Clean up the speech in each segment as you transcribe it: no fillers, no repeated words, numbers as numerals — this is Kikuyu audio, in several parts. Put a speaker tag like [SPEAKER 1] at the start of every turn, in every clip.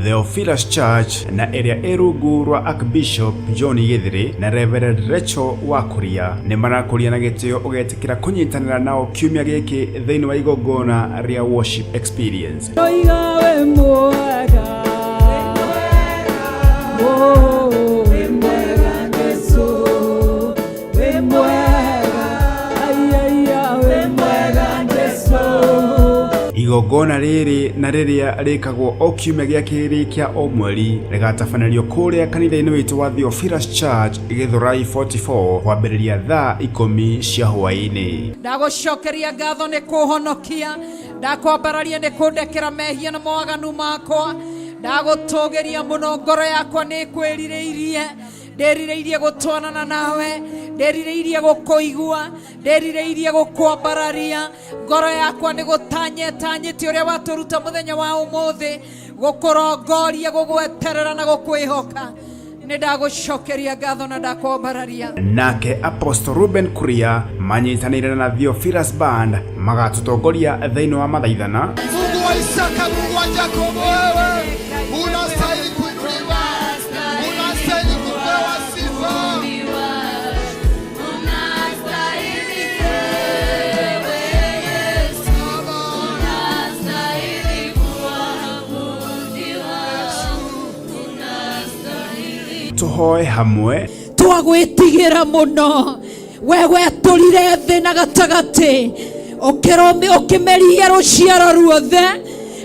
[SPEAKER 1] Theophilus Church na ĩrĩa ĩ rungu rwa Archbishop John Gĩthĩrĩ na Reverend Rachel Wakuria nĩ marakũria na gĩtĩo ũgetĩkĩra kũnyitanĩra nao kiumia gĩkĩ thĩinĩ wa igongona rĩa worship experience.
[SPEAKER 2] Ndoiga wĩ mwega. Oh, wĩ mwega Jesũ, wĩ mwega. Ai, ai, ai, wĩ mwega Jesũ.
[SPEAKER 1] Igongona rĩrĩ na rĩrĩa rĩkagwo o kiumia gĩa kerĩ kĩa o mweri rĩgatabanĩrio kũrĩa kanitha-inĩ witũ wa Theophilus Church Gĩthũrai 44 kwambĩrĩria thaa 10 cia hwaĩ-inĩ.
[SPEAKER 2] Ndagũcokeria ngatho nĩ kũhonokia, ndakwambararia nĩ kũndekera mehia na mawaganu makwa, ndagũtũgĩria mũno, ngoro yakwa nĩ kwĩrirĩirie, ndĩrirĩirie gũtwarana nawe, ndĩrirĩirie gũkũigua, ndĩrirĩirie gũkwambararia, ngoro yakwa nĩ gũtanyetanyĩte ũrĩa watũruta mũthenya wa ũmũthĩ, gũkũrongoria, gũgweterera na gũkwĩhoka. Nĩ ndagũcokeria ngatho na ndakwambararia.
[SPEAKER 1] Nake Apostle Ruben Kuria manyitanĩire na Theophilus Band magatũtongoria thĩinĩ wa mathaithana.
[SPEAKER 3] Mungu wa Isaka, Mungu wa Yakobo, wewe unastahili kuinuliwa, unastahili kupewa sifa.
[SPEAKER 1] Tũhoe hamwe.
[SPEAKER 2] Twagwĩtigĩra mũno, we wetũrire thĩ na gatagatĩ, ũkĩmeria rũciaro ruothe,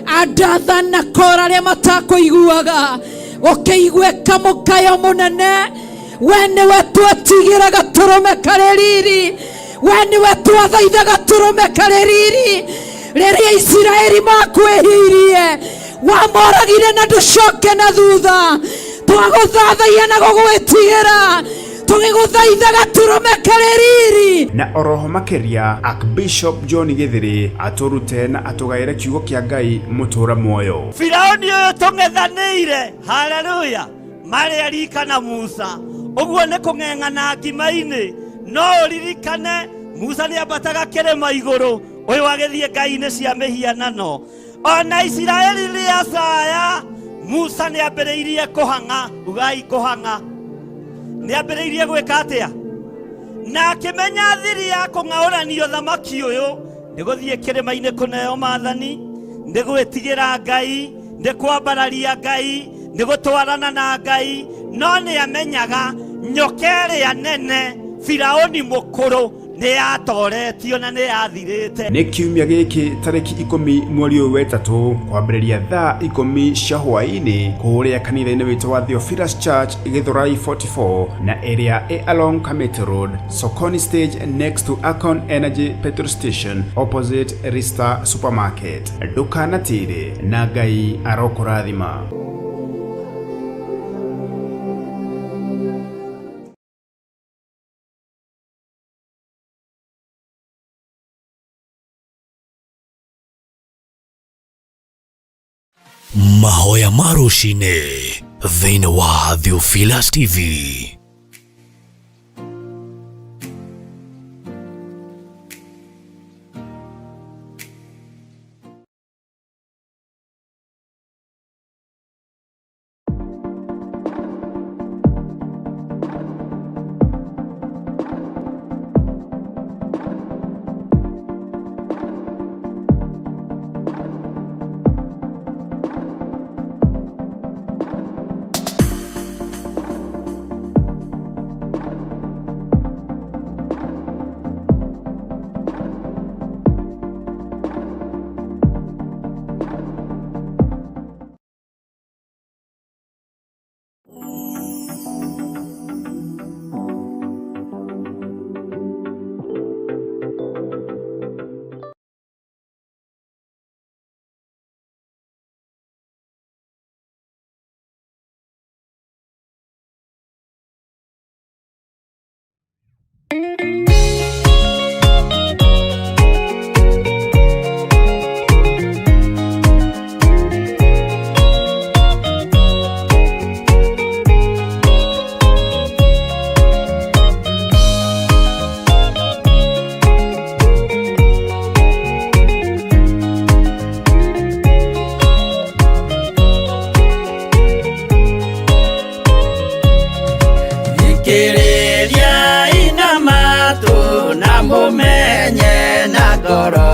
[SPEAKER 2] Adatha na Kora arĩa matakũiguaga, ũkĩiguĩka mũkayo mũnene. We nĩwe twetigĩra gatũrũme karĩ riri, we nĩwe twathaitha gatũrũme karĩ riri. Rĩrĩa Isiraeli makwĩhirie, wamoragire na ndũcoke na thutha. Twagũthathaia na gũgwĩtigĩra, tũgĩgũthaitha gatũrũme karĩ riri.
[SPEAKER 1] Na oroho makĩria Archbishop John Gĩthĩrĩ atũrute na atũgaĩre kiugo kĩa Ngai mũtũra muoyo.
[SPEAKER 4] Firauni ũyũ tũng'ethanĩire, haleluya, marĩ arika na Musa, ũguo nĩ kũng'eng'ana ngima-inĩ. No ũririkane Musa nĩ ambataga kĩrĩma igũrũ, ũyũ agĩthiĩ ngai-inĩ cia mĩhianano. Ona Isiraeli rĩacaya, Musa nĩ ambĩrĩirie kũhang'a, ugai kũhang'a. Nĩ ambĩrĩirie gwĩka atĩa? Na akĩmenya thiri ya kũng'aũrania ũthamaki ũyũ nĩ gũthiĩ kĩrĩma-inĩ kũneo maathani, nĩ gwĩtigĩra Ngai, nĩ kwambararia Ngai, nĩ gũtwarana na Ngai. No nĩ amenyaga nyoka ĩrĩa nene Firaũni mũkũrũ nĩ yatoretio na nĩ yathirĩte.
[SPEAKER 1] Nĩ kiumia gĩkĩ tarĩki 10 mweri ũyũ wetatũ kwambĩrĩria thaa 10 cia hwaĩ-inĩ kũrĩa kanitha-inĩ witũ wa Theophilus Church Gĩthũrai 44 na ĩrĩa ĩ along Kamiti Road, Sokoni Stage next to Akon Energy petrol station opposite Rista Supermarket. Ndũkanatĩre na Ngai arokũrathima.
[SPEAKER 5] Mahoya ma rũcinĩ thĩinĩ wa Theophilus TV.
[SPEAKER 4] Ngoro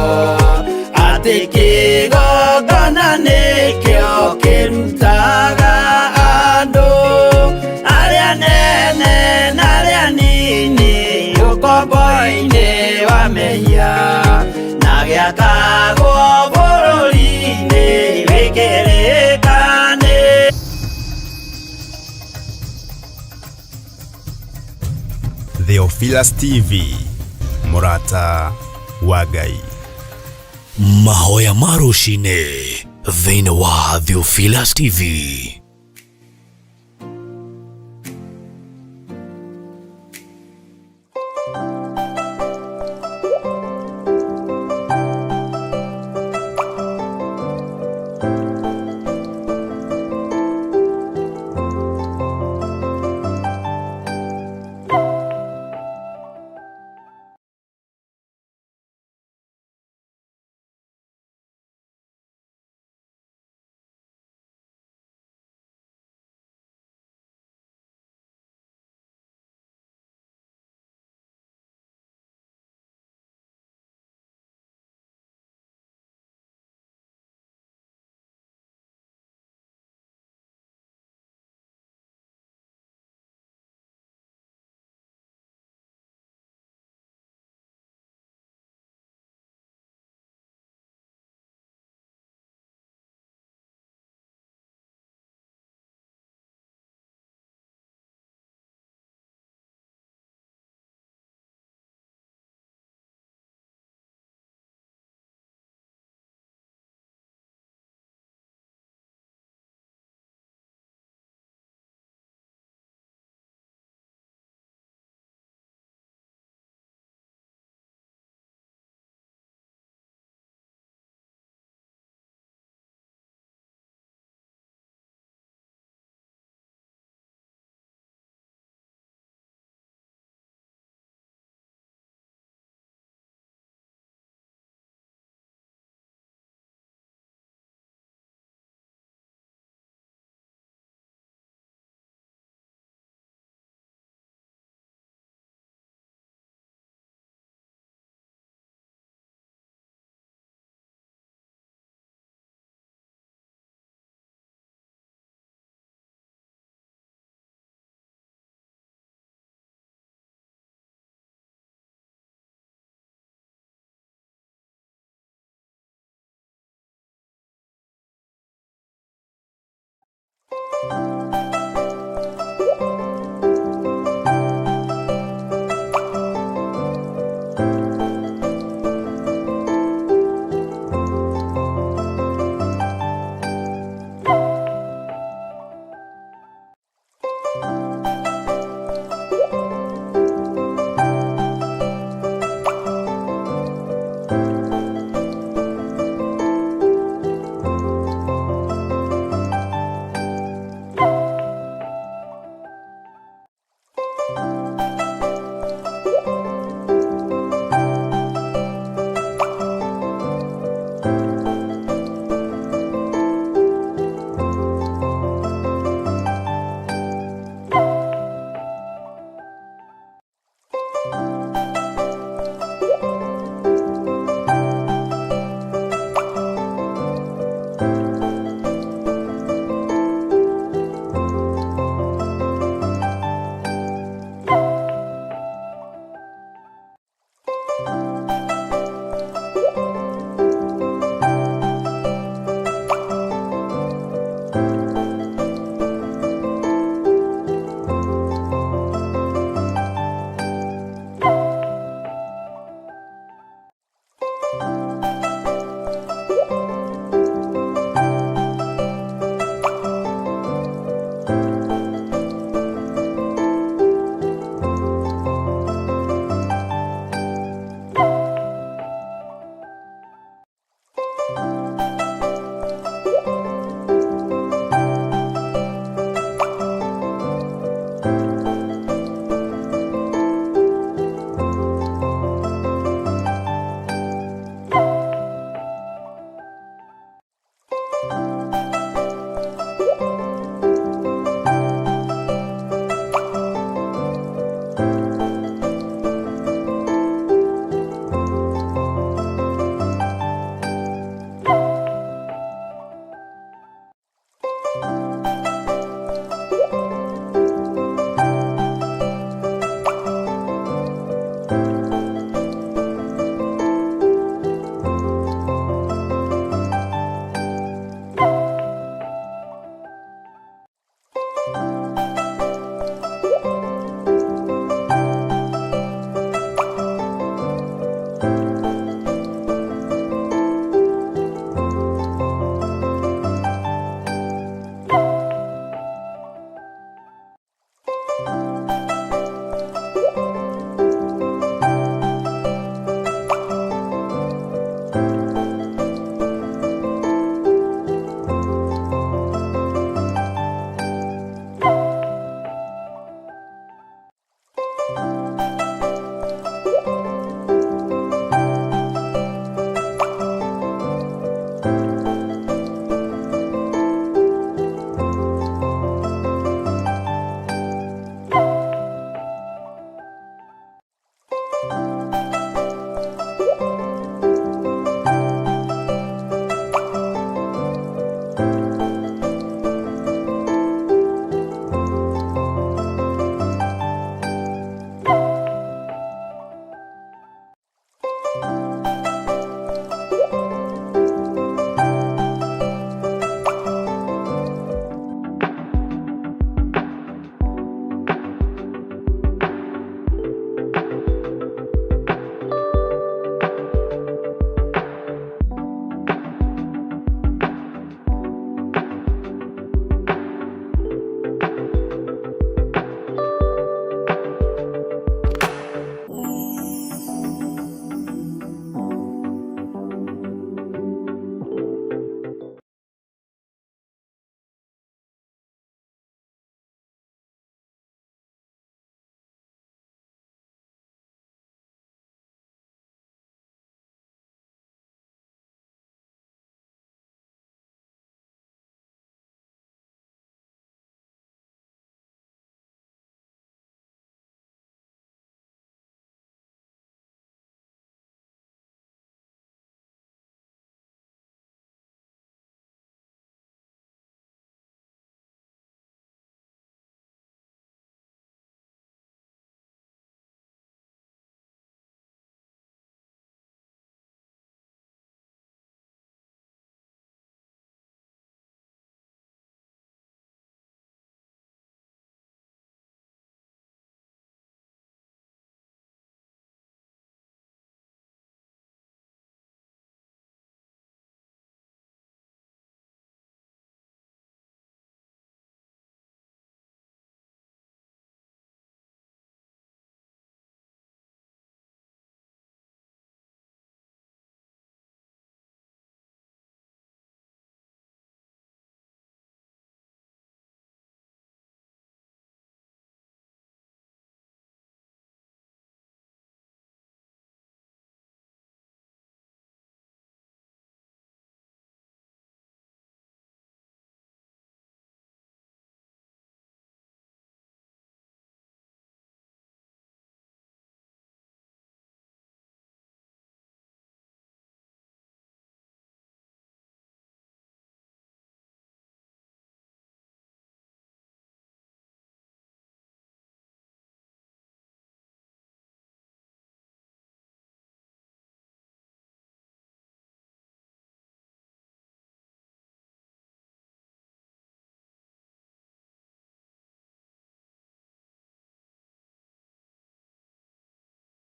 [SPEAKER 4] atĩ kĩgongona nĩkĩo kĩrutaga andũ arĩa nene na arĩa nini ũkombo-inĩ wa mehia na gĩakagwo bũrũri-inĩ wĩkĩrĩkane.
[SPEAKER 1] Theophilus TV, mũrata wa Ngai.
[SPEAKER 5] Mahoya ma rũcinĩ thĩinĩ wa Theophilus TV.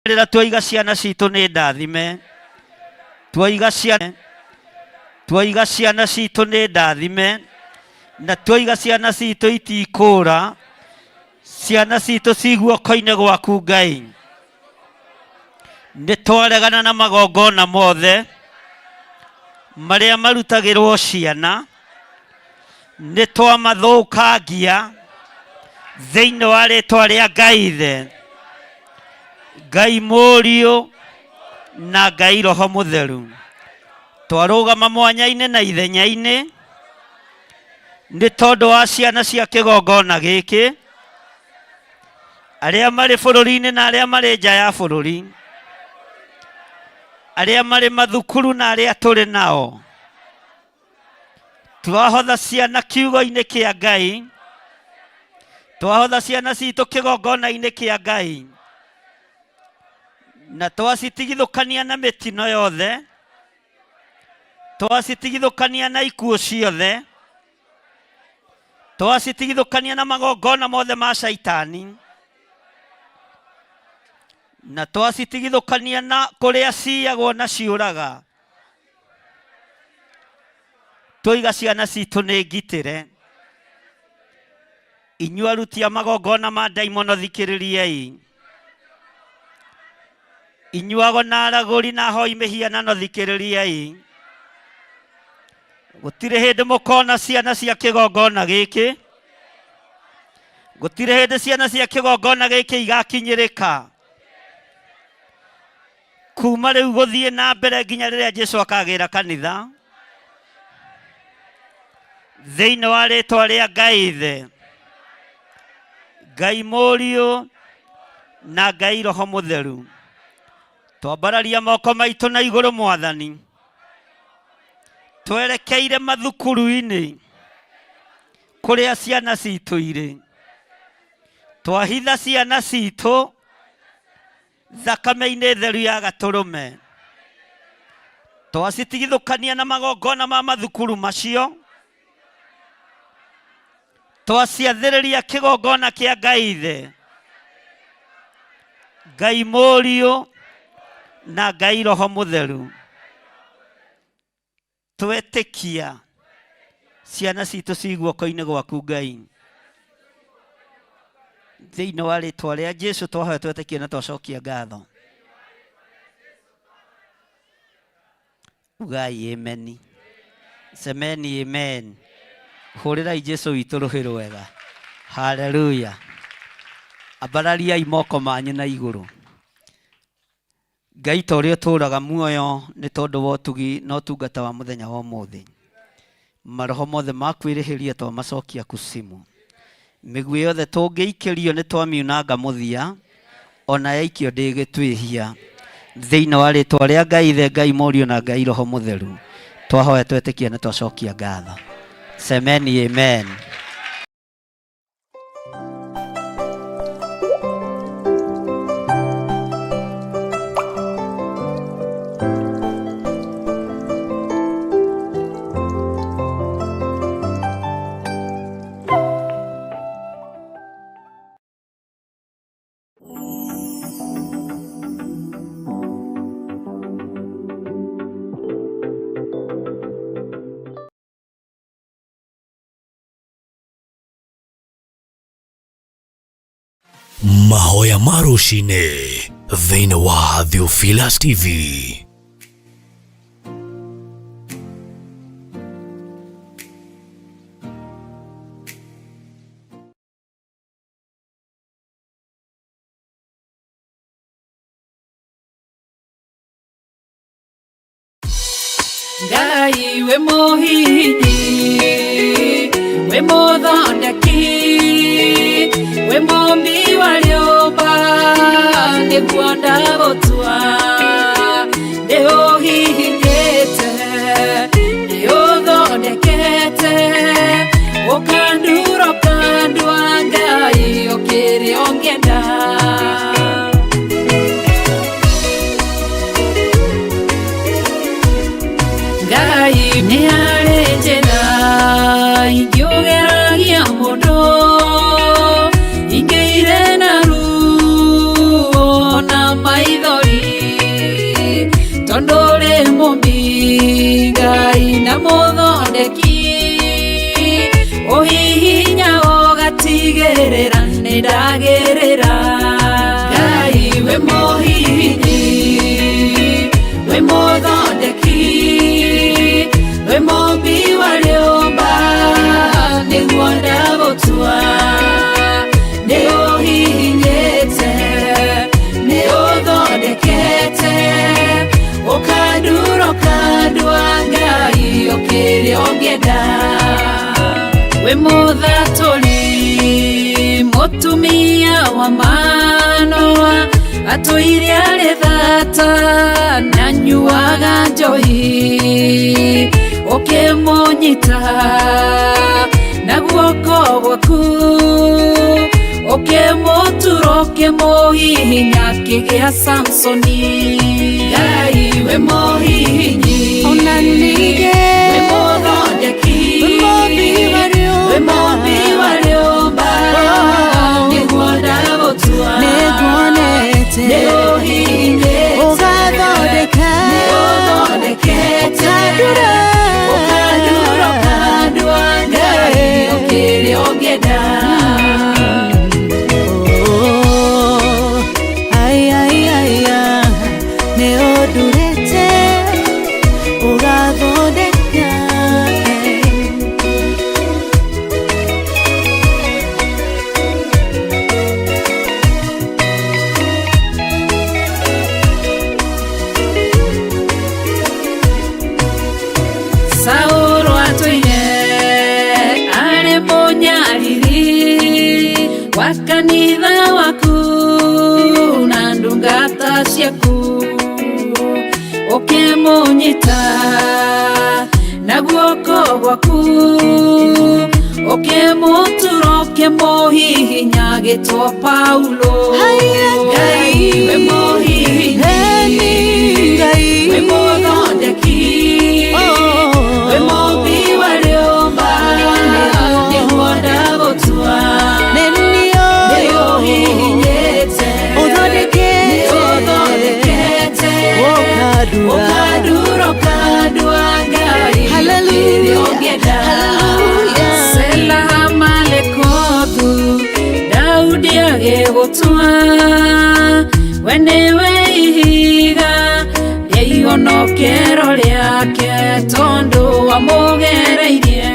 [SPEAKER 4] Rĩrĩa twaiga ciana citũ nĩ ndathime, twaiga ciana, twaiga ciana citũ nĩ ndathime, na twaiga ciana citũ itikũra, ciana citũ ci guoko-inĩ gwaku Ngai. Nĩ twaregana na magongona mothe marĩa marutagĩrwo ciana, nĩ twamathũkangia thĩinĩ wa rĩtwa rĩa Ngai Ithe, Ngai Mũriũ na Ngai Roho Mũtheru. Twarũgama mwanya-inĩ na ithenya-inĩ nĩ tondũ wa ciana cia kĩgongona gĩkĩ, arĩa marĩ bũrũri-inĩ na arĩa marĩ nja ya bũrũri, arĩa marĩ mathukuru na arĩa tũrĩ nao. Twahotha ciana kiugo-inĩ kĩa Ngai, twahotha ciana citũ kĩgongona-inĩ kĩa Ngai, na twacitigithũkania na mĩtino yothe, twacitigithũkania na ikuũ ciothe, twacitigithũkania na magongona mothe ma caitani, na twacitigithũkania na kũrĩa ciyagwo na ciũraga. Twaiga ciana citũ nĩ ngitĩre. Inyuĩ aruti a magongona ma ndaimono thikĩrĩriai. Inyuĩ ago na aragũri na ahoi mĩhianano thikĩrĩriai. Gũtirĩ hĩndĩ mũkona ciana cia kĩgongona gĩkĩ, gũtirĩ hĩndĩ ciana cia kĩgongona gĩkĩ igakinyĩrĩka kuma rĩu gũthiĩ na mbere nginya rĩrĩa Jesu akagĩra kanitha thĩinĩ wa rĩtwa rĩa Ngai Ithe, Ngai Mũriũ na Ngai Roho Mũtheru. Twambararia moko maitũ na igũrũ Mwathani, twerekeire mathukuru-inĩ kũrĩa ciana citũ irĩ, twahitha ciana citũ thakame-inĩ theru ya gatũrũme, twacitigithũkania na magongona ma mathukuru macio, twaciathĩrĩria kĩgongona kĩa Ngai Ithe, Ngai Mũriũ na Ngai Roho Mũtheru. Twetĩkia ciana citũ ci guoko-inĩ gwaku Ngai, thĩinĩ wa rĩtwa rĩa Jesu twahoya twetĩkie na twacokia ngatho. Ugai ameni, semeni amen. Hũrĩrai Jesu witũ rũhĩ rwega. Haleluya. Ambarariai moko manyu na igũrũ. Ngai ta ũrĩa ũtũũraga muoyo nĩ tondũ wa ũtugi na ũtungata wa mũthenya wa ũmũthĩ, maroho mothe ma kwĩrĩhĩria twamacokia kusimu. Mĩguĩ yothe tũngĩikĩrio nĩ twamiunanga mũthia, ona yaikio ndĩgĩtwĩhia. Thĩinĩ wa rĩtwa rĩa Ngai Ithe, Ngai Mũriũ na Ngai Roho Mũtheru, twahoya twetĩkia na twacokia ngatho. Semeni amen.
[SPEAKER 5] Mahoya ma rũcinĩ thĩinĩ wa Theophilus TV.
[SPEAKER 2] Ngai wĩ mũhihinyi, wĩ mũthondeki, wĩ mũmbi wa rĩũmba, nĩguo ndagũtua. Nĩ ũhihinyĩte, nĩ ũthondekete, ũkandura ũkandua, Ngai ũkĩrĩ ũngĩenda. Ngai nĩ harĩ njĩra ingĩũgeragia mũndũ, ingĩire na ruo na maithori. Tondũ ũrĩ mũmbi Ngai na mũthondeki ũhihinya ũgatigĩrĩra nĩ ndagĩrĩra Ngai wĩ mũhihinyi wĩ mũthondeki wĩ mũmbi wa rĩũmba nĩguo ndagũtua nĩ ũhihinyĩte nĩ ũthondekete ũkandura ũkandua Ngai ũkĩrĩa ũngĩenda wĩ mũthatũri mũtumia wa Manoa atũire arĩ thata na nyuaga njohi ũkĩmũnyita na guoko gwaku ũkĩmũtura ũkĩmũhihinya akĩgĩa Samsoni Ngai wĩ mũhihinyi
[SPEAKER 6] Ona ningĩ
[SPEAKER 2] wĩ mũthondeki
[SPEAKER 6] wĩ mũmbi wa rĩũmba.
[SPEAKER 2] Wĩ mũmbi wa rĩũmba nĩguo ndagũtua
[SPEAKER 6] Nĩnguonete
[SPEAKER 2] nĩ ũhihinyĩte
[SPEAKER 6] ũgathondeka
[SPEAKER 2] nĩ ũthondekete
[SPEAKER 6] ũkandura
[SPEAKER 2] ũkandura ũkandua Ngai ũkĩrĩa ũngĩenda
[SPEAKER 6] Oh, ai, ai, ai, ah, nĩ ũndurĩte ũgathondeka
[SPEAKER 2] Saũlũ atũire arĩ mũnyariri wa kanitha waku na ndungata ciaku ũkĩmũnyita na guoko gwaku ũkĩmũtura ũkĩmũhihinya agĩtwo Paulo
[SPEAKER 6] Haiya,
[SPEAKER 2] Ngai wĩ mũhihinyi
[SPEAKER 6] Eni Ngai
[SPEAKER 2] wĩ mũthondeki
[SPEAKER 6] Oh.
[SPEAKER 2] wĩ mũmbi wa rĩũmba nĩguo ndagũtua
[SPEAKER 6] Nĩ
[SPEAKER 2] nĩ
[SPEAKER 6] niĩ
[SPEAKER 2] ũhihinyĩte
[SPEAKER 6] Ũthondekete.
[SPEAKER 2] nĩ ũthondekete
[SPEAKER 6] Ũkandura.
[SPEAKER 2] ũkandura ũkandua Ngai
[SPEAKER 6] Hallelujah.
[SPEAKER 2] ũkĩrĩa ũngĩenda
[SPEAKER 6] Hallelujah.
[SPEAKER 2] Sela Hamalekothu Daudi agĩgũtua we nĩwe ihiga rĩa ihonokero rĩake tondũ wamũgereirie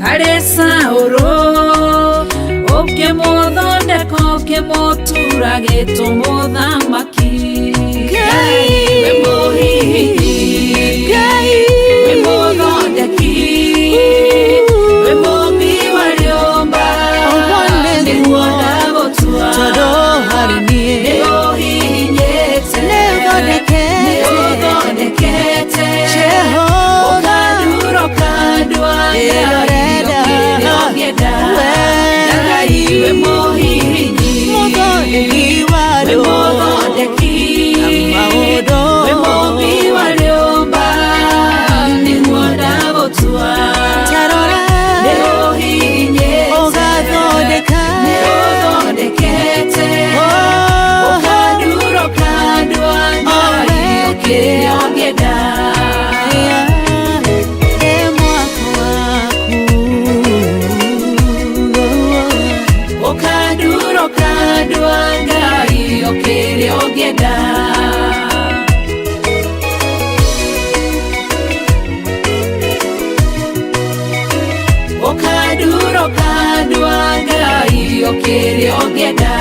[SPEAKER 2] harĩ Saũlũ ũkĩmũthondeka ũkĩmũtura gĩtũmũthamaki
[SPEAKER 6] Ngai.
[SPEAKER 2] wĩ mũhihinyi
[SPEAKER 6] Ngai
[SPEAKER 2] wĩ mũthondeki wĩ mũmbi wa rĩũmba
[SPEAKER 6] Ũguo nĩguo.
[SPEAKER 2] nĩguo ndagũtua
[SPEAKER 6] Tondũ harĩ niĩ
[SPEAKER 2] nĩ ũhihinyĩte
[SPEAKER 6] Nĩ ũthondekete.
[SPEAKER 2] nĩ ũthondekete
[SPEAKER 6] Jehova
[SPEAKER 2] ũkandura ũkandua Ngai
[SPEAKER 6] Ĩrorenda.
[SPEAKER 2] ũkĩrĩa ũngĩenda
[SPEAKER 6] We.
[SPEAKER 2] Ngai wĩ mũhihinyi
[SPEAKER 6] Mũthondeki wa
[SPEAKER 2] wĩ
[SPEAKER 6] rĩũmba.
[SPEAKER 2] mũthondeki
[SPEAKER 6] Maũndũ.
[SPEAKER 2] wĩ mũmbi wa rĩũmba nĩguo ndagũtua
[SPEAKER 6] Ta rora.
[SPEAKER 2] nĩ ũhihinyĩte
[SPEAKER 6] Ũgathondeka.
[SPEAKER 2] nĩ ũthondekete
[SPEAKER 6] Oh.
[SPEAKER 2] ũkandura ũkandua Ngai ũkĩrĩa ũngĩenda
[SPEAKER 6] Ĩ mwako waku
[SPEAKER 2] ũkandura ũkandua Ngai ũkĩrĩa ũngĩenda ũkandura ũkandua Ngai ũkĩrĩa ũngĩenda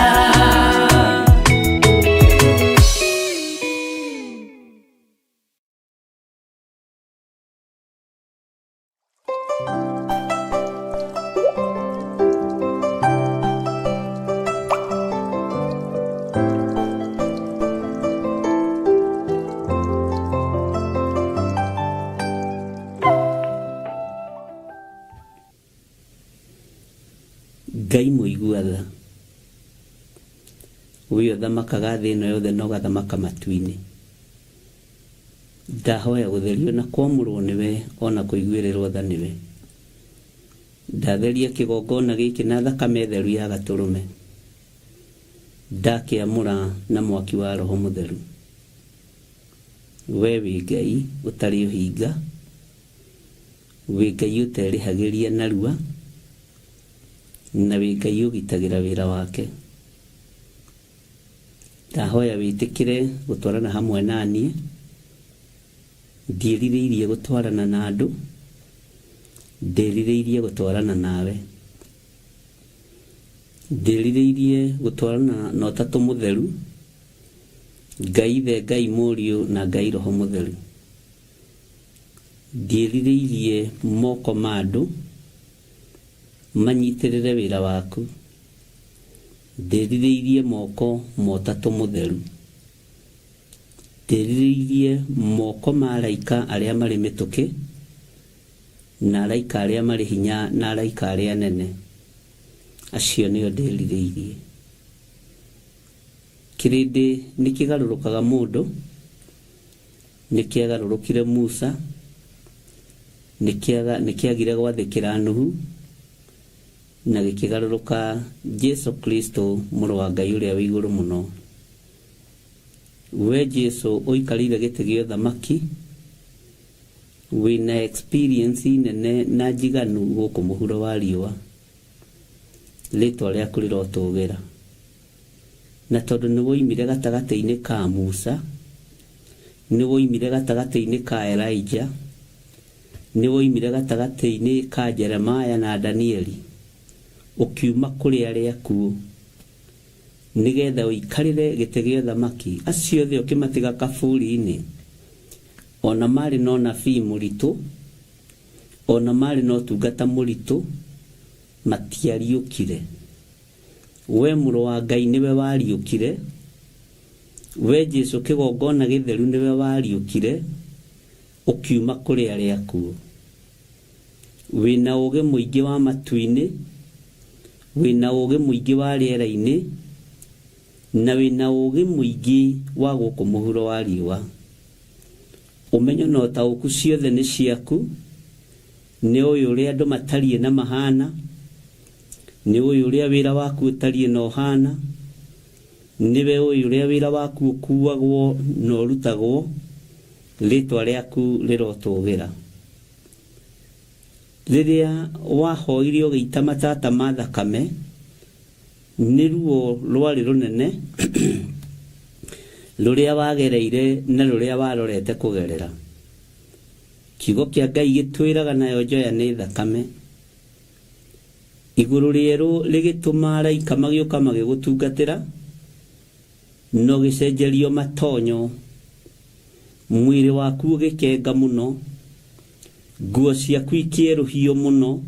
[SPEAKER 7] Ngai mũigua tha we ũthamakaga thĩ ĩno yothe na ũgathamaka matu-inĩ ndahoya gũtherio na kwamũrwo nĩwe ona kũiguĩrĩrwo tha nĩwe ndatheria kĩgongona gĩkĩ na thakame theru ya gatũrũme ndakĩamũra na mwaki wa roho mũtheru We wĩ Ngai ũtarĩ ũhinga, wĩ Ngai ũterĩhagĩria narua, na wĩ Ngai ũgitagĩra wĩra wake. Ndahoya wĩtĩkĩre gũtwarana hamwe na niĩ, ndiĩrirĩirie gũtwarana na andũ, ndĩrirĩirie gũtwarana nawe. Ndĩrirĩirie gũtwarana na Ũtatũ Mũtheru, Ngai Ithe, Ngai Mũriũ na Ngai Roho Mũtheru. Ndiĩrirĩirie moko ma andũ manyitĩrĩre wĩra waku, ndĩrirĩirie moko ma Ũtatũ Mũtheru. Ndĩrirĩirie moko ma araika arĩa marĩ mĩtũkĩ, na araika arĩa marĩ hinya na araika arĩa anene. Acio nĩo ndĩrirĩirie. Kĩrĩndĩ nĩ kĩgarũrũkaga mũndũ, nĩ kĩagarũrũkire Musa, nĩ kĩagire gwathĩkĩra Nuhu, na gĩkĩgarũrũka Jesu Kristo mũrũ wa Ngai ũrĩa wĩ igũrũ mũno. We Jesu ũikarĩire gĩtĩ gĩa ũthamaki, wĩna experience nene na njiganu gũkũ mũhuro wa riũa. Rĩtwa rĩaku rĩrotũgĩra. Na tondũ nĩ woimire gatagatĩ-inĩ ka Musa, nĩ woimire gatagatĩ-inĩ ka Elijah, nĩ woimire gatagatĩ-inĩ ka Jeremiah na Danieli, ũkiuma kũrĩ arĩa akuũ, nĩgetha ũikarĩre gĩtĩ gĩa ũthamaki, acio othe ũkĩmatiga kaburi-inĩ, o na marĩ na ũnabii mũritũ, o na marĩ na ũtungata mũritũ, matiariũkire. We Mũrũ wa Ngai nĩwe wariũkire, we Jesu kĩgongona gĩtheru nĩwe wariũkire, ũkiuma kũrĩ arĩa akuũ. Wĩna ũũgĩ mũingĩ wa matu-inĩ, wĩna ũũgĩ mũingĩ wa rĩera-inĩ, na wĩna ũũgĩ mũingĩ wa gũkũ mũhuro wa riũa. Ũmenyo na ũtaũku ciothe nĩ ciaku, nĩ ũĩ ũrĩa andũ matariĩ na mahana, nĩ ũĩ ũrĩa wĩra waku ũtariĩ na ũhana, nĩwe ũĩ ũrĩa wĩra waku ũkuagwo na ũrutagwo, rĩtwa rĩaku rĩrotũgĩra. Rĩrĩa wahoire ũgĩita matata ma thakame, nĩ ruo rwarĩ rũnene rũrĩa wagereire na rũrĩa warorete kũgerera. Kiugo kĩa Ngai gĩtwĩraga nayo njoya nĩ thakame. Igũrũ rĩerũ rĩgĩtũma araika magĩũka magĩgũtungatĩra, na ũgĩcenjerio matonyo, mwĩrĩ waku ũgĩkenga mũno, nguo ciaku ikĩerũhio mũno,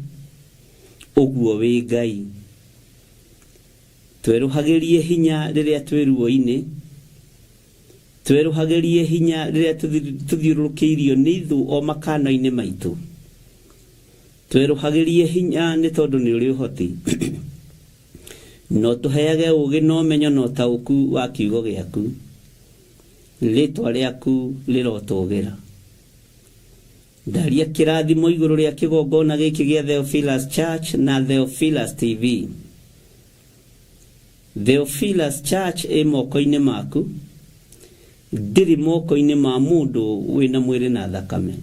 [SPEAKER 7] ũguo wĩ Ngai. Twerũhagĩrie hinya rĩrĩa twĩ ruo-inĩ, twerũhagĩrie hinya rĩrĩa tũthiũrũrũkĩirio nĩ ithũ o makano-inĩ maitũ. Twerũhagĩrie hinya nĩ tondũ nĩ ũrĩ ũhoti. No tũheage ũũgĩ na ũmenyo na ũtaũku wa kiugo gĩaku. Rĩtwa rĩaku rĩrotũgĩra. Ndaria kĩrathimo igũrũ rĩa kĩgongona gĩkĩ gĩa Theophilus Church na Theophilus TV. Theophilus Church ĩ moko-inĩ maku, ndĩrĩ moko-inĩ ma mũndũ wĩna mwĩrĩ na thakame.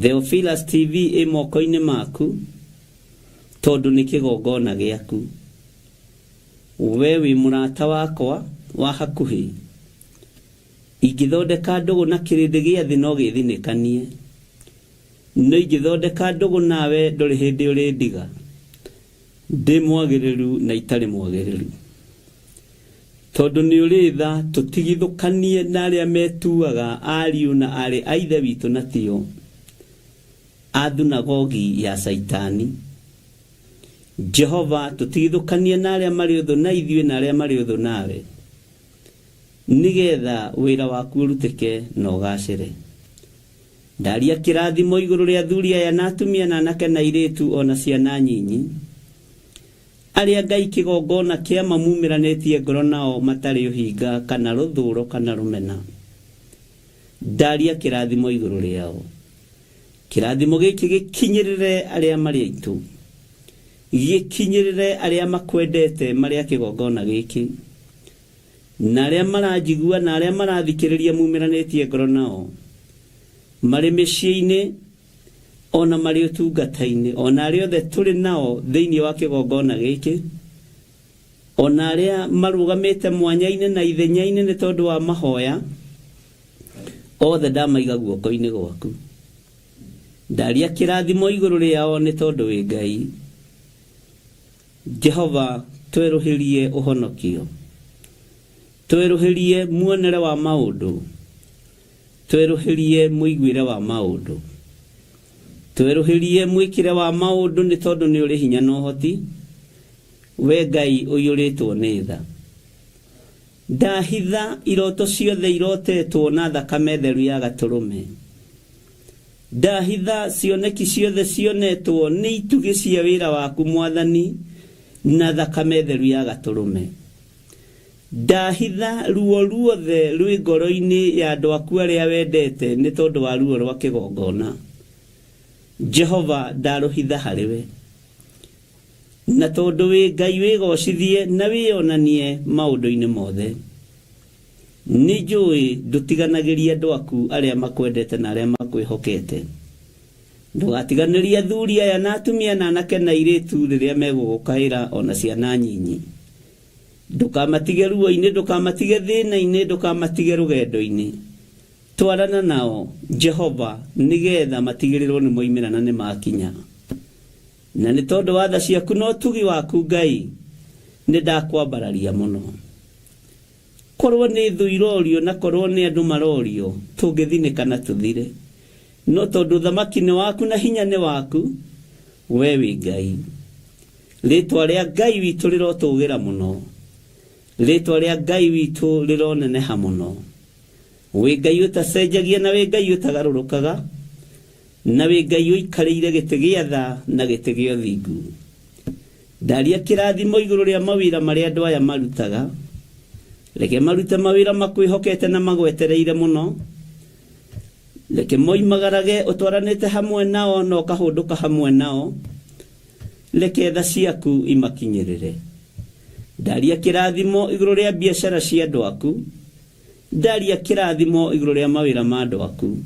[SPEAKER 7] Theophilus TV ĩ moko-inĩ maku tondũ nĩ kĩgongona gĩaku. We wĩ mũrata wakwa wa hakuhĩ. Ingĩthondeka ndũgũ na kĩrĩndĩ gĩa thĩ no gĩthinĩkanie. No ingĩthondeka ndũgũ nawe ndũrĩ hĩndĩ ũrĩndiga. Ndĩ mwagĩrĩru na itarĩ mwagĩrĩru. Tondũ nĩ ũrĩ tha tũtigithũkanie na arĩa metuaga ariũ na aarĩ a Ithe witũ na tio, a thunagogi ya Caitani. Jehova, tũtigithũkanie na arĩa marĩ ũthũ na ithuĩ na arĩa marĩ ũthũ nawe, nĩgetha wĩra waku ũrutĩke na ũgaacĩre. Ndaria kĩrathimo igũrũ rĩa athuri aya na atumia na anake na airĩtu o na ciana nyinyi, arĩa Ngai kĩgongona kĩa mamumĩranĩtie ngoro nao matarĩ ũhinga kana rũthũũro kana rũmena. Ndaria kĩrathimo igũrũ rĩao. Kĩrathimo gĩkĩ gĩkinyĩrĩre arĩa marĩ aitũ, gĩkinyĩrĩre arĩa makwendete marĩ a kĩgongona gĩkĩ. Na arĩa maranjigua na arĩa marathikĩrĩria mumĩranĩtie ngoro nao marĩ mĩciĩ-inĩ ona marĩ ũtungata-inĩ ona arĩa othe tũrĩ nao thĩinĩ wa kĩgongona gĩkĩ ona arĩa marũgamĩte mwanya-inĩ na ithenya-inĩ nĩ tondũ wa mahoya othe ndamaiga guoko-inĩ gwaku. Ndaria kĩrathimo igũrũ rĩao nĩ tondũ wĩ Ngai. Jehova twerũhĩrie ũhonokio, twerũhĩrie muonere wa maũndũ, twerũhĩrie mũiguĩre wa maũndũ, twerũhĩrie mwĩkĩre wa maũndũ nĩ tondũ nĩ ũrĩ hinya na ũhoti. We Ngai ũiyũrĩtwo nĩ tha. Ndahitha iroto ciothe irotetwo na thakame theru ya gatũrũme. Ndahitha cioneki ciothe cionetwo nĩ itugĩ cia wĩra waku Mwathani na thakame theru ya gatũrũme. Ndahitha ruo ruothe rwĩ ngoro-inĩ ya andũ aku arĩa wendete nĩ tondũ wa ruo rwa kĩgongona. Jehova ndarũhitha harĩ we. Na tondũ wĩ Ngai wĩgocithie na wĩyonanie maũndũ-inĩ mothe. Nĩ njũĩ ndũtiganagĩria andũ aku arĩa makwendete na arĩa makwĩhokete. Ndũgatiganĩrie athuri aya na atumia na anake na airĩtu rĩrĩa megũgũkaĩra o na ciana nyinyi. Ndũkamatige ruo-inĩ, ndũkamatige thĩna-inĩ, ndũkamatige rũgendo-inĩ. Twarana nao, Jehova, nĩgetha matigĩrĩrwo nĩ moimĩra na nĩ makinya. Na nĩ tondũ wa tha ciaku na ũtugi waku, Ngai, nĩ ndakwambararia mũno. Korwo nĩ thũ irorio na korwo nĩ andũ marorio, tũngĩthinĩka na tũthire. No tondũ ũthamaki nĩ waku na hinya nĩ waku, we wĩ Ngai. Rĩĩtwa rĩa Ngai witũ rĩrotũgĩra mũno. Rĩĩtwa rĩa Ngai witũ rĩroneneha mũno. Wĩ Ngai ũtacenjagia na wĩ Ngai ũtagarũrũkaga, na wĩ Ngai ũikarĩire gĩtĩ gĩa tha na gĩtĩ gĩa ũthingu. Ndaria kĩrathimo igũrũ rĩa mawĩra marĩa andũ aya marutaga. Reke marute mawĩra makwĩhokete na magwetereire mũno. Reke moimagarage ũtwaranĩte hamwe nao na ũkahũndũka hamwe nao. Reke tha ciaku imakinyĩrĩre. Ndaria kĩrathimo igũrũ rĩa biacara cia andũ aku. Ndaria kĩrathimo igũrũ rĩa mawĩra ma andũ aku.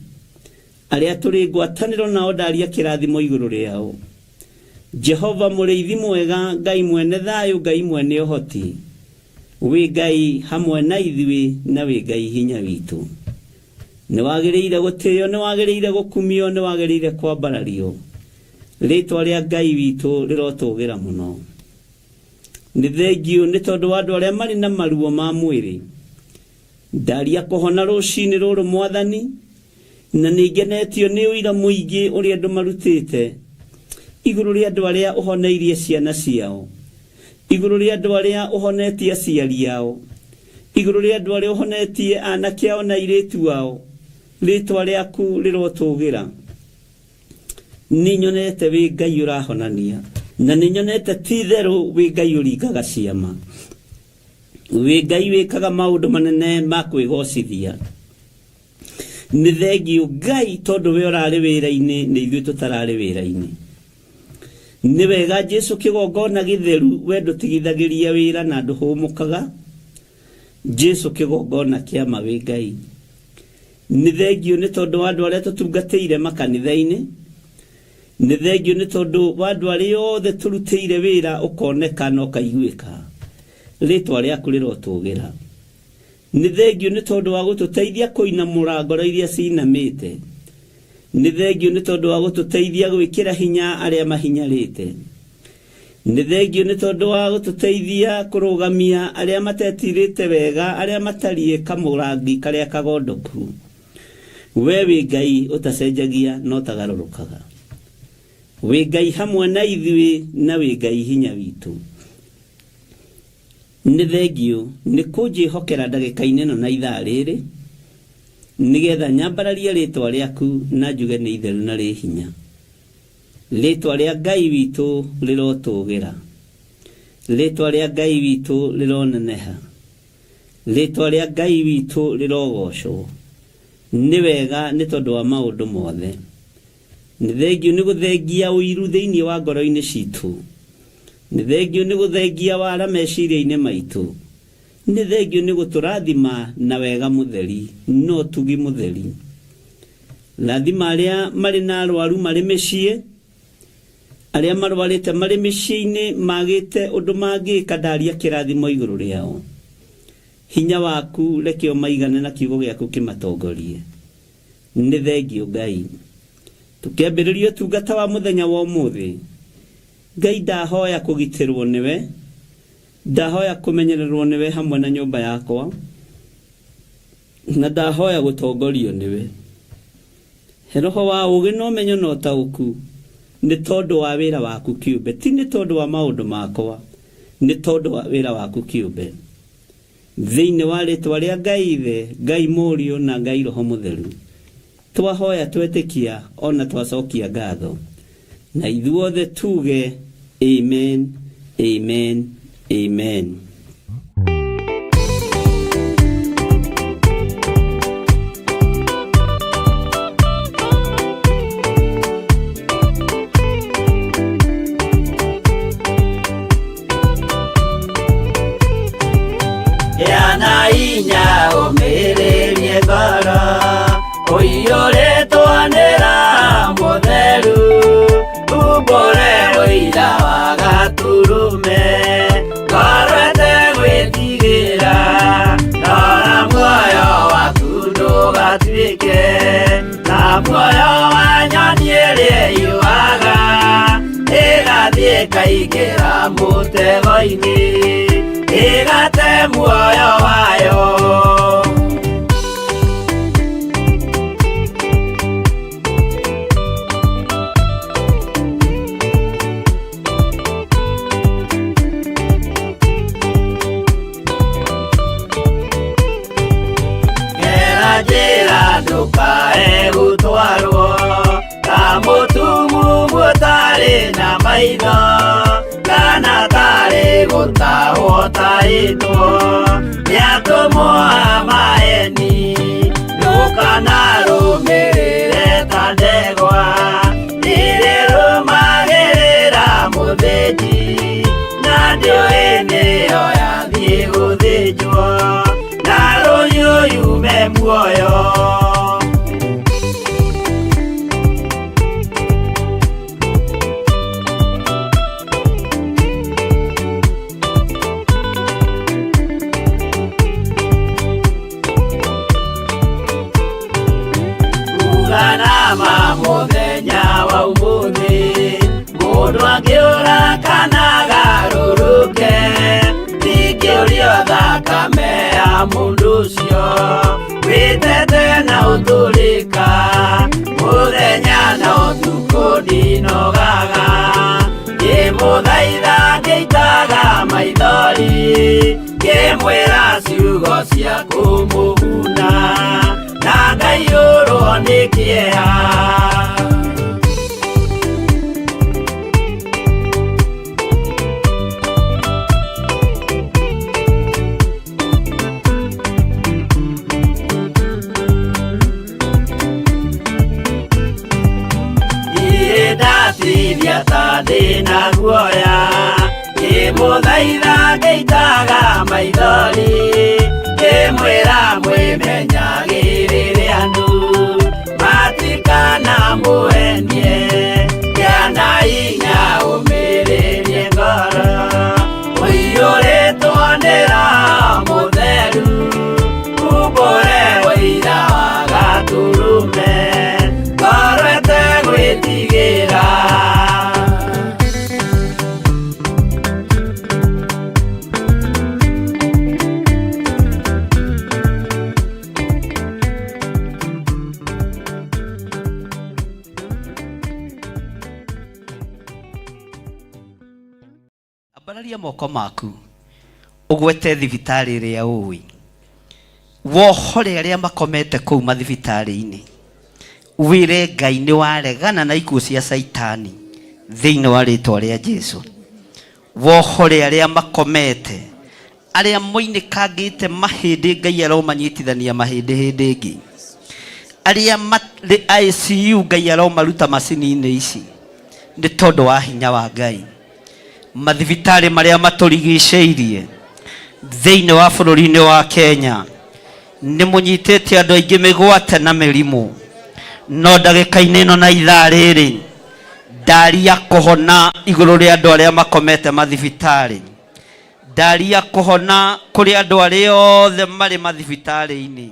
[SPEAKER 7] Arĩa tũrĩ ngwatanĩro nao ndaria kĩrathimo igũrũ rĩao. Jehova mũrĩithi mwega, Ngai mwene thayũ, Ngai mwene ũhoti, wĩ Ngai hamwe na ithuĩ na wĩ Ngai hinya witũ. Nĩ wagĩrĩire gũtĩo, nĩ wagĩrĩire gũkumio, nĩ wagĩrĩire kwambarario. Rĩĩtwa rĩa Ngai witũ rĩrotũgĩra mũno. Nĩ thengiũ nĩ tondũ wa andũ arĩa marĩ na maruo ma mwĩrĩ. Ndaria kũhona rũcinĩ rũrũ Mwathani, na nĩ ngenetio nĩ ũira mũingĩ ũrĩa andũ marutĩte igũrũ rĩa andũ arĩa ũhoneirie ciana ciao, igũrũ rĩa andũ arĩa ũhonetie aciari ao, igũrũ rĩa andũ arĩa ũhonetie anake ao na airĩtu ao. Rĩĩtwa rĩaku rĩrotũgĩra. Nĩ nyonete wĩ Ngai ũrahonania, na nĩ nyonete ti itherũ wĩ Ngai ũringaga ciama. Wĩ Ngai wĩkaga maũndũ manene ma kwĩgocithia. Nĩ thengiũ Ngai tondũ we ũrarĩ wĩra-inĩ nĩ ithuĩ tũtararĩ wĩra-inĩ. Nĩ wega Jesu kĩgongona gĩtheru we ndũtigithagĩria wĩra na ndũhũmũkaga. Jesu kĩgongona kĩa ma wĩ Ngai. Nĩ thengiũ nĩ tondũ wa andũ arĩa tũtungatĩire makanitha-inĩ. Nĩ thengiũ nĩ tondũ wa andũ arĩa othe tũrutĩire wĩra ũkoneka na ũkaiguĩka. Rĩtwa rĩaku rĩrotũgĩra. Nĩ thengiũ nĩ tondũ wa gũtũteithia kũinamũra ngoro iria cinamĩte. Nĩ thengiũ nĩ tondũ wa gũtũteithia gwĩkĩra hinya arĩa mahinyarĩte. Nĩ thengiũ nĩ tondũ wa gũtũteithia kũrũgamia arĩa matetirĩte wega, arĩa matariĩ kamũrangi karĩa kagondoku. We wĩ Ngai ũtacenjagia na ũtagarũrũkaga. Wĩ Ngai hamwe na ithuĩ na wĩ Ngai hinya witũ. Nĩ thengiũ nĩ kũnjĩhokera ndagĩka-inĩ ĩno na ithaa rĩrĩ, nĩgetha nyambararie rĩtwa rĩaku na njuge nĩ itheru na rĩ hinya. Rĩtwa rĩa Ngai witũ rĩrotũgĩra. Rĩtwa rĩa Ngai witũ rĩroneneha. Rĩtwa rĩa Ngai witũ rĩrogocwo. Nĩ wega nĩ tondũ wa maũndũ mothe. Nĩ thengiũ nĩ gũthengia ũiru thĩinĩ wa ngoro-inĩ citũ. Nĩ thengiũ nĩ gũthengia wara meciria-inĩ maitũ. Nĩ thengio nĩ gũtũrathima na wega mũtheri na ũtugi mũtheri. Rathima arĩa marĩ na arwaru marĩ mĩciĩ, arĩa marwarĩte marĩ mĩciĩ-inĩ magĩte ũndũ mangĩka, ndaria kĩrathimo igũrũ rĩao. Hinya waku reke ũmaigane na kiugo gĩaku kĩmatongorie. Nĩ thengio Ngai. Tũkĩambĩrĩria ũtungata wa mũthenya wa ũmũthĩ, Ngai ndahoya kũgitĩrwo nĩwe, ndahoya kũmenyererwo nĩwe hamwe na nyũmba yakwa, na ndahoya gũtongorio nĩwe. He roho wa ũũgĩ na ũmenyo na ũtaũku, nĩ tondũ wa wĩra waku kĩũmbe, ti nĩ tondũ wa maũndũ makwa, nĩ tondũ wa wĩra waku kĩũmbe. Thĩinĩ wa rĩtwa rĩa Ngai Ithe, Ngai Mũriũ na Ngai Roho Mũtheru, twahoya twetĩkia ona twacokia ngatho. Na ithuothe tuge amen, amen, amen.
[SPEAKER 4] Yana inya ũmĩrĩrie ngoro ũiyũrĩtwo nĩ Roho Mũtheru umbũre ũira wa Gatũrũme ngoro ĩtegwĩtigĩra rora muoyo waku ndũgatuĩke ta muoyo wa nyoni ĩrĩa ĩyũaga ĩgathiĩ ĩkaingĩra mũtego-inĩ ĩgate muoyo wayo. Gera njĩra ndũkae gũtwarwo ta mũtumumu ũtarĩ na maitho kana tarĩ gũtahwo tahĩtwo nĩ atũmwo a maeni ndũkanarũmĩrĩre ta ndegwa irĩrũmagĩrĩra mũthĩnji na ndĩũĩ nĩyo yathiĩ gũthĩnjwo na rũhiũ yume muoyo. Uganama mũthenya wa ũmũthĩ mũndũ angĩũra kana agarũrũke ndingĩũrio thakame ya mũndũ ũcio wĩtete na ũtũrĩka mũthenya na ũtukũ ndinogaga ngĩmũthaitha ngĩitaga maithori ngĩmwĩra ciugo cia kũmũguna na ngaiyũrwo nĩ kĩeha. Niĩ ndatithia ta ndĩna guoya ngĩmũthaitha ngĩitaga maithori ngĩmwĩra mwĩmenyagĩrĩre andũ matikana mũhenie kĩana hinya ũmĩrĩrie ngoro ũiyũrĩtwo nĩ Roho Mũtheru umbũre ũira wa Gatũrũme ngoro ĩtegwĩtigĩra.
[SPEAKER 7] Ambararia moko maku ũgwete thibitarĩ ĩrĩa ũĩ wohore arĩa makomete kũu mathibitarĩ-inĩ wĩre Ngai nĩ waregana na ikuũ cia Caitani thĩinĩ wa rĩtwa rĩa Jesu. Wohore arĩa makomete arĩa moinĩkangĩte mahĩndĩ Ngai aromanyitithania mahĩndĩ hĩndĩ ĩngĩ arĩa marĩ ICU Ngai aromaruta macini-inĩ ici nĩ tondũ wa hinya wa Ngai. Mathibitarĩ marĩa matũrigicĩirie
[SPEAKER 4] Thĩinĩ wa bũrũri-inĩ wa Kenya nĩ mũnyitĩte andũ aingĩ mĩgwate na mĩrimũ, no ndagĩka-inĩ ĩno na ithaa rĩrĩ ndaria kũhona igũrũ rĩa andũ arĩa makomete mathibitarĩ, ndaria kũhona kũrĩ andũ arĩa othe marĩ mathibitarĩ-inĩ,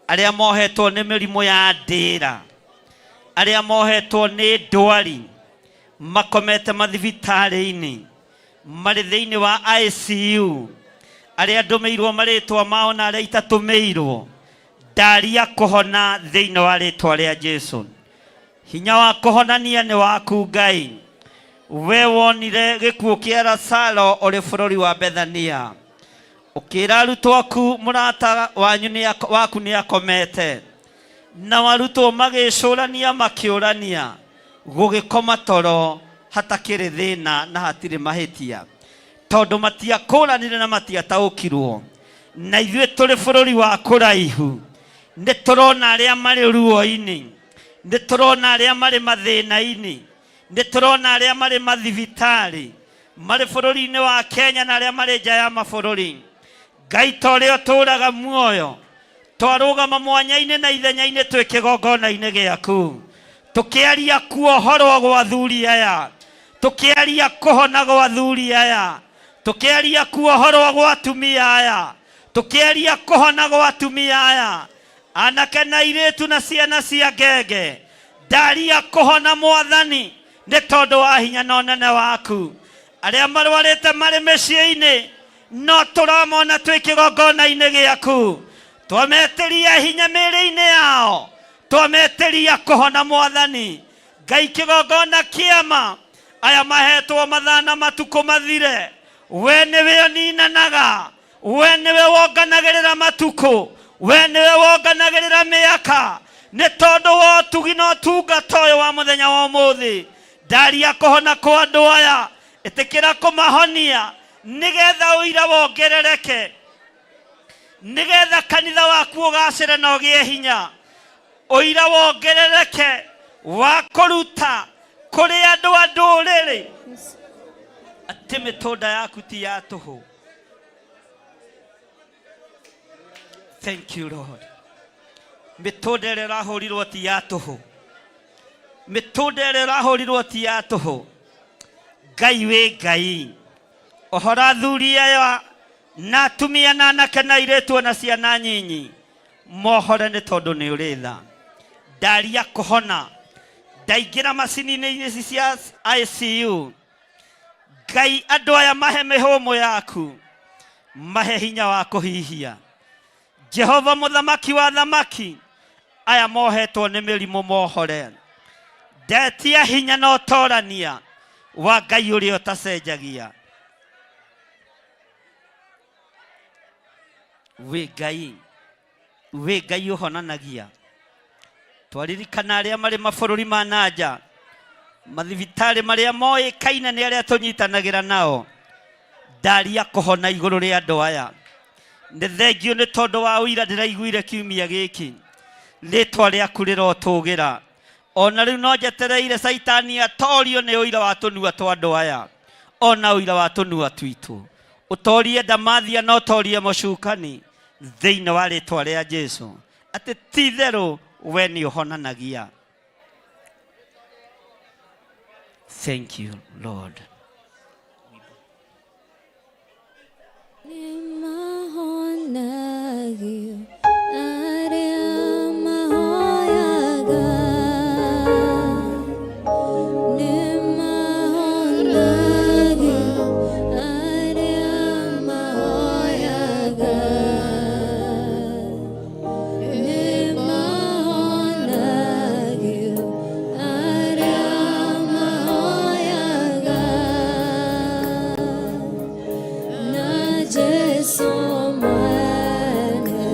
[SPEAKER 4] arĩa mohetwo nĩ mĩrimũ ya ndĩra, arĩa mohetwo nĩ ndwari makomete mathibitarĩ-inĩ, marĩ thĩinĩ wa ICU, arĩa ndũmĩirwo marĩtwa mao na arĩa itatũmĩirwo, ndaria kũhona thĩinĩ wa rĩtwa rĩa Jesu. Hinya wa kũhonania nĩ waku Ngai. We wonire gĩkuũ kĩa Lazaro ũrĩ bũrũri wa Bethania, ũkĩra arutwo aku mũrata wanyu nĩ waku nĩ akomete, nao arutwo magĩcũrania makĩũrania gũgĩkoma toro hatakĩrĩ thĩna na hatirĩ mahĩtia, tondũ matiakũranire na matiataũkirwo. Na ithuĩ tũrĩ bũrũri wa kũraihu nĩ tũrona arĩa marĩ ruo-inĩ, nĩ tũrona arĩa marĩ mathĩna-inĩ, nĩ tũrona arĩa marĩ mathibitarĩ, marĩ bũrũri-inĩ wa Kenya na arĩa marĩ nja ya mabũrũri. Ngai ta ũrĩa ũtũũraga muoyo, twarũgama mwanya-inĩ na ithenya-inĩ twĩ kĩgongona-inĩ gĩaku, tũkĩaria kuohorwo gwa athuri aya, tũkĩaria kũhona gwa athuri aya, tũkĩaria kuohorwo gwa atumia aya, tũkĩaria kũhona gwa atumia aya, anake na airĩtu na ciana cia ngenge, ndaria kũhona Mwathani nĩ tondũ wa hinya na ũnene waku. Arĩa marwarĩte marĩ mĩciĩ-inĩ no tũramona twĩ kĩgongona-inĩ gĩaku, twametĩria hinya mĩĩrĩ-inĩ yao, twametĩria kũhona Mwathani Ngai. Kĩgongona kĩama aya mahetwo mathaa na matukũ mathire, we nĩwe ũninanaga, we nĩwe wonganagĩrĩra matukũ, we nĩwe wonganagĩrĩra mĩaka. Nĩ tondũ wa ũtugi na ũtungata ũyũ wa mũthenya wa ũmũthĩ, ndaria kũhona kwa andũ aya, ĩtĩkĩra kũmahonia nĩgetha ũira wongerereke, nĩgetha kanitha waku ũgacĩre na ũgĩe hinya, ũira wongerereke wa kũruta kũrĩ andũ a ndũrĩrĩ atĩ mĩtũnda yaku ti ya tũhũ. Thank you, Lord. Mĩtũnda ĩrĩa ĩrahũrirwo ti ya tũhũ, mĩtũnda ĩrĩa ĩrahũrirwo ti ya tũhũ. Ngai wĩ Ngai, ũhoro athuri aya na atumia na anake na airĩtu ona ciana nyinyi mohore nĩ tondũ nĩ ũrĩ tha. Ndaria kũhona, ndaingĩra macini-inĩ ici cia ICU, Ngai andũ aya mahe mĩhũmũ yaku, mahe hinya wa kũhihia. Jehova mũthamaki wa thamaki, aya mohetwo nĩ mĩrimũ mohore. Ndetia hinya na ũtorania wa Ngai ũrĩa ũtacenjagia. Wĩ Ngai, wĩ Ngai ũhonanagia. Twaririkana arĩa marĩ mabũrũri ma nanja, mathibitarĩ marĩa moĩkaine nĩ arĩa tũnyitanagĩra nao, ndaria kũhona igũrũ rĩa andũ aya. Nĩ thengio nĩ tondũ wa ũira ndĩraiguire kiumia gĩkĩ, rĩtwa rĩaku rĩrotũgĩra. Ona rĩu no njetereire Caitani atorio nĩ ũira wa tũnua twa andũ aya, ona ũira wa tũnua twitũ. Ũtorie ndamathia na ũtorie mũcukani thĩinĩ wa rĩtwa rĩa Jesu, atĩ ti itherũ we nĩ ũhonanagia. Thank you, Lord.
[SPEAKER 6] Nĩmahonagio arĩa mahoyaga, nĩmahonagio arĩa mahoyaga, nĩmahonagio arĩa mahoyaga, na Jesu mwene.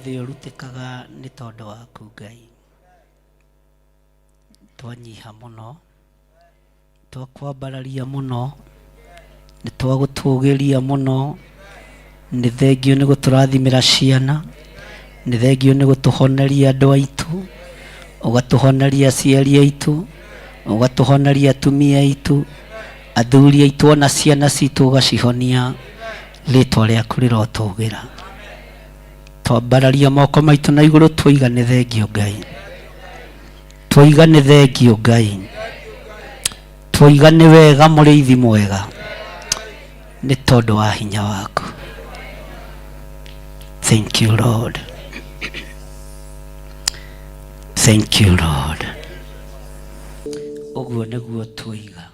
[SPEAKER 7] Wothe ũrutĩkaga nĩ tondũ waku Ngai. Twanyiha mũno, twakwambararia mũno, nĩ twagũtũgĩria mũno. Nĩ thengio nĩ gũtũrathimĩra ciana, nĩ thengio nĩ gũtũhoneria andũ aitũ, ũgatũhoneria aciari aitũ, ũgatũhoneria atumia aitũ, athuri aitũ, ona ciana citũ ũgacihonia. Rĩtwa rĩaku rĩrotũgĩra. Twambararia moko maitũ na igũrũ, twoiga nĩ thengio Ngai, twoiga nĩ thengio Ngai, twoiga nĩ wega mũrĩithi mwega, nĩ tondũ wa hinya waku. Thank you Lord, thank you Lord. Ũguo nĩguo twoiga,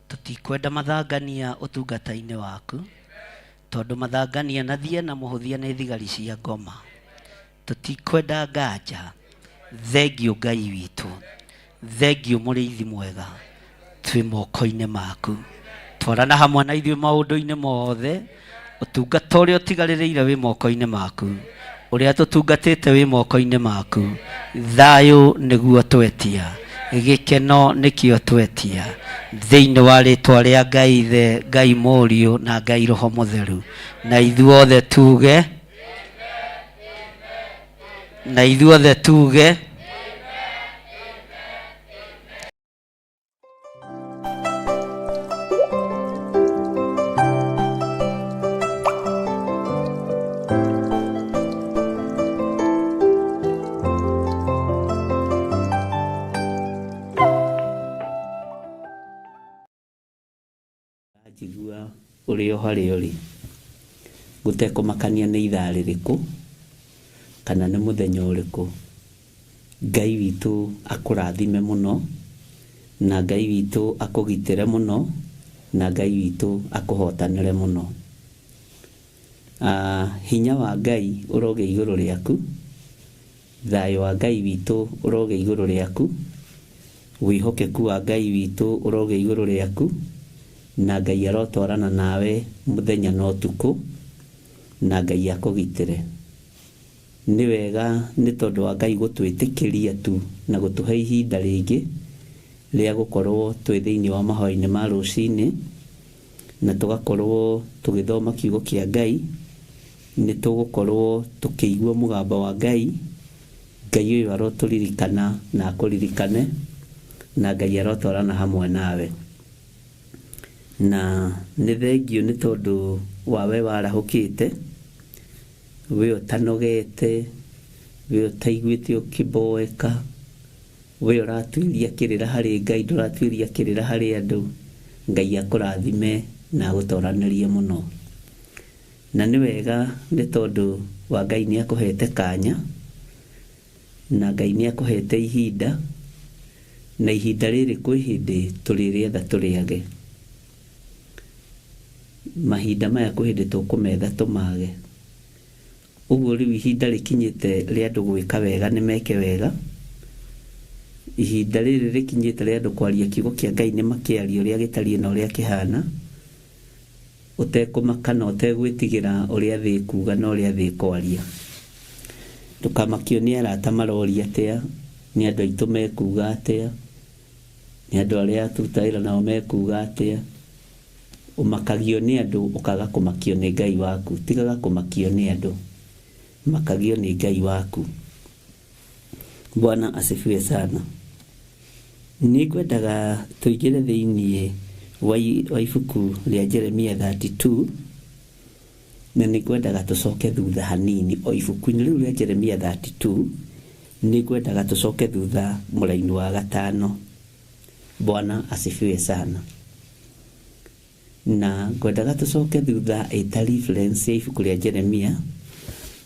[SPEAKER 7] tũtikwenda mathangania ũtungata-inĩ waku, tondũ mathangania na thie na mũhũthia nĩ thigari cia ngoma. Tũtikwenda nganja. Thengio Ngai witũ, thengio mũrĩithi mwega, twĩ moko-inĩ maku. Twarana hamwe na ithuĩ maũndũ-inĩ mothe. Ũtungata ũrĩa ũtigarĩrĩire wĩ moko-inĩ maku, ũrĩa tũtungatĩte wĩ moko-inĩ maku. Thayũ nĩguo twetia, gĩkeno nĩkĩo twetia, thĩinĩ wa rĩtwa rĩa Ngai Ithe, Ngai Mũriũ na Ngai Roho Mũtheru. Na ithuothe tuge, na ithuothe tuge. Njigua ũrĩ o harĩa ũrĩ, gũtekũmakania nĩ ithaa rĩrĩkũ kana nĩ mũthenya ũrĩkũ, Ngai witũ akũrathime mũno, na Ngai witũ akũgitĩre mũno, na Ngai witũ akũhotanĩre mũno. Hinya wa Ngai ũrogĩa igũrũ rĩaku, thayũ wa Ngai witũ ũrogĩa igũrũ rĩaku, wĩhokeku wa Ngai witũ ũrogĩa igũrũ rĩaku, na Ngai arotwarana nawe mũthenya na ũtukũ, na Ngai akũgitĩre. Nĩ wega nĩ tondũ wa Ngai gũtwĩtĩkĩria tu na gũtũhe ihinda rĩngĩ rĩa gũkorwo twĩ thĩinĩ wa mahoya-inĩ ma rũcinĩ, na tũgakorwo tũgĩthoma kiugo kĩa Ngai. Nĩ tũgũkorwo tũkĩigua mũgambo wa Ngai. Ngai ũyũ arotũririkana na akũririkane, na Ngai arotwarana hamwe nawe. Na nĩ thengio nĩ tondũ wa we warahũkĩte, we ũtanogete, we ũtaiguĩte ũkĩboeka, we ũratuĩria kĩrĩra harĩ Ngai, ndũratuĩria kĩrĩra harĩ andũ. Ngai akũrathime na agũtoranĩrie mũno. Na nĩ wega nĩ tondũ wa Ngai nĩ akũhete kanya, na Ngai nĩ akũhete ihinda, na ihinda rĩrĩ kwĩ hĩndĩ tũrĩrĩetha tũrĩage. Mahinda maya kwĩ hĩndĩ tũkũmetha tũmage. Ũguo rĩu ihinda rĩkinyĩte rĩa andũ gwĩka wega nĩ meke wega. Ihinda rĩrĩ rĩkinyĩte rĩa andũ kwaria kiugo kĩa Ngai nĩ makĩarie ũrĩa gĩtariĩ na ũrĩa kĩhana, ũtekũmaka na ũtegwĩtigĩra ũrĩa thĩ ĩkuga na ũrĩa thĩ ĩkwaria. Ndũkamakio nĩ arata maroria atĩa, nĩ andũ aitũ mekuga atĩa, nĩ andũ arĩa tũrutaga wĩra nao mekuga atĩa. Ũmakagio nĩ andũ ũkaga kũmakio nĩ Ngai waku. Tigaga kũmakio nĩ andũ, makagio nĩ Ngai waku. Bwana asifiwe sana. Nĩ ngwendaga tũingĩre thĩinĩ wa ibuku rĩa Jeremia 32, na nĩ ngwendaga tũcoke thutha hanini o ibuku-inĩ rĩu rĩa Jeremia 32. Nĩ ngwendaga tũcoke thutha mũraini wa gatano. Bwana asifiwe sana. Na ngwendaga tũcoke thutha ĩta reference ya ibuku rĩa Jeremia,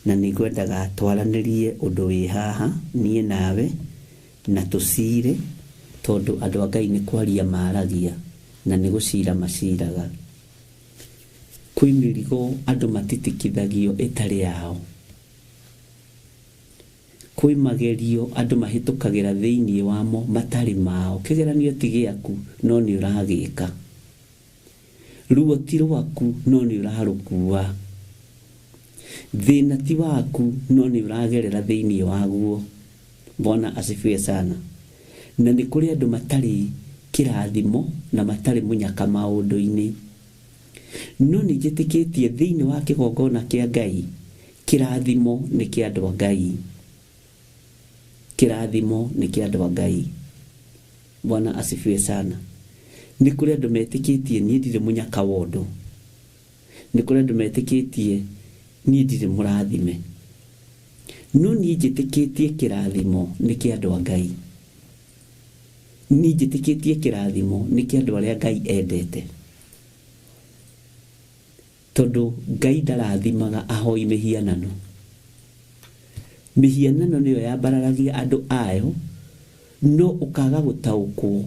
[SPEAKER 7] na nĩ ngwendaga twaranĩrie ũndũ wĩ haha niĩ nawe na tũcire, tondũ andũ a Ngai nĩ kwaria maragia na nĩ gũcira maciraga. Kwĩ mĩrigo andũ matitikithagio ĩtarĩ yao. Kwĩ magerio andũ mahĩtũkagĩra thĩinĩ wamo matarĩ mao. Kĩgeranio ti gĩaku no nĩ ũragĩka. Ruo ti rwaku no nĩ ũrarũkua. Thĩna ti waku no nĩ ũragerera thĩinĩ waguo. Bwana asifiwe sana. Na nĩ kũrĩ andũ matarĩ kĩrathimo na matarĩ mũnyaka maũndũ-inĩ. No nĩ njĩtĩkĩtie thĩinĩ wa kĩgongona kĩa Ngai, kĩrathimo nĩ kĩa andũ a Ngai. Kĩrathimo nĩ kĩa andũ a Ngai. Bwana asifiwe sana. Nĩ kũrĩ andũ metĩkĩtie niĩ ndirĩ mũnyaka wa ũndũ. Nĩ kũrĩ andũ metĩkĩtie niĩ ndirĩ mũrathime. No niĩ njĩtĩkĩtie kĩrathimo nĩ kĩa andũ a Ngai. Niĩ njĩtĩkĩtie kĩrathimo nĩ kĩa andũ arĩa Ngai endete. Tondũ Ngai ndarathimaga ahoi mĩhianano. Mĩhianano nĩyo yambararagia andũ ayo, no ũkaga gũtaũkwo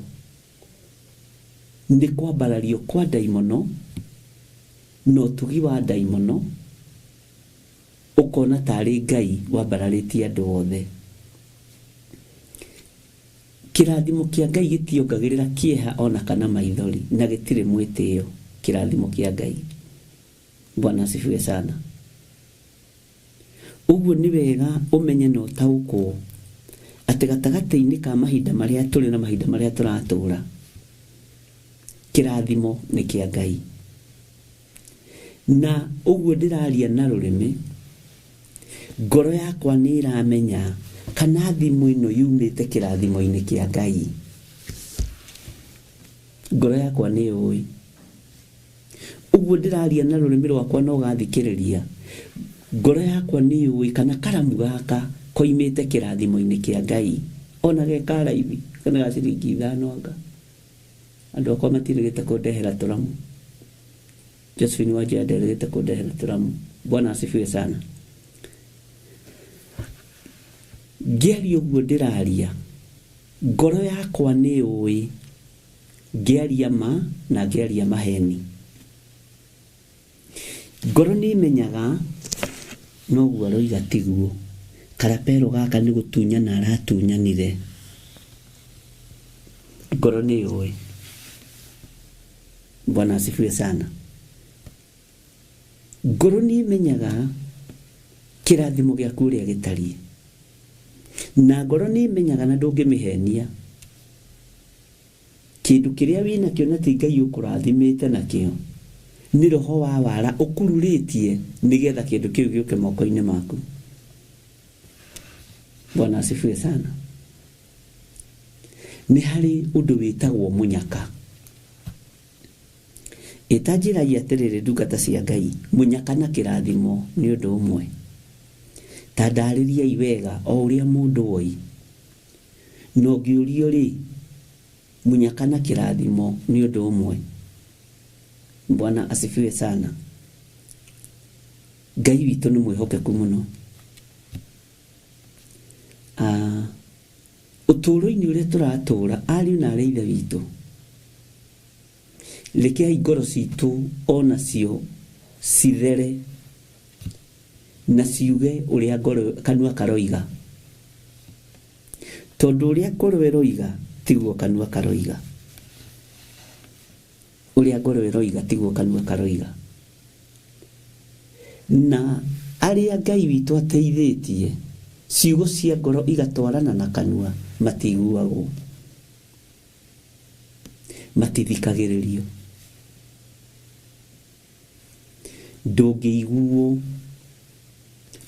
[SPEAKER 7] nĩ kwambarario kwa ndaimono na ũtugi wa ndaimono, ũkona tarĩ Ngai wambararĩtie andũ othe. Kĩrathimo kĩa Ngai gĩtiongagĩrĩra kĩeha ona kana maithori, na gĩtirĩ mwĩtĩo. Kĩrathimo kĩa Ngai. Bwana asifiwe sana. Ũguo nĩ wega ũmenye na ũtaũkwo atĩ gatagatĩ-inĩ ka mahinda marĩa tũrĩ na mahinda marĩa tũratũra, kĩrathimo nĩ kĩa Ngai. Na ũguo ndĩraria na rũrĩmĩ, ngoro yakwa nĩ ĩramenya kana thimũ ĩno yumĩte kĩrathimo-inĩ kĩa Ngai. Ngoro yakwa nĩ yũĩ. Ũguo ndĩraria na rũrĩmĩ rwakwa na ũgathikĩrĩria, ngoro yakwa nĩ yũĩ kana karamu gaka koimĩte kĩrathimo-inĩ kĩa Ngai. Ona ge ka raithi kana ga ciringi 5 anga. Andũ akwa matirĩgĩte kũndehera tũramu. Josephine Wanjoya nderĩgĩte kũndehera tũramu. Bwana asifiwe sana. Ngĩaria ũguo ndĩraria, ngoro yakwa nĩ yũĩ ngĩaria ma na ngĩaria maheni. Ngoro nĩ ĩmenyaga noguo aroiga tiguo. Karapero gaka nĩ gũtunyana aratunyanire. Ngoro nĩ yũĩ. Bwana asifiwe sana. Ngoro nĩ ĩmenyaga kĩrathimo gĩaku ũrĩa gĩtariĩ. Na ngoro nĩ ĩmenyaga na ndũngĩmĩhenia. Kĩndũ kĩrĩa wĩnakĩo na ti Ngai ũkũrathimĩte nakĩo, nĩ roho wa wara ũkururĩtie nĩgetha kĩndũ kĩu gĩũke moko-inĩ maku. Bwana asifiwe sana. Nĩ harĩ ũndũ wĩtagwo mũnyaka. Ĩtanjĩragia atĩrĩrĩ ndungata cia Ngai, mũnyaka na kĩrathimo nĩ ũndũ ũmwe. Ta ndarĩriai wega o ũrĩa mũndũ oi. Na ũngĩũrio rĩ, mũnyaka na kĩrathimo nĩ ũndũ ũmwe. Bwana asifiwe sana. Ngai witũ nĩ mwĩhokeku mũno. Ũtũũro-inĩ ũrĩa tũratũũra, ariũ na arĩ ithe witũ, rekei ngoro citũ onacio cithere na ciuge ũrĩa ngoro kanua karoiga. Tondũ ũrĩa ngoro ĩroiga tiguo kanua karoiga. Ũrĩa ngoro ĩroiga tiguo kanua karoiga. Na arĩa Ngai witũ ateithĩtie, ciugo cia ngoro igatwarana na kanua, matiguagwo, matithikagĩrĩrio. Ndũngĩiguo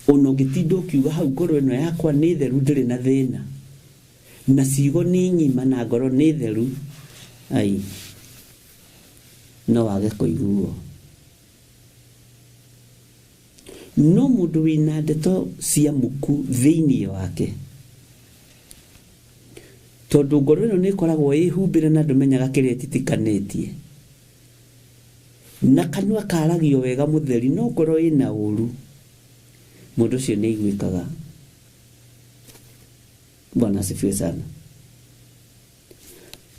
[SPEAKER 7] ona ũngĩtinda ũkiuga hau ngoro ĩno yakwa nĩ theru ndĩrĩ na thĩna, na ciugo nĩ ng'ima na ngoro nĩ theru, ai, no wage kũiguo. No mũndũ wĩna ndeto cia muku thĩinĩ wake, tondũ ngoro ĩno nĩ ĩkoragwo ĩhumbĩre na ndũmenyaga kĩrĩa ĩtitikanĩtie, na kanua karagio wega mũtheri no ngoro ĩna ũru, mũndũ ũcio nĩ aiguĩkaga. Bwana asifiwe sana.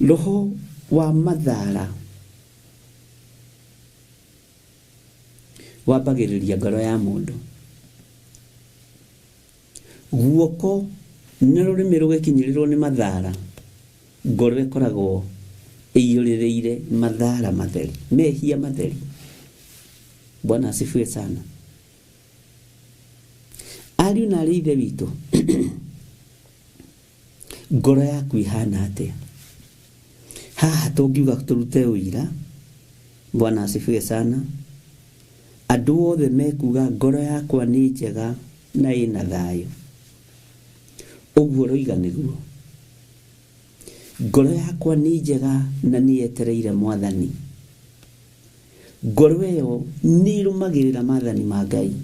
[SPEAKER 7] Roho wa mathara wambagĩrĩria ngoro ya mũndũ. Guoko na rũrĩmĩ rũgĩkinyĩrĩrwo nĩ mathara, ngoro ĩkoragwo ĩiyũrĩrĩire mathara matheri, mehia matheri. Bwana asifiwe sana. Ariũ na arĩ ithe witũ, ngoro yaku ihana atĩa? Haha tũngiuga tũrute ũira. Bwana asifiwe sana. Andũ othe mekuga ngoro yakwa nĩ njega na ĩna thayũ. Ũguo ũroiga nĩguo. Ngoro yakwa nĩ njega na nĩ yetereire Mwathani. Ngoro ĩyo nĩ ĩrũmagĩrĩra maathani ma Ngai.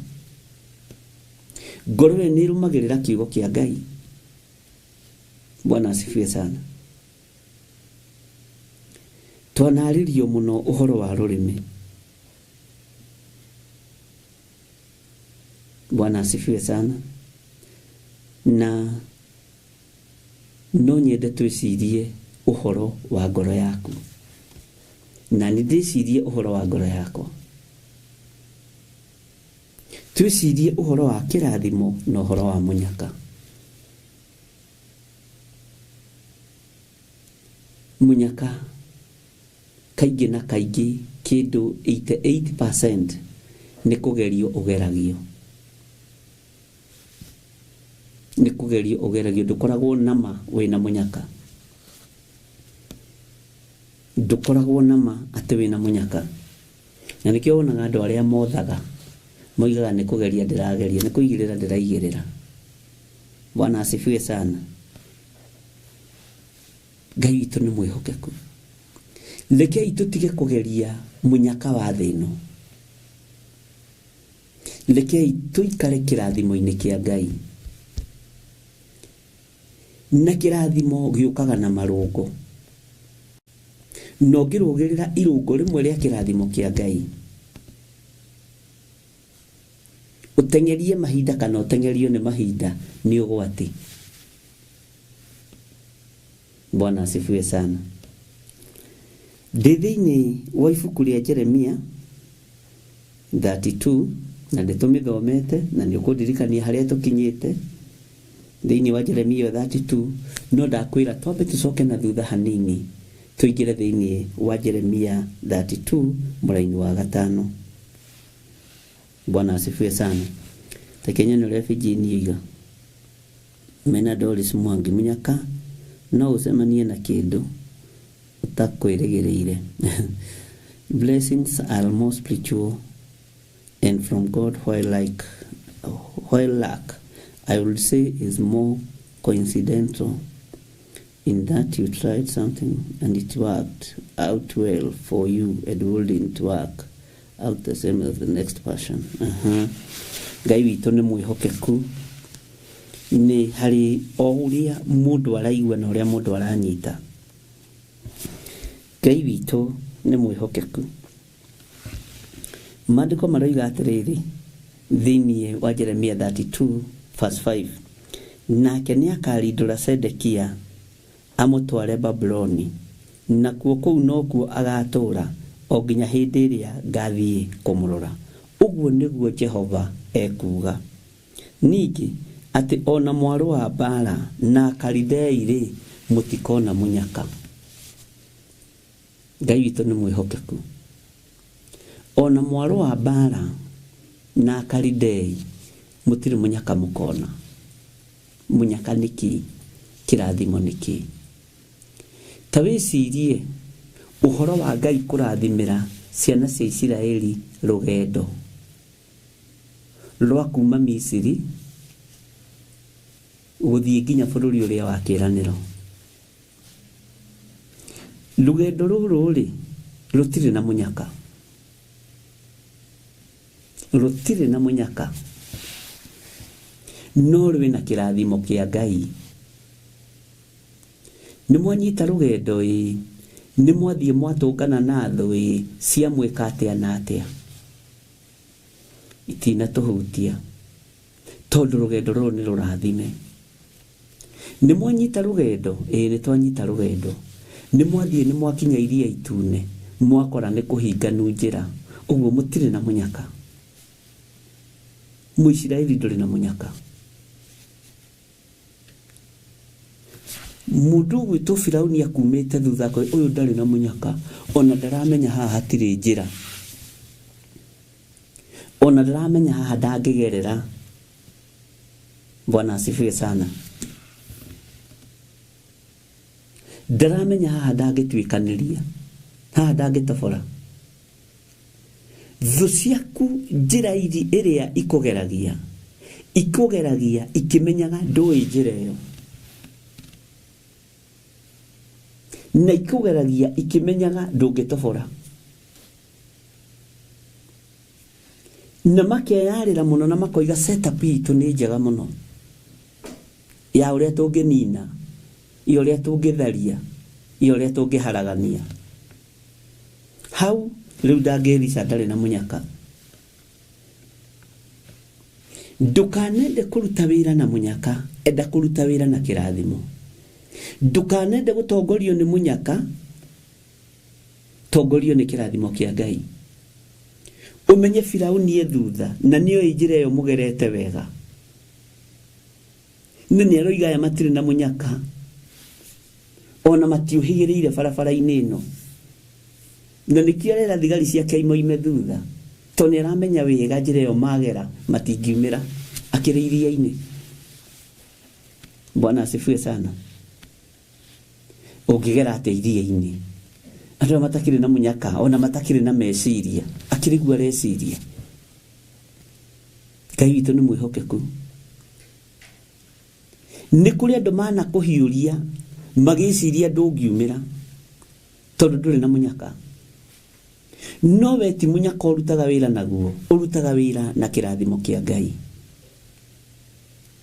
[SPEAKER 7] Ngoro ĩyo nĩ ĩrũmagĩrĩra kiugo kĩa Ngai. Bwana asifiwe sana. Twanarĩrio mũno ũhoro wa rũrĩmĩ. Bwana asifiwe sana. Na no nyende twĩcirie ũhoro wa ngoro yaku. Na nĩ ndĩcirie ũhoro wa ngoro yakwa. Twĩcirie ũhoro wa kĩrathimo na ũhoro wa mũnyaka. Mũnyaka kaingĩ na kaingĩ kĩndũ 88% nĩ kũgerio ũgeragio. Nĩ kũgerio ũgeragio, ndũkoragwo nama wĩna mũnyaka. Ndũkoragwo nama atĩ wĩna mũnyaka. Na nĩkĩo wonaga andũ arĩa mothaga moigaga nĩ kũgeria ndĩrageria, nĩ kũigĩrĩra ndĩraigĩrĩra. Bwana asifiwe sana. Ngai witũ nĩ mwĩhokeku. Rekei tũtige kũgeria mũnyaka wa thĩ ĩno. Rekei tũikare kĩrathimo-inĩ kĩa Ngai. Na kĩrathimo gĩũkaga na marũngo. Na ũngĩrũgĩrĩra irũngo rĩmwe rĩa kĩrathimo kĩa Ngai, ũteng'erie mahinda kana ũteng'erio nĩ mahinda nĩ ũgwati. Bwana asifiwe sana. Ndĩ thĩinĩ wa ibuku rĩa Jeremia 32 na nĩtũmĩthomete na nĩ ũkũndirikania harĩa tũkinyĩte thĩinĩ wa Jeremia 32, no ndakwĩra twambe tũcoke na thutha hanini tũingĩre thĩinĩ wa Jeremia 32 mũraini wa 5. Bwana asifiwe sana. Tekenya nĩ refugee niiga mena Doris Mwangi Munyaka no ũcemanie na kĩndũ ũtakwĩrĩgĩrĩire. Blessings are more spiritual and from God, while luck I would say is more coincidental in that you tried something and it worked out well for you and wouldn't work out the same as the next person. Ngai witũ nĩ mwĩhokeku, nĩ harĩ o ũrĩa mũndũ araigua na ũrĩa mũndũ aranyita. Ngai witũ nĩ mwĩhokeku. Maandĩko maroiga atĩrĩrĩ thĩinĩ wa Jeremia 32 verse 5, nake nĩakarindũra Sedekia amũtware Babuloni, nakuo kũu nokuo agatũũra o nginya hĩndĩ ĩrĩa ngathiĩ kũmũrora. Ũguo nĩguo Jehova ekuuga. Ningĩ atĩ ona mwarũ wa mbara na Kalidei-rĩ, mũtikona mũnyaka. Ngai witũ nĩ mwĩhokeku. Ona mwarũ wa mbara na Kalidei mũtirĩ mũnyaka mũkona. Mũnyaka nĩ kĩ? Kĩrathimo nĩ kĩ? Ta wĩcirie ũhoro wa Ngai kũrathimĩra ciana cia Isiraeli rũgendo rwa kuma Misiri gũthiĩ nginya bũrũri ũrĩa wa kĩĩranĩro. Rũgendo rũrũ rĩ rũtirĩ na mũnyaka, rũtirĩ na mũnyaka, no rwĩna kĩrathimo kĩa Ngai. Nĩ mwanyita rũgendo ĩ, nĩ mwathiĩ mwatũngana na thũ ĩ, ciamwĩka atĩa na atĩa, itinatũhutia tondũ rũgendo rũrũ nĩ rũrathime. Nĩ mwanyita rũgendo ĩ, nĩ twanyita rũgendo, nĩ mwathiĩ nĩ mwakinya iria itune, mwakora nĩ kũhinganu njĩra, ũguo mũtirĩ na mũnyaka. Mũisiraeli ndũrĩ na mũnyaka. Mũndũ ũgwĩtwo Firauni akumĩte thutha akauga ũyũ ndarĩ na mũnyaka, ona ndaramenya haha hatirĩ njĩra, ona ndaramenya haha ndangĩgerera. Bwana asifiwe sana. Ndaramenya haha ndangĩtuĩkanĩria, haha ndangĩtobora. Thũ ciaku njĩra ĩrĩa ikũgeragia, ikũgeragia ikĩmenyaga ndũĩ njĩra ĩyo, na ikũgeragia ikĩmenyaga ndũngĩtobora, na makeyarĩra mũno na makoiga setup itũ nĩ njega mũno ya ũrĩa tũngĩnina, ya ũrĩa tũngĩtharia, ya ũrĩa tũngĩharagania. Hau rĩu ndangĩrica ndarĩ na mũnyaka. Ndũkanende kũruta wĩra na mũnyaka, enda kũruta wĩra na kĩrathimo. Ndũkanende gũtongorio nĩ mũnyaka, tongorio nĩ kĩrathimo kĩa Ngai. Ũmenye Firauni e thutha na nĩoĩ njĩra ĩyo mũgerete wega, na nĩaroiga aya matirĩ na mũnyaka, ona matiũhĩgĩrĩire barabara-inĩ ĩno, na nĩkĩo arera thigari ciake imoime thutha, tondũ nĩaramenya wega njĩra ĩyo magera matingiumĩra akĩrĩ iria-inĩ. Bwana asifiwe sana. Ũngĩgera atĩa iria-inĩ? Andũ aya matakĩrĩ na mũnyaka, ona matakĩrĩ na meciria, akĩrĩ guo areciria. Ngai witũ nĩ mwĩhokeku. Nĩ kũrĩ andũ manakũhiũria magĩciria ndũngiumĩra tondũ ndũrĩ na mũnyaka. No we ti mũnyaka ũrutaga wĩra naguo, ũrutaga wĩra na kĩrathimo kĩa Ngai.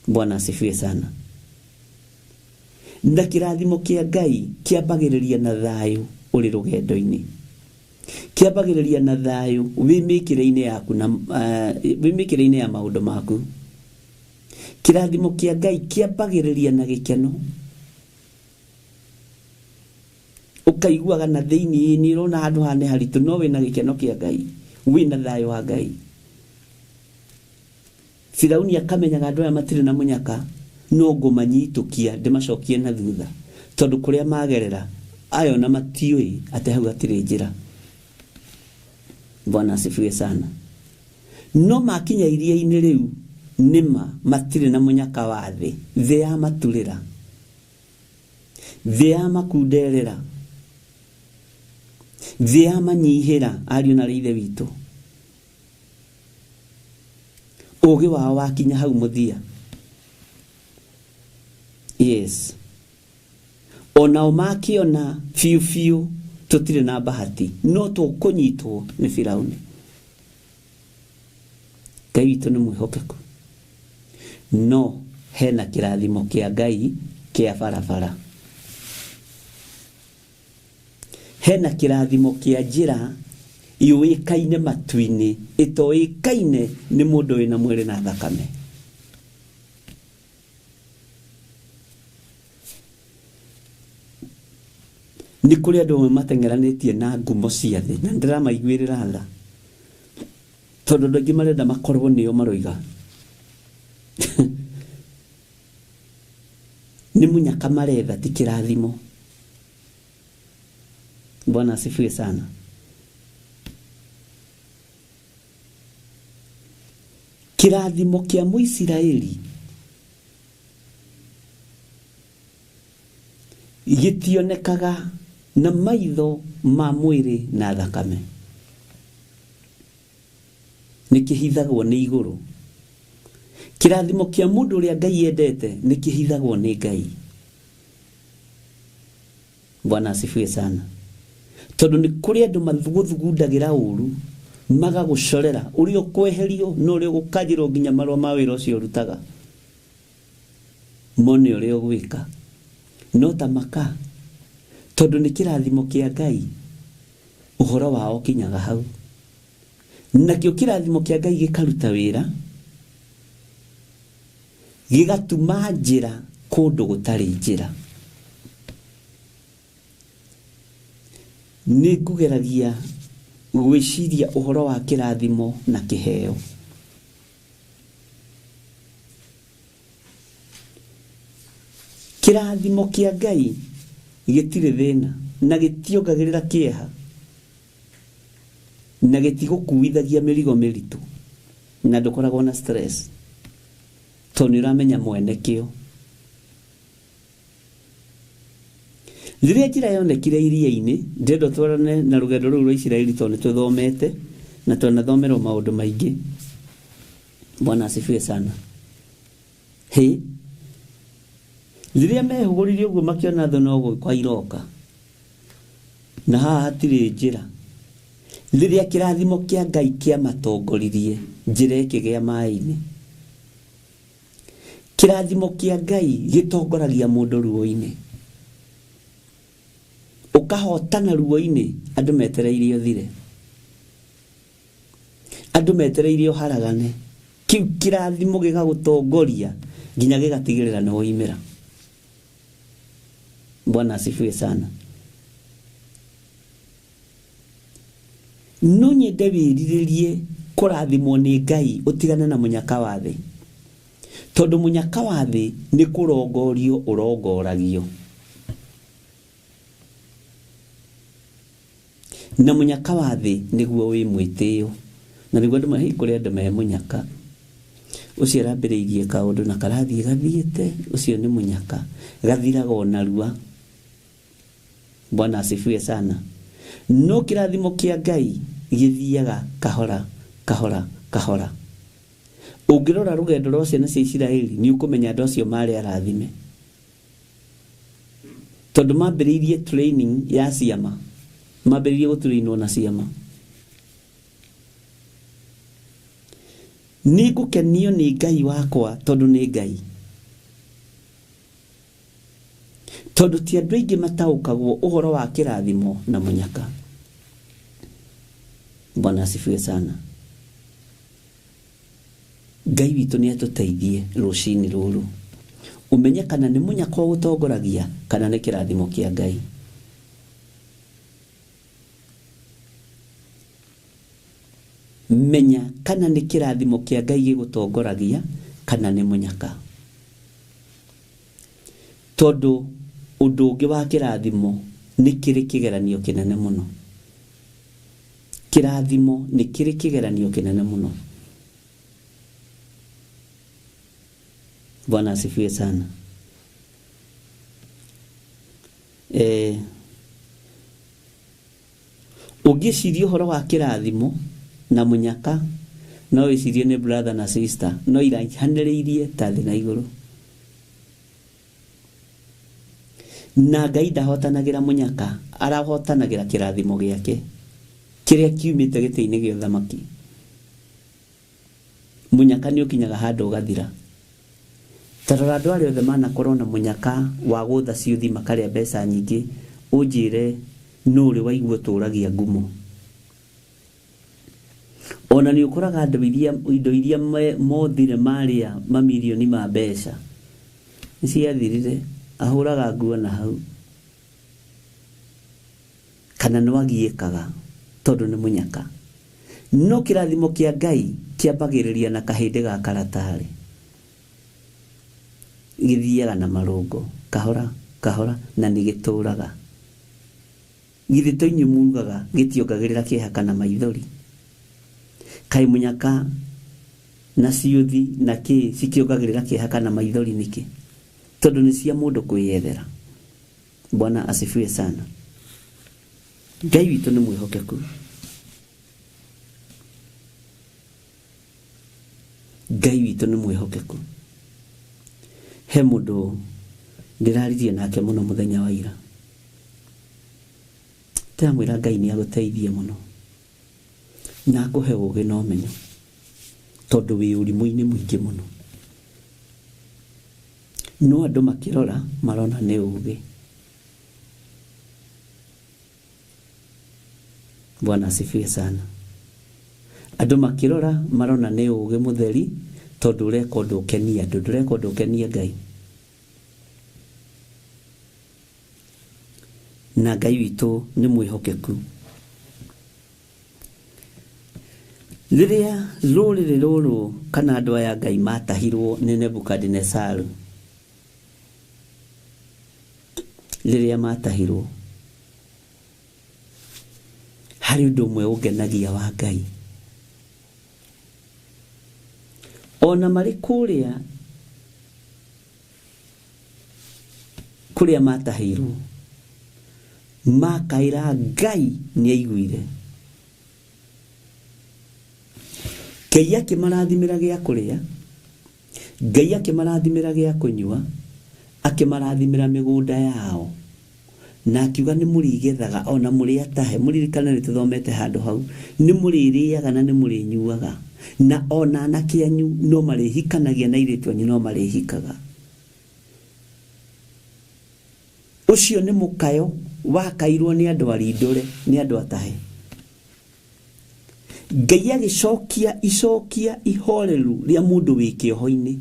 [SPEAKER 7] Bwana asifiwe sana. Na kĩrathimo kĩa Ngai kĩambagĩrĩria na thayũ ũrĩ rũgendo-inĩ, kĩambagĩrĩria na thayũ wĩ mĩkĩre-inĩ yaku na wĩ mĩkĩre-inĩ ya maũndũ maku. Kĩrathimo kĩa Ngai kĩambagĩrĩria na gĩkeno, ũkaiguaga na thĩinĩ nĩ ũrona handũ haha nĩ haritũ, no wĩna gĩkeno kĩa Ngai, wĩna thayũ wa Ngai. Firauni akamenyaga andũ aya matirĩ na mũnyaka, no ngũmanyitũkia ndĩmacokie na thutha, tondũ kũrĩa magerera ayo na matiũĩ atĩ hau hatirĩ njĩra. Bwana asifiwe sana. No makinya iria-inĩ rĩu nĩma matirĩ na mũnyaka wa thĩ, thĩ ya maturĩra, thĩ ya makunderera, thĩ ya manyihĩra ariũ na ithe witũ. Ũgĩ wao wakinya hau mũthia. Yes, onao makĩona biũ biũ tũtirĩ na bahati, no tũkũnyitwo nĩ Firauni. Ngai witũ nĩ mwĩhokeku, no hena kĩrathimo kĩa Ngai kĩa barabara, hena kĩrathimo kĩa njĩra yũĩkaine matu-inĩ ĩtoĩkaine nĩ mũndũ wĩna mwĩrĩ na thakame. Nĩ kũrĩ andũ amwe mateng'eranĩtie na ngumo cia thĩ, na ndĩramaiguĩrĩra tha, tondũ andũ aingĩ marenda makorwo nĩo maroiga. Nĩ mũnyaka maretha, ti kĩrathimo. Bwana asifiwe sana. Kĩrathimo kĩa Mũisiraeli gĩtionekaga na maitho ma mwĩrĩ na thakame, nĩ kĩhithagwo nĩ igũrũ. Kĩrathimo kĩa mũndũ ũrĩa Ngai endete nĩ kĩhithagwo nĩ Ngai. Bwana asifiwe sana. Tondũ nĩ kũrĩ andũ magũthugundagĩra ũru, magagũcorera ũrĩa ũkweherio na ũrĩa ũgũkanjĩrwo nginya marũa ma wĩra ũcio ũrutaga, mone ũrĩa ũgwĩka. No ta maka, tondũ nĩ kĩrathimo kĩa Ngai, ũhoro wao ũkinyaga hau. Nakĩo kĩrathimo kĩa Ngai gĩkaruta wĩra, gĩgatuma njĩra kũndũ gũtarĩ njĩra. Nĩ ngũgeragia gwĩciria ũhoro wa kĩrathimo na kĩheo. Kĩrathimo kĩa Ngai gĩtirĩ thĩna na gĩtiongagĩrĩra kĩeha na gĩtigũkuithagia mĩrigo mĩritũ na ndũkoragwo na stress. Tondũ nĩ ũramenya mwene kĩo. Rĩrĩa njĩra yonekire iria-inĩ, ndĩrenda twarane na rũgendo rũu rwa Isiraeli tondũ nĩ tũthomete na twanathomerwo maũndũ maingĩ. Bwana asifiwe sana. Hĩ, rĩrĩa mehũgũrire ũguo makĩona thũ no gũka iroka, na haha hatirĩ njĩra. Rĩrĩa kĩrathimo kĩa Ngai kĩamatongoririe, njĩra ĩkĩgĩa maĩ-inĩ. Kĩrathimo kĩa Ngai gĩtongoragia mũndũ ruo-inĩ. Ũkahotana ruo-inĩ, andũ metereire ũthire. Andũ metereire ũharagane. Kĩu kĩrathimo gĩgagũtongoria nginya gĩgatigĩrĩra nĩ woimĩra. Bwana asifiwe sana. No nyende wĩrirĩrie kũrathimwo nĩ Ngai ũtigane na mũnyaka wa thĩ. Tondũ mũnyaka wa thĩ nĩ kũrongorio ũrongoragio. Na mũnyaka wa thĩ nĩguo wĩ mwĩtĩo. Na nĩguo andũ mahi kũrĩ andũ me mũnyaka. Ũcio arambĩrĩirie kaũndũ na karathiĩ gathiĩte, ũcio nĩ mũnyaka. Gathiraga o narua. Bwana asifiwe sana. No kĩrathimo kĩa Ngai gĩthiaga kahora, kahora, kahora. Ũngĩrora rũgendo rwa ciana cia Isiraeli nĩ ũkũmenya andũ acio marĩ arathime. Tondũ mambĩrĩirie training ya ciama. Mambĩrĩirie gũtrainwo na ciama. Nĩ ngũkenio nĩ Ngai wakwa tondũ nĩ Ngai. Tondũ ti andũ aingĩ mataũkagwo ũhoro wa kĩrathimo na mũnyaka. Bwana asifiwe sana. Ngai witũ nĩ atũteithie rũcinĩ rũrũ. Ũmenye kana nĩ mũnyaka ũgũtongoragia kana nĩ kĩrathimo kĩa Ngai. Menya kana nĩ kĩrathimo kĩa Ngai gĩgũtongoragia kana nĩ mũnyaka. Tondũ ũndũ ũngĩ wa kĩrathimo nĩ kĩrĩ kĩgeranio kĩnene mũno. Kĩrathimo nĩ kĩrĩ kĩgeranio kĩnene mũno. Bwana asifiwe sana. Ũngĩciria ũhoro wa kĩrathimo na mũnyaka no wĩcirie nĩ brother na sister, no iraihanĩrĩirie ta thĩ na igũrũ. Na Ngai ndahotanagĩra mũnyaka, arahotanagĩra kĩrathimo gĩake kĩrĩa kiumĩte gĩtĩ-inĩ gĩa ũthamaki. Mũnyaka nĩ ũkinyaga handũ ũgathira. Ta rora andũ arĩa othe manakorwo na mũnyaka wa gũtha ciũthi makarĩa mbeca nyingĩ, ũnjĩre nũ ũrĩ waigua ũtũragia ngumo. Ona nĩ ũkoraga andũ iria indo iria mothire marĩa mamirioni ma mbeca nĩ ciathirire, ahũraga nguo na hau. Kana no agiĩkaga tondũ nĩ mũnyaka. No kĩrathimo kĩa Ngai kĩambagĩrĩria na kahĩndĩ ga karatarĩ. Gĩthiaga na marũngo kahora kahora na nĩ gĩtũraga. Githĩ to inyuĩ mugaga gĩtiongagĩrĩra kĩeha kana maithori. Kaĩ mũnyaka na ciũthi na kĩ cikĩongagĩrĩra kĩeha kana maithori nĩkĩ? Tondũ nĩ cia mũndũ kwĩyethera. Bwana asifiwe sana. Ngai witũ nĩ mwĩhokeku. Ngai witũ nĩ mwĩhokeku. He mũndũ ndĩraririe nake mũno mũthenya wa ira. Ndĩramwĩra Ngai nĩ agũteithie mũno na akũhe ũũgĩ na ũmenyo, tondũ wĩ ũrimũ-inĩ mũingĩ mũno. No andũ makĩrora marona nĩ ũũgĩ. Bwana asifiwe sana. Andũ makĩrora marona nĩ ũũgĩ mũtheri tondũ ũreka ũndũ ũkenie andũ, ndũreka ũndũ ũkenie Ngai. Na Ngai witũ nĩ mwĩhokeku. Rĩrĩa rũrĩrĩ rũrũ kana andũ aya Ngai matahirwo nĩ Nebukadinesaru, rĩrĩa matahirwo, harĩ ũndũ ũmwe ũngenagia wa Ngai. Ona marĩ kũrĩa Kũrĩa matahĩirwo makaĩra Ngai nĩ aiguire. Ngai akĩmarathimĩra gĩa kũrĩa, Ngai akĩmarathimĩra gĩa kũnyua, akĩmarathimĩra mĩgũnda yao, na akiuga nĩ mũrĩgethaga ona mũrĩ atahe. Mũririkane nĩ tũthomete handũ hau, nĩ mũrĩrĩaga na nĩ mũrĩnyuaga, na ona anake anyu no marĩhikanagia na airĩtu anyu no marĩhikaga. Ũcio nĩ mũkayo wakairwo nĩ andũ arindũre, nĩ andũ atahe. Ngai agĩcokia icokia ihoreru rĩa mũndũ wĩ kĩoho-inĩ.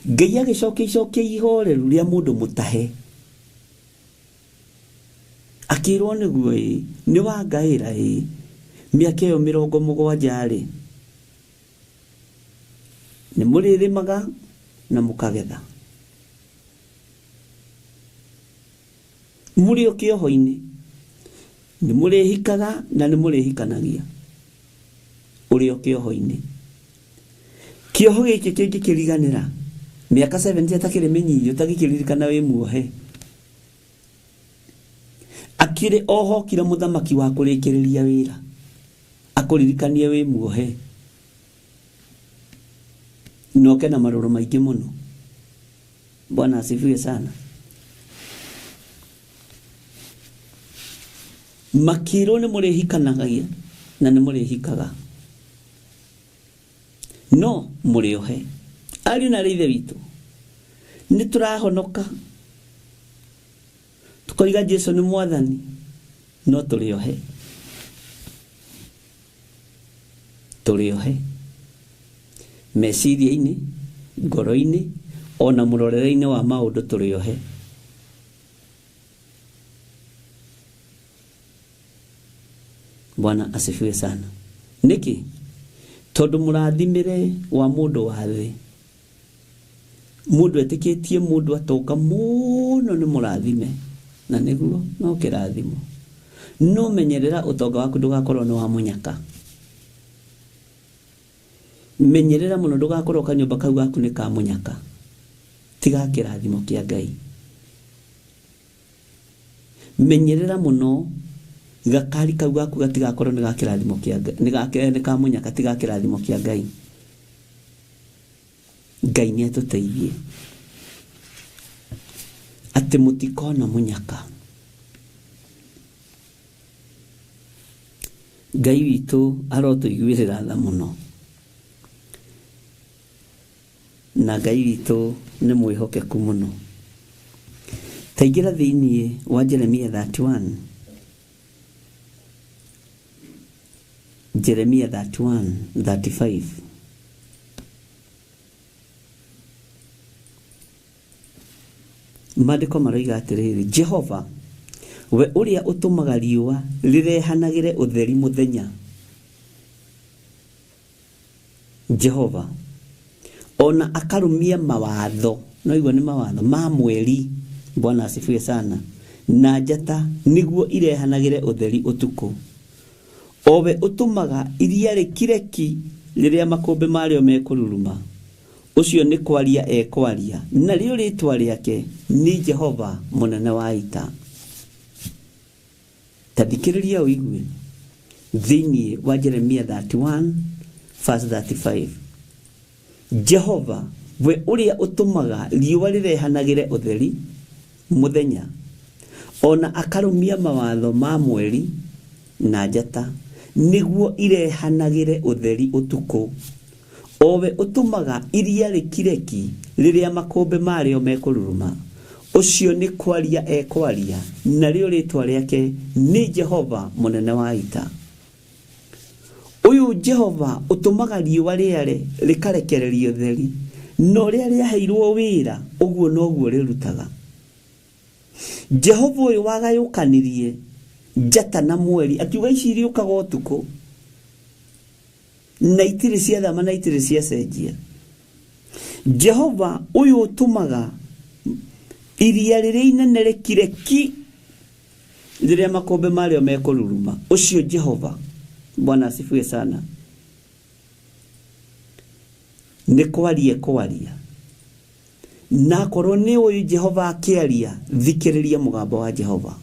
[SPEAKER 7] Ngai agĩcokia icokia ihoreru rĩa mũndũ mũtahe. Akĩrwo nĩguo ĩ, nĩ wangaĩra ĩ, mĩaka ĩyo 70 rĩ, nĩ mũrĩrĩmaga na mũkagetha. Mũrĩ o kĩoho-inĩ, nĩ mũrĩhikaga na nĩ mũrĩhikanagia. Ũrĩ o kĩoho-inĩ. Kĩoho gĩkĩ kĩngĩkĩriganĩra, mĩaka 70 atakĩrĩ mĩnyinyi, ũtagĩkĩririkana wĩ muohe. Akĩrĩ ohokire mũthamaki wa kũrĩkĩrĩria wĩra, akũririkanie wĩ muohe. Noke na marũrũ maingĩ mũno. Bwana asifiwe sana. Makĩrwo nĩ mũrĩhikanagia na nĩ mũrĩhikaga, no mũrĩ ohe. Ariũ na aarĩ a Ithe witũ, nĩ tũrahonoka tukoiga Jesu nĩ mwathani, no tũrĩ ohe. Tũrĩ ohe meciria-inĩ, ngoro-inĩ, ona mũrorere-inĩ wa maũndũ tũrĩ ohe. Bwana asifiwe sana. Nĩkĩ? Tondũ mũrathimĩre wa mũndũ wa thĩ, mũndũ etĩkĩtie mũndũ atonga mũno nĩ mũrathime, na nĩguo no kĩrathimo. No menyerera ũtonga waku ndũgakorwo nĩ wa mũnyaka. Menyerera mũno ndũgakorwo kanyũmba kau gaku nĩ ka mũnyaka, tiga kĩrathimo kĩa Ngai. Menyerera mũno gakari kau gaku gatigakorwo nĩ ga kĩrathimo kĩa Ngai, nĩ ka mũnyaka, tiga kĩrathimo kĩa Ngai. Ngai nĩ atũteithie atĩ mũtikona mũnyaka. Ngai witũ arotũiguĩrĩra tha mũno, na Ngai witũ nĩ mwĩhokeku mũno. Taingĩra thĩinĩ wa Jeremia 31. Jeremia 31:35. Maandĩko maroiga atĩrĩrĩ, Jehova we ũrĩa ũtũmaga riũa rĩrehanagĩre ũtheri mũthenya, Jehova ona akarũmia mawatho, no igua nĩ mawatho ma mweri, Bwana asifiwe sana, na njata nĩguo irehanagĩre ũtheri ũtukũ, o we ũtũmaga iria rĩkire ki rĩrĩa makũmbĩ marĩo mekũruruma, ũcio nĩ kwaria ekwaria, narĩo rĩtwa rĩake nĩ Jehova mũnene wa ita. Ta thikĩrĩria ũigue thĩinĩ wa Jeremia 31 verse 35. Jehova we ũrĩa ũtũmaga riũa rĩrehanagĩre ũtheri mũthenya, ona akarũmia mawatho ma mweri na njata nĩguo irehanagĩre ũtheri ũtukũ, o we ũtũmaga iria rĩkire ki rĩrĩa makũmbĩ marĩo mekũruruma, ũcio nĩ kwaria ekwaria, narĩo rĩtwa rĩake nĩ Jehova mũnene wa ita. Ũyũ Jehova ũtũmaga riũa rĩare rĩkarekereria ũtheri, na ũrĩa rĩaheirwo wĩra ũguo noguo rĩrutaga. Jehova ũyũ wagayũkanirie njata na mweri, akiuga ici iriũkaga ũtukũ na itirĩ ciathama na itirĩ ciacenjia. Jehova ũyũ ũtũmaga iria rĩrĩa inene rĩkire ki rĩrĩa makũmbĩ marĩo mekũruruma, ũcio Jehova, Bwana asifiwe sana, nĩ kwaria kwaria, Na akorwo nĩ ũyũ Jehova akĩaria, thikĩrĩria mũgambo wa Jehova.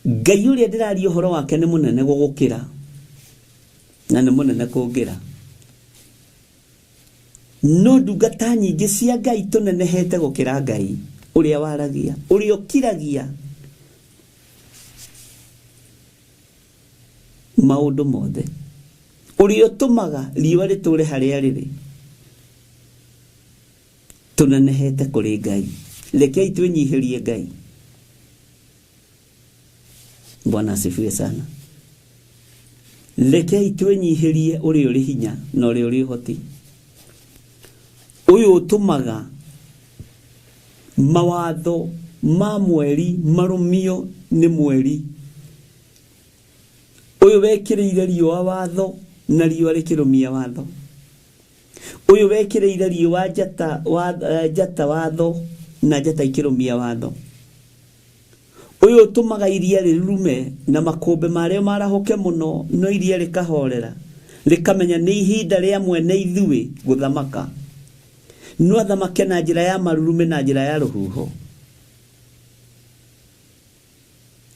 [SPEAKER 7] Ngai ũrĩa ndĩraria ũhoro wake nĩ mũnene gũgũkĩra na nĩ mũnene kũngĩra. No ndungata nyingĩ cia Ngai tũnenehete gũkĩra Ngai ũrĩa waragia, ũrĩa ũkiragia maũndũ mothe, ũrĩa ũtũmaga riũa rĩtũre harĩa rĩrĩ. Tũnenehete kũrĩ Ngai. Rekei twĩnyihĩrie Ngai. Bwana asifiwe sana. Rekei twĩnyihĩrie ũrĩa ũrĩ hinya na ũrĩa ũrĩ ũhoti, ũyũ ũtũmaga mawatho ma mweri marũmio nĩ mweri, ũyũ wekĩrĩire riũa watho na riũa rĩkĩrũmia watho, ũyũ wekĩrĩire riũa njata watho na njata ikĩrũmia watho, ũyũ ũtũmaga iria rĩrurume na makũmbĩ marĩo marahũke mũno, no iria rĩkahorera rĩkamenya nĩ ihinda rĩa mwene ithuĩ gũthamaka. No athamake na njĩra ya marurume na njĩra ya rũhuho.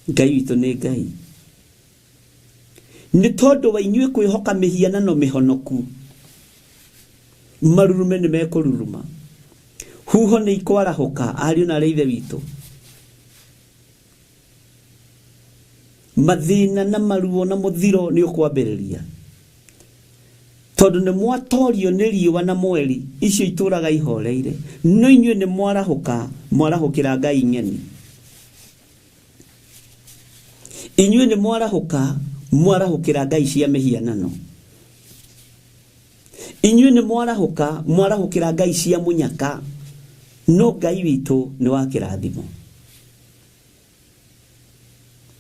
[SPEAKER 7] Ngai witũ nĩ Ngai. Nĩ tondũ wa inyuĩ kwĩhoka mĩhianano mĩhonoku, marurume nĩ mekũruruma, huho nĩ ikwarahũka. Ariũ na arĩ ithe witũ, mathĩna na maruo na mũthiro nĩ ũkwambĩrĩria, tondũ nĩ mwatorio nĩ riũa na mweri icio itũraga ihoreire, no inyuĩ nĩ mwarahũka, mwarahũkĩra Ngai ng'eni. Inyuĩ nĩ mwarahũka, mwarahũkĩra Ngai cia mĩhianano. Inyuĩ nĩ mwarahũka, mwarahũkĩra Ngai cia mũnyaka, no Ngai witũ nĩ wa kĩrathimo.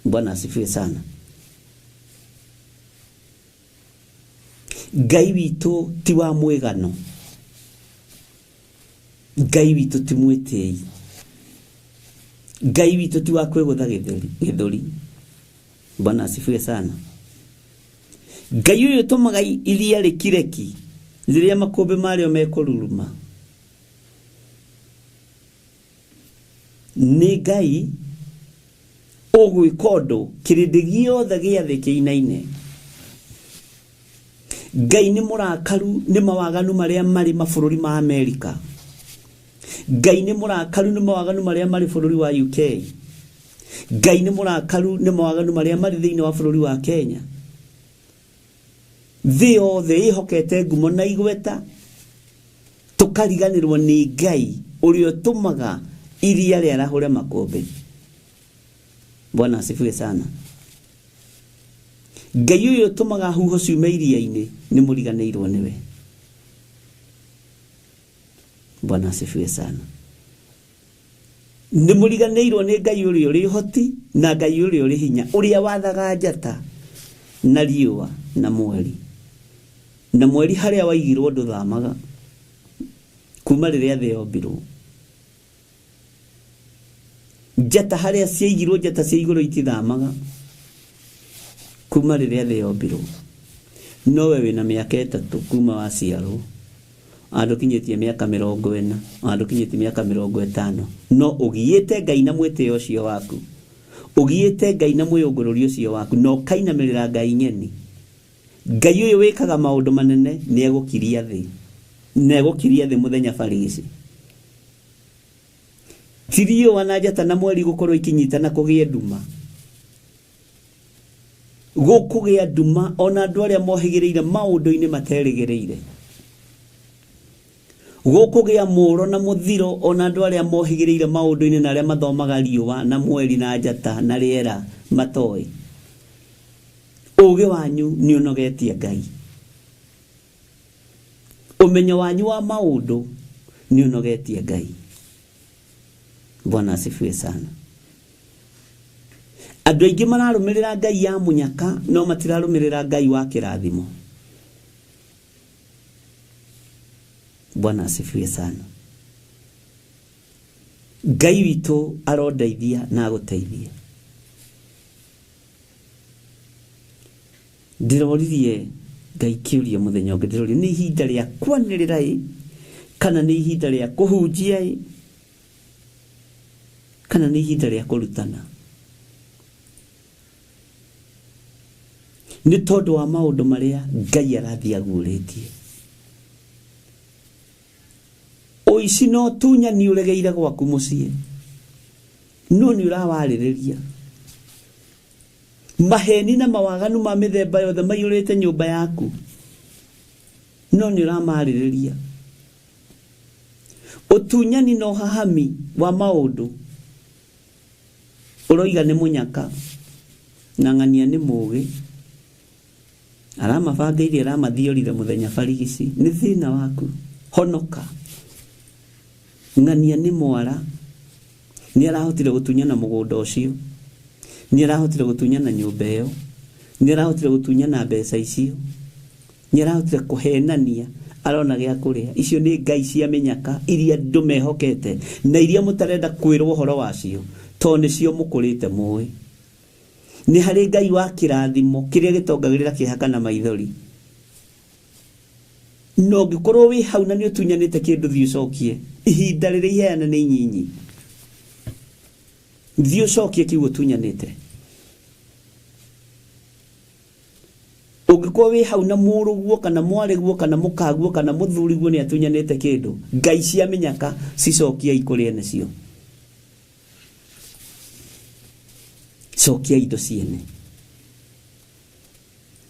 [SPEAKER 7] Bwana asifiwe sana. Ngai witũ ti wa mwĩgano, Ngai witũ ti mwĩtĩi, Ngai witũ ti wa kwĩgũtha gĩthũri. Bwana asifiwe sana. Ngai ũyũ ũtũmaga iria rĩkireki rĩrĩa makũmbĩ marĩo mekũruruma, nĩ Ngai ũgwĩka ũndũ kĩrĩndĩ gĩothe gĩa thĩ kĩinaine. Ngai nĩ mũrakaru nĩ mawaganu marĩa marĩ mabũrũri ma Amerika. Ngai nĩ mũrakaru nĩ mawaganu marĩa marĩ bũrũri wa UK. Ngai nĩ mũrakaru nĩ mawaganu marĩa marĩ thĩinĩ wa bũrũri wa Kenya. Thĩ yothe ĩhokete ngumo na igweta, tũkariganĩrwo nĩ Ngai ũrĩa ũtũmaga iria rĩarahũre makũmbĩ. Bwana asifiwe sana. Ngai ũyũ ũtũmaga huho ciume iria-inĩ nĩ mũriganĩirwo nĩwe. Bwana asifiwe sana. Nĩ mũriganĩirwo nĩ Ngai ũrĩa ũrĩ ũhoti na Ngai ũrĩa ũrĩ hinya, ũrĩa wathaga njata na riũa na mweri. Na mweri harĩa waigirwo ndũthamaga kuma rĩrĩa thĩ yombirwo. Njata harĩa ciaigirwo, njata cia igũrũ itithamaga kuma rĩrĩa thĩ yombirwo. Nowe wĩna mĩaka 3 kuma waciarwo, andũkinyĩtie mĩaka 40, andũkinyĩtie mĩaka 50, no ũgiĩte Ngai na mwĩtĩo ũcio waku, ũgiĩte Ngai na mwĩyũngũrũri ũcio waku, na ũkainamĩrĩra Ngai ng'eni. Ngai ũyũ wĩkaga maũndũ manene nĩ egũkiria thĩ, na egũkiria thĩ mũthenya barigici. Ti riũa na njata na mweri gũkorwo ikinyitana kũgĩe nduma, gũkũgĩa nduma ona andũ arĩa mohĩgĩrĩire maũndũ-inĩ materĩgĩrĩire. Gũkũgĩa mũro na mũthiro ona andũ arĩa mohĩgĩrĩire maũndũ-inĩ na arĩa mathomaga riũa na mweri na njata na rĩera matoĩ. Ũũgĩ wanyu nĩ ũnogetie Ngai, ũmenyo wanyu wa maũndũ nĩ ũnogetie Ngai. Bwana asifiwe sana. Andũ aingĩ mararũmĩrĩra Ngai ya mũnyaka, no matirarũmĩrĩra Ngai wa kĩrathimo. Bwana asifiwe sana. Ngai witũ arondeithia na agũteithie. Ndĩroririe Ngai kĩũria mũthenya ũngĩ ndĩroria nĩ ihinda rĩa kwanĩrĩra ĩ kana nĩ ihinda rĩa kũhunjia ĩ kana nĩ ihinda rĩa kũrutana nĩ tondũ wa maũndũ marĩa Ngai arathiĩ aguũrĩtie. Ũici na ũtunyani ũregeire gwaku mũciĩ no nĩ ũrawarĩrĩria. Maheni na mawaganu ma mĩthemba yothe maiyũrĩte nyũmba yaku no nĩ ũramarĩrĩria. Ũtunyani na ũhahami wa maũndũ ũroiga nĩ mũnyaka na ng'ania nĩ mũũgĩ aramabangĩirie aramathiorire mũthenya barigici nĩ thĩna waku honoka. Ng'ania nĩ mwara nĩ arahotire gũtunyana mũgũnda ũcio, nĩ arahotire gũtunyana nyũmba ĩyo, nĩ arahotire gũtunyana mbeca icio, nĩ arahotire kũhenania arona gĩa kũrĩa. Icio nĩ ngai cia mĩnyaka iria andũ mehokete na iria mũtarenda kwĩrwo ũhoro wacio tondũ nĩcio mũkũrĩte mũĩ. Nĩ harĩ Ngai wa kĩrathimo kĩrĩa gĩtongagĩrĩra kĩeha kana maithori. No ũngĩkorwo wĩ hau na nĩ ũtunyanĩte kĩndũ thiĩ ũcokie, ihinda rĩrĩa iheana nĩ inyinyi, thiĩ ũcokie kĩu ũtunyanĩte. Ũngĩkorwo wĩ hau na mũrũguo kana mwarĩguo kana mũkaguo kana mũthuriguo nĩ atunyanĩte kĩndũ, ngai cia mĩnyaka cicokiei kũrĩ ene cio, cokia indo ciene.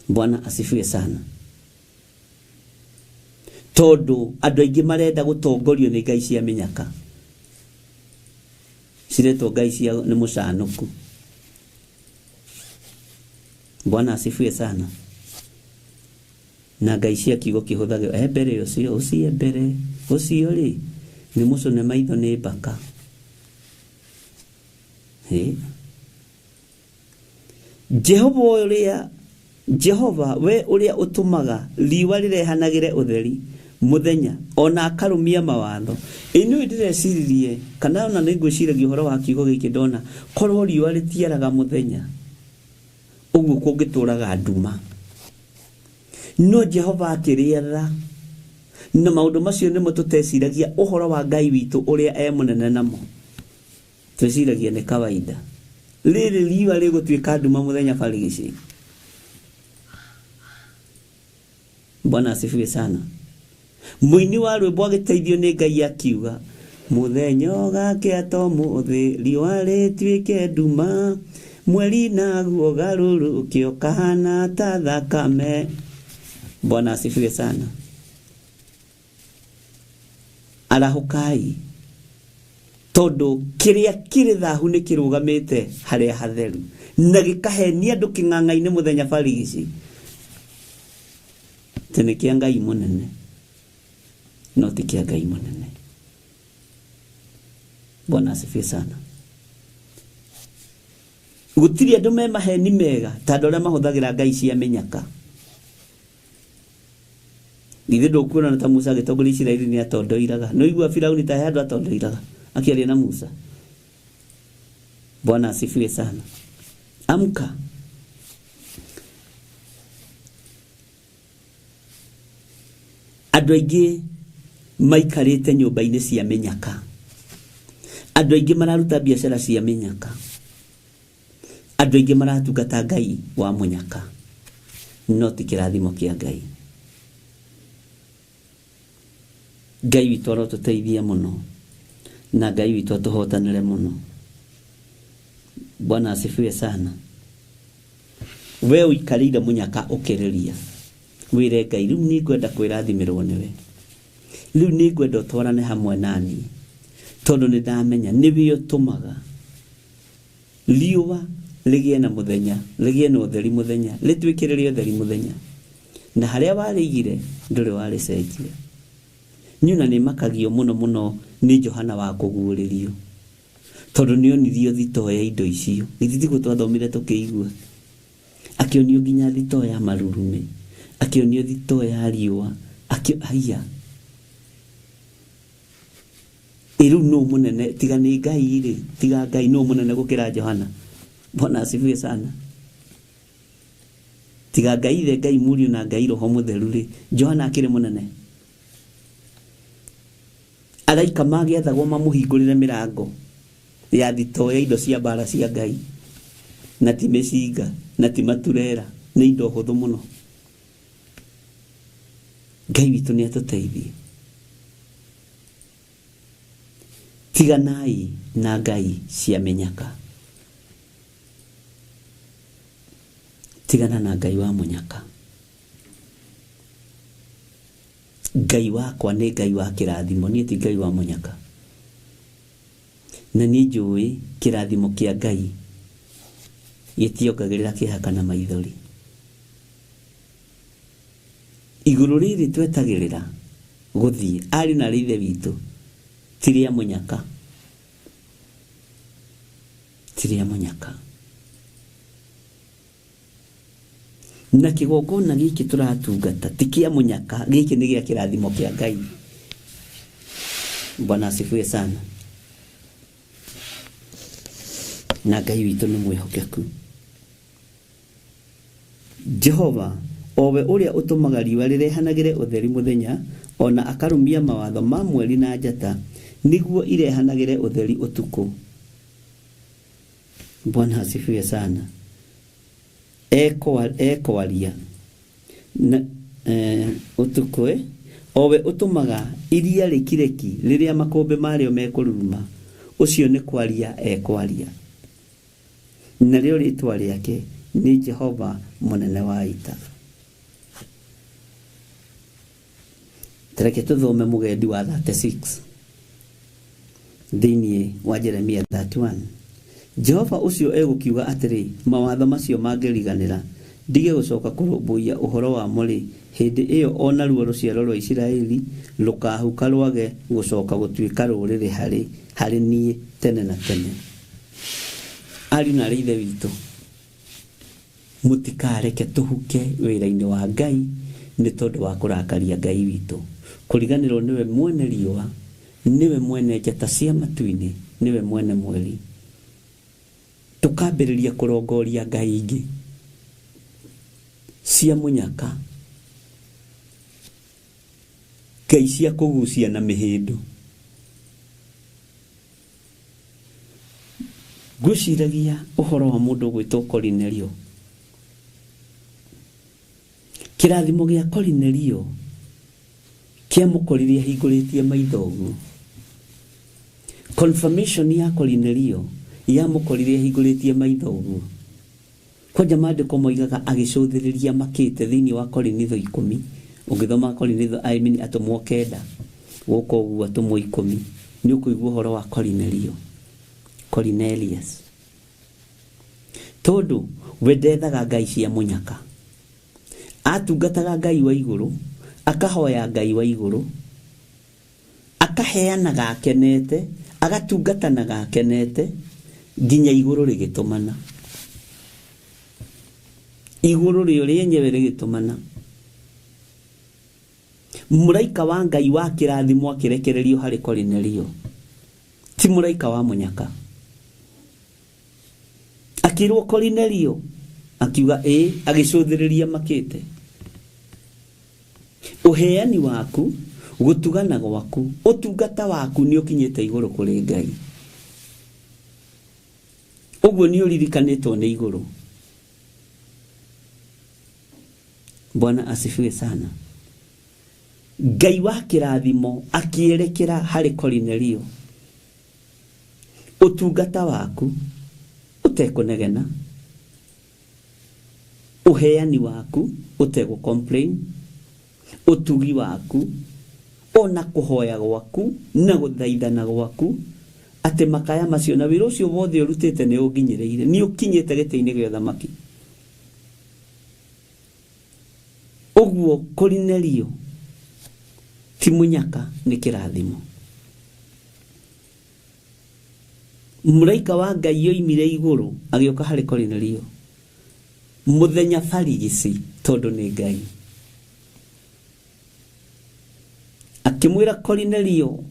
[SPEAKER 7] Bwana asifiwe sana. Tondũ andũ aingĩ marenda gũtongorio nĩ ngai cia mĩnyaka, ciretwo ngai cia nĩ mũcanũku. Bwana asifiwe sana. Na ngai cia kiugo kĩhũthagĩrwo mbere ũcio ũcio mbere ũcio rĩ nĩ mũcũne maitho nĩ mbaka. Jehova ũrĩa Jehova we ũrĩa ũtũmaga riũa rĩrehanagĩre ũtheri mũthenya ona akarũmia mawatho. Ĩno ndĩreciririe kana ona nĩ ngwĩciragia ũhoro wa kiugo gĩkĩ ndona korwo riũa rĩtiaraga mũthenya ũguo kũngĩtũraga nduma. No Jehova akĩrĩara na maũndũ macio nĩmo tũteciragia ũhoro wa Ngai witũ ũrĩa e mũnene namo, twĩciragia nĩ kawaida. Rĩrĩ riũa rĩgũtuĩka nduma mũthenya barigici. Bwana asifiwe sana. Mũini wa rwĩmbo agĩteithio nĩ Ngai akiuga mũthenya ũgakĩa to mũthĩ riũa rĩtuĩke nduma mweri naguo garũrũke ũkahana ta thakame. Bwana asifiwe sana. Arahũkai tondũ kĩrĩa kĩrĩ thahu nĩ kĩrũgamĩte harĩa hatheru na gĩkahenia andũ kĩng'ang'a-inĩ mũthenya barigici. Atĩ nĩ kĩa Ngai mũnene no ti kĩa Ngai mũnene. Bwana asifiwe sana. Gũtirĩ andũ me maheni mega ta andũ arĩa mahũthagĩra ngai cia mĩnyaka. Githĩ ndũkuona ta Musa agĩtongoria Isiraeli nĩ atondoiraga? Nĩ ũigua Firauni ta he andũ atondoiraga akĩaria na Musa? Bwana asifiwe sana. Amka. Andũ aingĩ maikarĩte nyũmba-inĩ cia mĩnyaka, andũ aingĩ mararuta biacara cia mĩnyaka, andũ aingĩ maratungata Ngai wa mũnyaka, no ti kĩrathimo kĩa Ngai. Ngai witũ arotũteithia mũno na Ngai witũ atũhotanĩre mũno. Bwana asifiwe sana. We ũikarĩire mũnyaka ũkĩrĩria, wĩre Ngai rĩu nĩ ngwenda kwĩrathimĩrwo nĩwe, rĩu nĩ ngwenda ũtwarane hamwe nani, tondũ nĩ ndamenya nĩwe ũtũmaga riũa rĩgĩe na mũthenya, rĩgĩe na ũtheri mũthenya, rĩtuĩke rĩrĩ ũtheri mũthenya, na harĩa warĩigire ndũrĩ warĩcenjia. Niĩ ona nĩ makagio mũno mũno nĩ Johana wa kũguũrĩrio, tondũ nĩ onirio thitoo ya indo icio. Githĩ tiguo twathomire tũkĩigua? Akĩonio nginya thitoo ya marurumĩ, akĩonio thitoo ya riũa, haiya. Ĩ rĩu nũ mũnene tiga nĩ Ngai rĩ, tiga Ngai nũ mũnene gũkĩra Johana? Bwana asifiwe sana. Tiga Ngai Ithe, Ngai Mũriũ na Ngai Roho Mũtheru rĩ, Johana akĩrĩ mũnene. Araika magĩathagwo mamũhingũrĩre mĩrango ya thitoo ya indo cia mbara cia Ngai, na ti mĩcinga na ti maturera, nĩ indo hũthũ mũno. Ngai witũ nĩ atũteithie. Tiganai na ngai cia mĩnyaka, tigana na Ngai wa mũnyaka. Ngai wakwa nĩ Ngai wa kĩrathimo, niĩ ti Ngai wa mũnyaka. Na niĩ njũĩ kĩrathimo kĩa Ngai gĩtiongagĩrĩra kĩeha kana maithori. Igũrũ rĩrĩ twetagĩrĩra gũthiĩ, ariũ na aarĩ a Ithe witũ, ti rĩa mũnyaka, ti rĩa mũnyaka. Na kĩgongona gĩkĩ tũratungata ti kĩa mũnyaka, gĩkĩ nĩ gĩa kĩrathimo kĩa Ngai. Bwana asifiwe sana. Na Ngai witũ nĩ mwĩhokeku. Jehova owe ũrĩa ũtũmaga riũa rĩrehanagĩre ũtheri mũthenya, ona akarũmia mawatho ma mweri na njata nĩguo irehanagĩre ũtheri ũtukũ. Bwana asifiwe sana. Ekwaria na ũtukũ, owe ũtũmaga iria rĩkireki rĩrĩa makũmbĩ marĩo mekũruruma, ũcio nĩ kwaria ekwaria. Narĩo rĩtwa rĩake nĩ Jehova mũnene wa ita. Tareke tũthome mũgendi wa 36 thĩinĩ wa Jeremia 31. Jehova ũcio egũkiuga atĩrĩ, mawatho macio mangĩriganĩra, ndige gũcoka kũrũmbũiya ũhoro wamo rĩ, hĩndĩ ĩyo o naruo rũciaro rwa Isiraeli rũkahuka rwage gũcoka gũtuĩka rũrĩrĩ harĩ niĩ tene na tene. Ariũ na aarĩ a Ithe witũ, mũtikareke tũhuke wĩra-inĩ wa Ngai nĩ tondũ wa kũrakaria Ngai witũ. Kũriganĩrwo nĩwe mwene riũa, nĩwe mwene njata cia matu-inĩ, nĩwe mwene mweri. Tũkambĩrĩria kũrongoria ngai ingĩ cia mũnyaka, ngai cia kũgucia na mĩhĩndo. Ngwĩciragia ũhoro wa mũndũ ũgwĩtwo Korinelio. Kĩrathimo gĩa Korinelio kĩamũkoririe ahingũrĩtie maitho ũguo. Confirmation ya Korinelio yamũkoririe ahingũrĩtie maitho ũguo. Kwanja maandĩko moigaga agĩcũthĩrĩria makĩte thĩinĩ wa Korinitho 10. Ũngĩthoma Korinitho, I mean atũmwo 9, gũkũ ũguo atũmwo 10, nĩ ũkũigua ũhoro wa Korinelio, Cornelius. Tondũ we ndethaga ngai cia mũnyaka, atungataga Ngai wa igũrũ, akahoya Ngai wa igũrũ, akaheanaga akenete, agatungatanaga akenete, nginya igũrũ rĩgĩtũmana. Igũrũ rĩo rĩenyewe rĩgĩtũmana. Mũraika wa Ngai wa kĩrathimo akĩrekererio harĩ Korinelio, ti mũraika wa mũnyaka. Akĩrwo Korinelio, akiuga ĩĩ, agĩcũthĩrĩria makĩte. Ũheani waku, gũtugana gwaku, ũtungata waku nĩ ũkinyĩte igũrũ kũrĩ Ngai. Ũguo nĩ ũririkanĩtwo nĩ igũrũ. Bwana asifiwe sana. Ngai wa kĩrathimo akĩerekera harĩ Korinelio. Ũtungata waku ũtekũnegena, ũheani waku ũtegũ complain, ũtugi waku ona kũhoya gwaku na gũthaithana gwaku, atĩ makaya macio na wĩra ũcio wothe ũrutĩte nĩ ũnginyĩrĩire, nĩ ũkinyĩte gĩtĩ-inĩ gĩa ũthamaki. Ũguo Korinelio ti mũnyaka, nĩ kĩrathimo. Mũraika wa Ngai oimire igũrũ agĩũka harĩ Korinelio mũthenya barigici, tondũ nĩ Ngai. Akĩmwĩra Korinelio,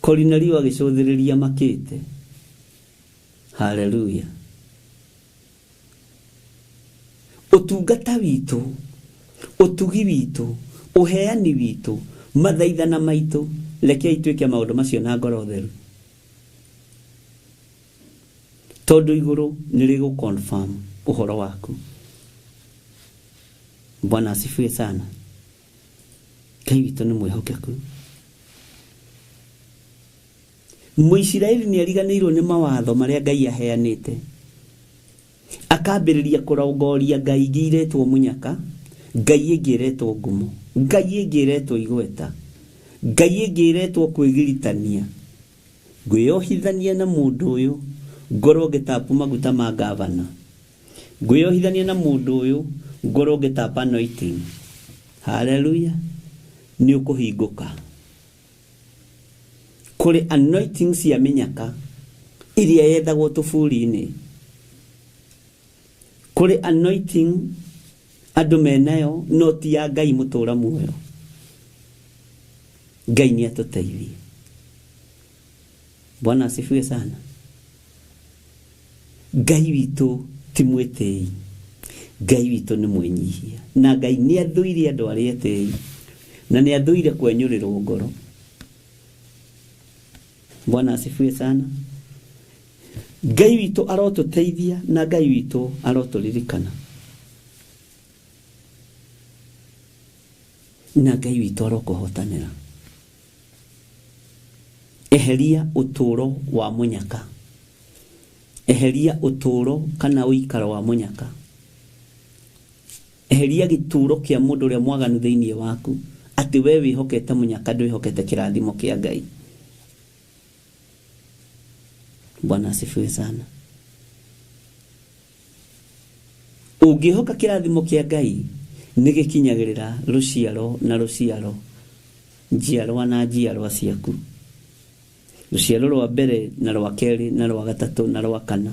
[SPEAKER 7] Korinelio agĩcũthĩrĩria makĩte. Haleluya. Ũtungata witũ, ũtugi witũ, ũheani witũ, mathaithana maitũ, rekei twĩke maũndũ macio na ngoro theru, tondũ igũrũ nĩ rĩgũ confirm ũhoro waku. Bwana asifiwe sana. Ngai witũ nĩ mwĩhokeku. Mũisiraeli nĩ ariganĩirwo nĩ mawatho marĩa Ngai aheanĩte, akambĩrĩria kũrongoria ngai ingĩ iretwo mũnyaka, ngai ĩngĩ ĩretwo ngumo, ngai ĩngĩ ĩretwo igweta, ngai ĩngĩ ĩretwo kwĩgiritania. Ngwĩyohithania na mũndũ ũyũ ngorwo ngĩtapu maguta ma gavana, ngwĩyohithania na mũndũ ũyũ ngorwo ngĩtapa anointing. Haleluya. Nĩ ũkũhingũka kũrĩ anointing cia mĩnyaka iria yethagwo tũburi-inĩ, kũrĩ anointing andũ menayo no ti ya Ngai mũtũra muoyo. Ngai nĩ atũteithie. Bwana asifiwe sana. Ngai witũ ti mwĩtĩi, Ngai witũ nĩ mwĩnyihia, na Ngai nĩ athũire andũ arĩa etĩi, na nĩ athũire kwenyũrĩrwo ngoro. Bwana asifiwe sana. Ngai witũ arotũteithia na Ngai witũ arotũririkana, na Ngai witũ arokũhotanĩra. Eheria ũtũũro wa mũnyaka, eheria ũtũũro kana ũikaro wa mũnyaka, eheria gĩtũũro kĩa mũndũ ũrĩa mwaganu thĩinĩ waku, atĩ we wĩhokete mũnyaka, ndwĩhokete kĩrathimo kĩa Ngai. Bwana asifiwe sana. Ũngĩhoka kĩrathimo kĩa Ngai nĩ gĩkinyagĩrĩra rũciaro na rũciaro, njiarwa na njiarwa ciaku, rũciaro rwa mbere na rwa kerĩ na rwa gatatũ na rwa kana.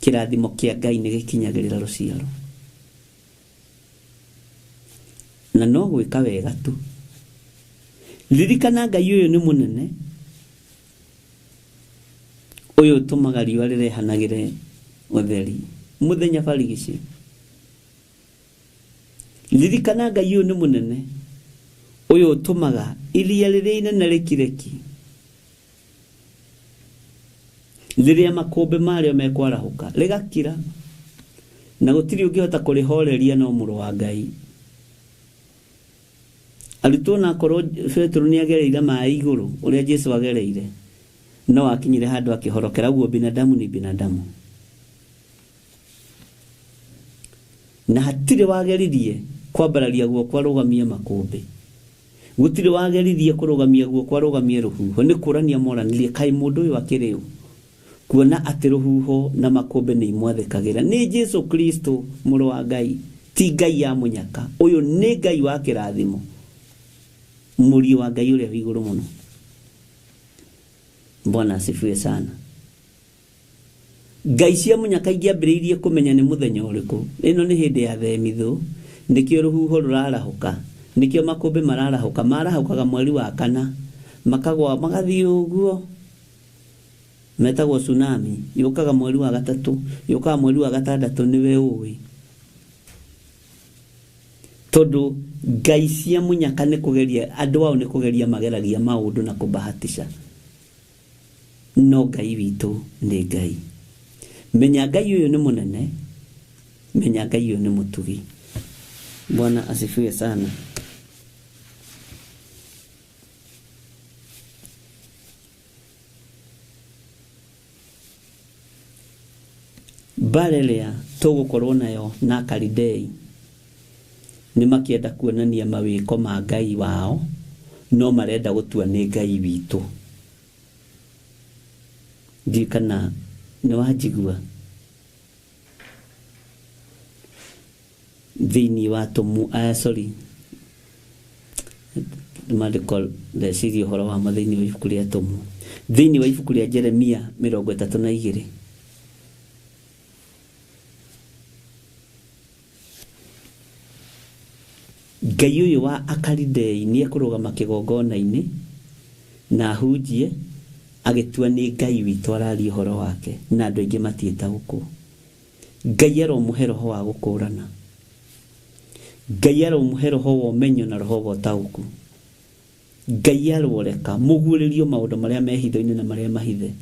[SPEAKER 7] Kĩrathimo kĩa Ngai nĩ gĩkinyagĩrĩra rũciaro, na no gwĩka wega tu. Ririkana Ngai ũyũ nĩ mũnene, ũyũ ũtũmaga riũa rĩrehanagĩre ũtheri mũthenya barigici. Ririkana Ngai ũyũ nĩ mũnene, ũyũ ũtũmaga iria rĩrĩa inene rĩkireki rĩrĩa makũmbĩ marĩo mekwarahũka rĩgakira, na gũtirĩ ũngĩhota kũrĩhoreria no mũrũ wa Ngai. Arutwo na akorwo Petero nĩ agereire maĩ igũrũ ũrĩa Jesu agereire, no akinyire handũ akĩhorokera. Ũguo binadamu ni binadamu, na hatirĩ wageririe kwambararia guoko arũgamie makũmbĩ, gũtirĩ wageririe kũrũgamia guoko arũgamie rũhuho. Nĩ kũrania moranirie, kaĩ mũndũ ũyũ akĩrĩ ũ, kuona atĩ rũhuho na makũmbĩ nĩ imwathĩkagĩra. Nĩ Jesu Kristo mũrũ wa Ngai, ti Ngai ya mũnyaka. Ũyũ nĩ Ngai wa kĩrathimo, mũriũ wa Ngai ũrĩa wĩ igũrũ mũno. Bwana asifiwe sana. Ngai cia mũnyaka ingĩambĩrĩirie kũmenya nĩ mũthenya ũrĩkũ, ĩno nĩ hĩndĩ ya themithũ, nĩkĩo rũhuho rũrarahũka, nĩkĩo makũmbĩ mararahũka. Marahũkaga mweri wa kana, makagwa magathiĩ ũguo, metagwo tsunami. Yũkaga mweri wa gatatũ, yũkaga mweri wa gatandatũ, nĩwe ũĩ. Tondũ ngai cia mũnyaka nĩ kũgeria andũ ao, nĩ kũgeria mageragia maũndũ na kũbahatisha, no Ngai witũ nĩ Ngai. Menya Ngai ũyũ nĩ mũnene, menya Ngai ũyũ nĩ mũtugi. Bwana asifiwe sana. Mbara ĩrĩa tũgũkorwo nayo na Akalidei nĩ makĩenda kuonania mawĩko ma Ngai wao, no marenda gũtua nĩ Ngai witũ. Ndiũĩ kana nĩ wanjigua. Thĩinĩ wa tũmu, sorry, maandĩko ndeciria ũhoro wamo thĩinĩ wa ibuku rĩa tũmu, thĩinĩ wa ibuku rĩa Jeremia 32. Ngai ũyũ wa Akalidei nĩ ekũrũgama kĩgongona-inĩ na ahunjie agĩtua nĩ Ngai witũ araria ũhoro wake, na andũ aingĩ matiĩtaũkwo. Ngai aromũhe roho wa gũkũrana. Ngai aromũhe roho wa ũmenyo na roho wa ũtaũku. Ngai aroreka mũguũrĩrio maũndũ marĩa me hitho-inĩ na marĩa mahithe.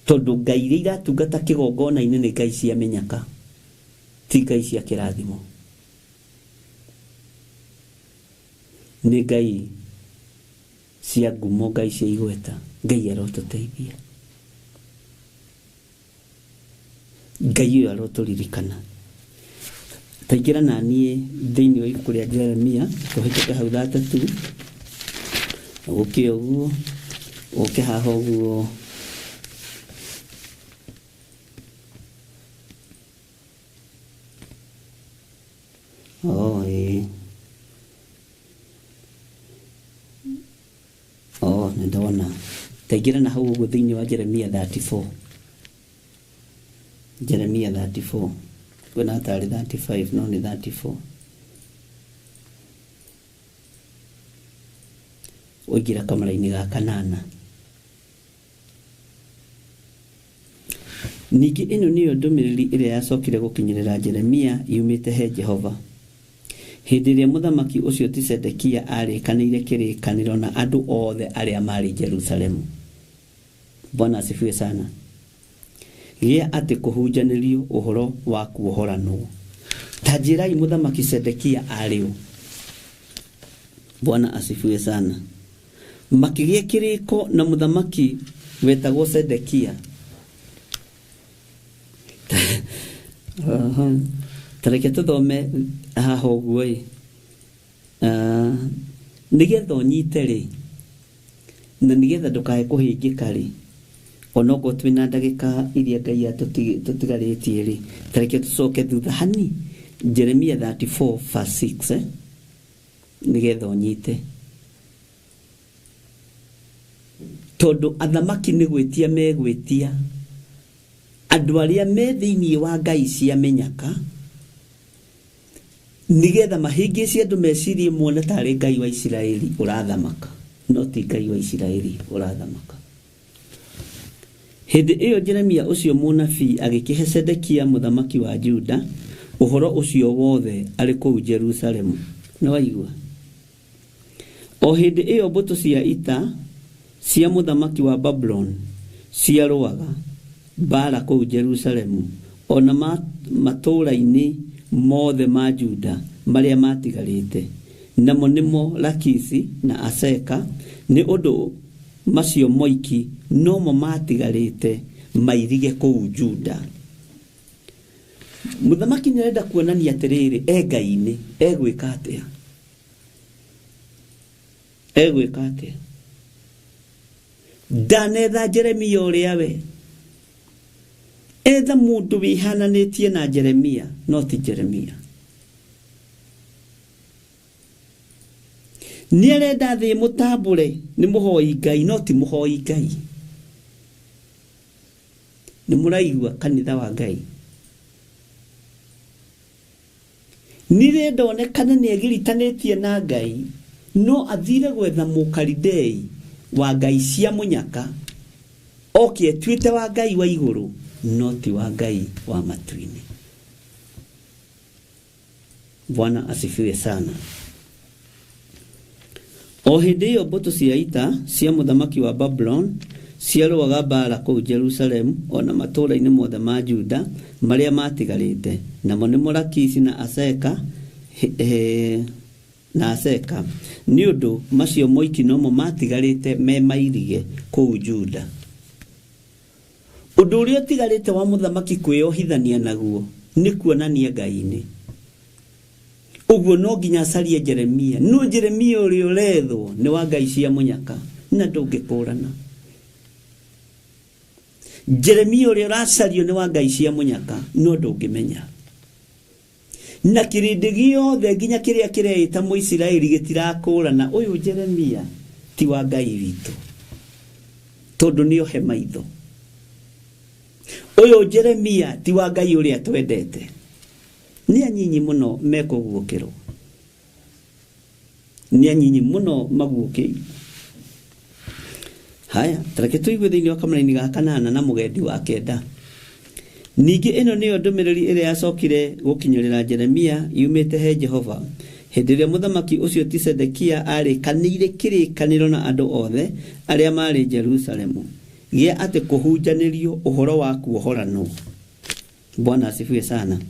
[SPEAKER 7] Tondũ Ngai iria iratungata kĩgongona-inĩ nĩ Ngai cia mĩnyaka, ti Ngai cia kĩrathimo. Nĩ Ngai cia ngumo, Ngai cia igweta. Ngai arotũteithia. Ngai ũyũ arotũririkana. Taingĩra na niĩ thĩinĩ wa ibuku rĩa Jeremia, tũhĩtũke hau 32, ũke ũguo, ũke haha ũguo. Oh, ĩĩ. Oh, nĩ ndona. Taingĩra na hau ũguo thĩinĩ wa Jeremia 34. Jeremia 34. Kwĩna tarĩ 35 no nĩ 34. Ũingĩra kamara-inĩ ga kanana. Ningĩ ĩno nĩyo ndũmĩrĩri ĩrĩa yacokire gũkinyĩrĩra Jeremia yumĩte he Jehova. Hĩndĩ ĩrĩa mũthamaki ũcio ti Zedekia arĩkanĩire kĩrĩkanĩro na andũ othe arĩa maarĩ Jerusalemu. Bwana asifiwe sana. Gĩa atĩ kũhunjanĩrio ũhoro wa kuohoranwo. Ta njĩrai mũthamaki Zedekia arĩ ũ? Bwana asifiwe sana. Makĩgĩa kĩrĩko na mũthamaki wetagwo Zedekia. Ta reke tũthome haha ũguo ĩ. Nĩgetha ũnyite rĩ, na nĩgetha ndũkae kũhĩngĩka rĩ, onokorwo twĩna ndagĩka iria Ngai atũtigarĩtie rĩ, ta reke tũcoke thutha hani, Jeremia 34 verse 6, nĩgetha ũnyite. Tondũ athamaki nĩ gwĩtia megwĩtia andũ arĩa me thĩinĩ wa Ngai cia mĩnyaka, nĩgetha mahĩngĩce andũ mecirie mone tarĩ Ngai wa Isiraeli ũrathamaka, no ti Ngai wa Isiraeli ũrathamaka. Hĩndĩ ĩyo Jeremia ũcio mũnabii agĩkĩhe Zedekia mũthamaki wa Juda ũhoro ũcio wothe arĩ kũu Jerusalemu. Nĩ waigua? O hĩndĩ ĩyo mbũtũ cia ita cia mũthamaki wa Babuloni ciarũaga mbara kũu Jerusalemu ona matũũra-inĩ mothe ma Juda marĩa matigarĩte, namo nĩmo Lakisi na Aseka, nĩ ũndũ macio moiki nomo matigarĩte mairige kũu Juda. Mũthamaki nĩarenda kuonania atĩrĩrĩ, e Ngai-inĩ, egwĩka atĩa? Egwĩka atĩa? Ndanetha Jeremia ũrĩa we. Etha mũndũ wĩhananĩtie na Jeremia, no ti Jeremia. Nĩarenda thĩ mũtambũre nĩ mũhoi Ngai, no ti mũhoi Ngai. Nĩ mũraigua kanitha wa Ngai. Nĩrenda onekane nĩegiritanĩtie na Ngai, no athire gwetha mũkalidei wa Ngai cia mũnyaka, oke etuĩte wa Ngai wa igũrũ, no ti wa Ngai wa matu-inĩ. Bwana asifiwe sana. O hĩndĩ ĩyo mbũtũ cia ita cia mũthamaki wa Babuloni ciarũaga mbara kũu Jerusalemu ona matũũra-inĩ mothe ma Juda marĩa matigarĩte, namo nĩmo Lakisi na Aseka, na Aseka, nĩ ũndũ macio moiki nomo matigarĩte me mairige kũu Juda. Ũndũ ũrĩa ũtigarĩte wa mũthamaki kwĩyohithania naguo nĩ kuonania Ngai-inĩ. Ũguo no nginya acarie Jeremia. No Jeremia ũrĩa ũrethwo nĩ wa Ngai cia mũnyaka na ndũngĩkũrana. Jeremia ũrĩa ũracario nĩ wa Ngai cia mũnyaka no ndũngĩmenya. Na kĩrĩndĩ gĩothe nginya kĩrĩa kĩreĩta Mũisiraeli gĩtirakũrana, ũyũ Jeremia ti wa Ngai witũ, tondũ nĩohe maitho. Ũyũ Jeremia ti wa Ngai ũrĩa twendete. Nĩ anyinyi mũno mekũguũkĩrwo. Nĩ anyinyi mũno maguũkĩirwo. Haya, tareke tũigue thĩinĩ wa kamũraini ga kanana na mũgendi wa kenda. Ningĩ ĩno nĩyo ndũmĩrĩri ĩrĩa yacokire gũkinyĩrĩra Jeremia yumĩte he Jehova hĩndĩ ĩrĩa mũthamaki ũcio ti Sedekia arĩkanĩire kĩrĩkanĩro na andũ othe arĩa maarĩ Jerusalemu gĩa atĩ kũhunjanĩrio ũhoro wa kuohoranwo. Bwana asifiwe sana.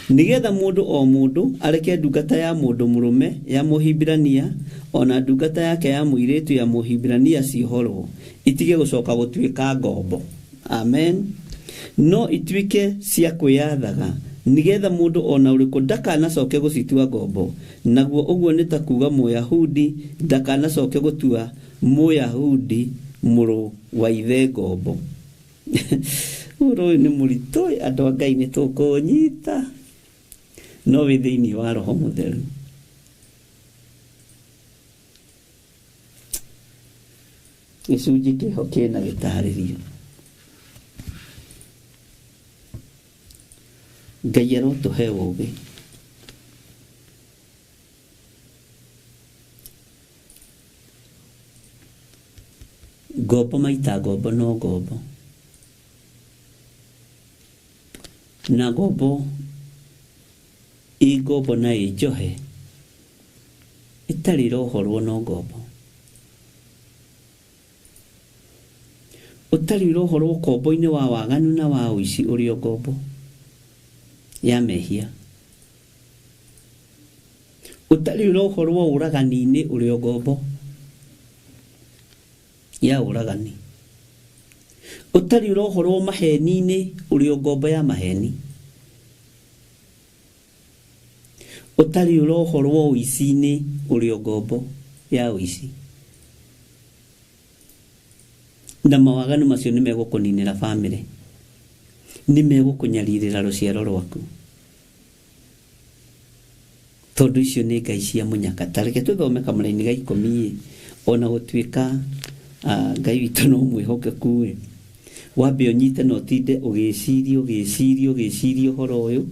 [SPEAKER 7] Nigetha mũndũ o mũndũ areke ndungata ya mũndũ mũrũme ya Mũhibirania ona ndungata yake ya mũirĩtu ya Mũhibirania ciohorwo itige gũcoka gũtuĩka ngombo. Amen. No ituĩke cia kwĩyathaga nigetha mũndũ ona ũrĩkũ ndakanacoke gũcitua ngombo, naguo ũguo nĩ ta kuga Mũyahudi ndakanacoke gũtua Mũyahudi mũrũ wa ithe ngombo. Ũhoro ũyũ nĩ mũritũ, andũ a Ngai nĩ tũkũnyita, no wĩ thĩinĩ wa Roho Mũtheru. Gĩcunjĩ kĩho kĩna gĩtarĩrio. Ngai arotũhe ũũgĩ. Ngombo maita ngombo no ngombo. Na ngombo ĩ ngombo na ĩ njohe ĩtarĩ ĩrohorwo no ngombo. Ũtarĩ ũrohorwo ũkombo-inĩ wa waganu na wa ũici ũrĩ o ngombo ya mehia. Ũtarĩ ũrohorwo ũragani-inĩ ũrĩ o ngombo ya ũragani. Ũtarĩ ũrohorwo maheni-inĩ ũrĩ o ngombo ya maheni. Ũtarĩ ũrohorwo ũici-inĩ ũrĩ o ngombo ya ũici. Na mawaganu macio nĩ megũkũninĩra bamĩrĩ, nĩ megũkũnyarirĩra rũciaro rwaku, tondũ icio nĩ ngai cia mũnyaka. Ta reke tũthome kamũraini ga 10 ona gũtuĩka Ngai witũ no mwĩhokeku ĩ, wambe ũnyite na ũtinde ũgĩciria ũgĩciria ũgĩciria ũhoro ũyũ,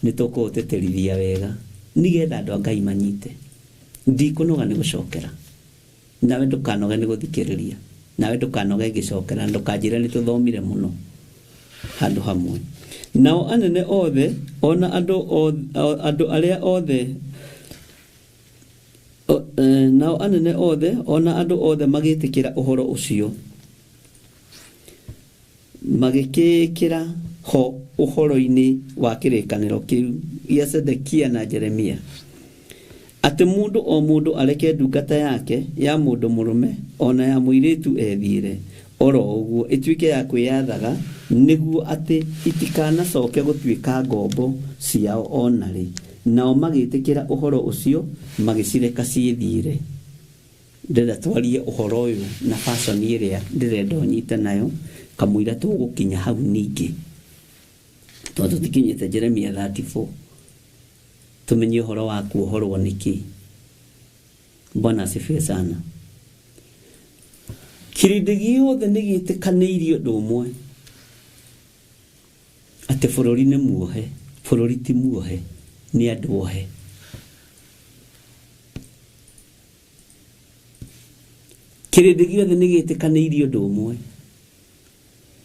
[SPEAKER 7] nĩ tũkũũtĩtĩrithia wega nĩgetha andũ a Ngai manyite. Ndikũnoga nĩ gũcokera, nawe ndũkanoge nĩ gũthikĩrĩria, nawe ndũkanoge ngĩcokera, ndũkanjĩre nĩ tũthomire mũno handũ hamwe. Nao anene othe ona andũ arĩa othe nao anene othe ona andũ othe magĩtĩkĩra ũhoro ũcio, magĩkĩĩkĩra ho ũhoro-inĩ wa kĩrĩkanĩro kĩu gĩa Sedekia na Jeremia, atĩ mũndũ o mũndũ areke ndungata yake ya mũndũ mũrũme ona ya mũirĩtu ethiĩre oro ũguo ĩtuĩke ya kwĩyathaga, nĩguo atĩ itikanacoke gũtuĩka ngombo ciao ona rĩ. Nao magĩtĩkĩra ũhoro ũcio magĩcireka ciĩthiĩre. Ndĩrenda twarie ũhoro ũyũ na fashion ĩrĩa ndĩrenda ũnyite nayo kamũira tũgũkinya hau ningĩ, tondũ tũtikinyĩte Jeremia 34 tũmenye ũhoro wa kuohorwo nĩkĩ. Bwana asifiwe sana. Kĩrĩndĩ gĩothe nĩ gĩtĩkanĩirie ũndũ ũmwe, atĩ bũrũri nĩ muohe. Bũrũri ti muohe, nĩ andũ ohe. Kĩrĩndĩ gĩothe nĩ gĩtĩkanĩirie ũndũ ũmwe,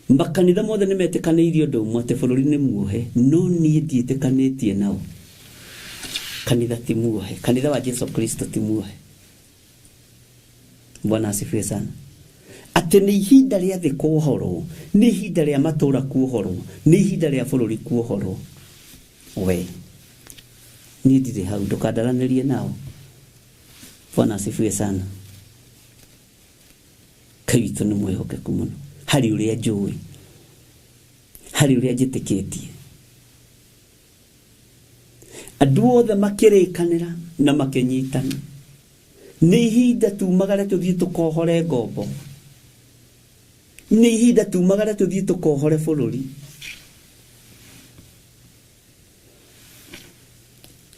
[SPEAKER 7] makanitha mothe nĩ metĩkanĩirie ũndũ ũmwe atĩ bũrũri nĩ muohe, no niĩ ndiĩtĩkanĩtie nao. Kanitha ti muohe, kanitha wa Jesu Kristo ti muohe. Bwana asifiwe sana. Atĩ nĩ ihinda rĩa thĩ kuohorwo, nĩ ihinda rĩa matũũra kuohorwo, nĩ ihinda rĩa bũrũri kuohorwo. We niĩ ndirĩ hau, ndũkandaranĩrie nao. Bwana asifiwe sana. Ngai witũ nĩ mwĩhokeku mũno harĩ ũrĩa njũĩ, harĩ ũrĩa njĩtĩkĩtie. Andũ othe makĩrĩkanĩra na makĩnyitana. Nĩ ihinda tumagare tũthiĩ tũkohore ngombo, nĩ ihinda tumagare tũthiĩ tũkohore bũrũri.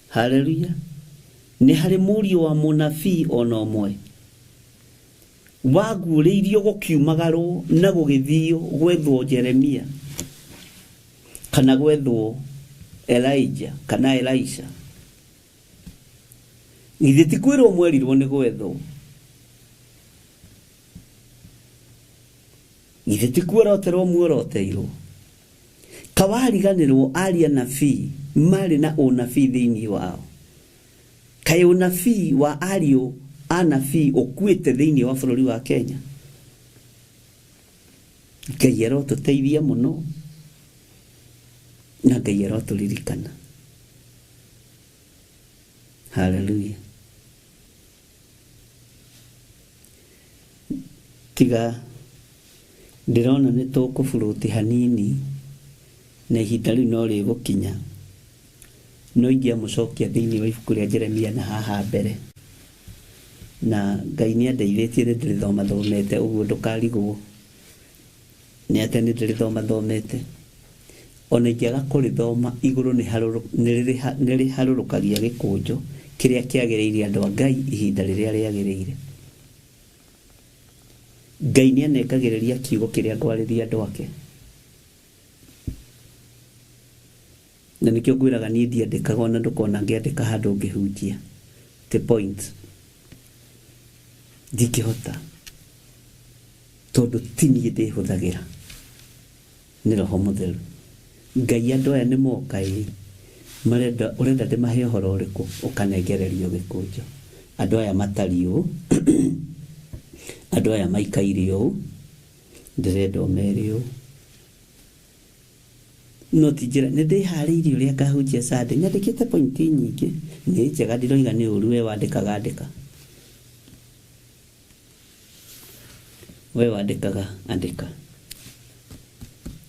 [SPEAKER 7] Haleluya. Nĩ harĩ mũriũ wa mũnabii ona ũmwe waguũrĩirio gũkiumagarwo na gũgĩthio gwethwo Jeremia kana gwethwo Elijah kana Elisha. Githĩ ti kwĩrwo mwerirwo nĩ gwethwo? Githĩ ti kuoroterwo muoroteirwo? Ka Tawariganĩrwo aria nabii marĩ na ũnabii thĩinĩ wao. Kaĩ ũnabii wa ariũ a nabii ũkuĩte thĩinĩ wa bũrũri wa Kenya? Ngai arotũteithia mũno na Ngai arotũririkana. Haleluya. Tiga ndĩrona nĩ tũkũburuti hanini na ihinda rĩu no rĩgũkinya, no ingĩamũcokia thĩinĩ wa ibuku rĩa Jeremia na haha mbere, na Ngai nĩ andeithĩtie nĩ ndĩrĩthoma thomete ũguo ndũkarigwo nĩ atĩ nĩ ndĩrĩthoma thomete. Ona ingĩaga kũrĩthoma igũrũ nĩ rĩharũrũkagia gĩkũnjo kĩrĩa kĩagĩrĩire andũ a Ngai ihinda rĩrĩa rĩagĩrĩire. Ngai nĩ anengagĩrĩria kiugo kĩrĩa ngwarĩria andũ ake, na nĩkĩo ngwĩraga niĩ ndiandĩkaga ona ndũkona ngĩandĩka handũ ngĩhunjia the point ndingĩhota tondũ ti niĩ ndĩhũthagĩra, nĩ Roho Mũtheru. Ngai andũ aya nĩ moka ĩ marenda ũrenda ndĩmahe ũhoro ũrĩkũ ũkanengererio gĩkũnjo. Andũ aya matariĩ ũũ, andũ aya maikaire ũũ, ndĩrenda ũmere ũũ. No ti njĩra nĩ ndĩharĩirie ũrĩa ngahunjia Sunday, nyandĩkĩte pointi nyingĩ, nĩ njega ndiroiga nĩ ũru, we wandĩkaga andĩka, we wandĩkaga andĩka.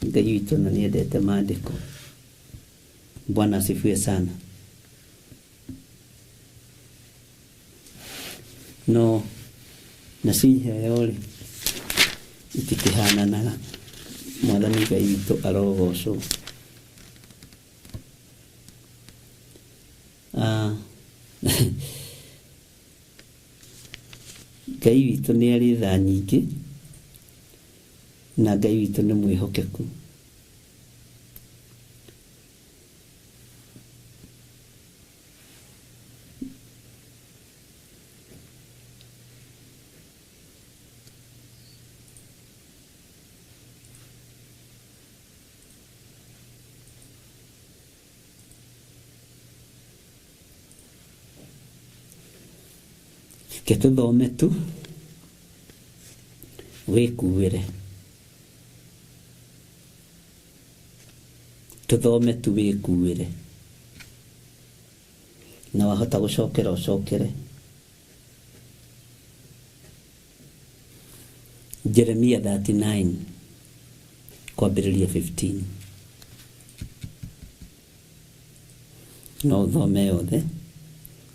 [SPEAKER 7] Ngai witũ na nĩendete maandĩko. Bwana asifiwe sana. No nacio iheo rĩ itikĩhananaga. Mwathani Ngai witũ arogocwo. Ngai witũ nĩ arĩ tha nyingĩ na Ngai witũ nĩ mwĩhokeku. Reke tũthome tu wĩkuĩre, tũthome tu wĩkuĩre, na wahota gũcokera ũcokere. Jeremia 39 kwambĩrĩria 15, no ũthome yothe,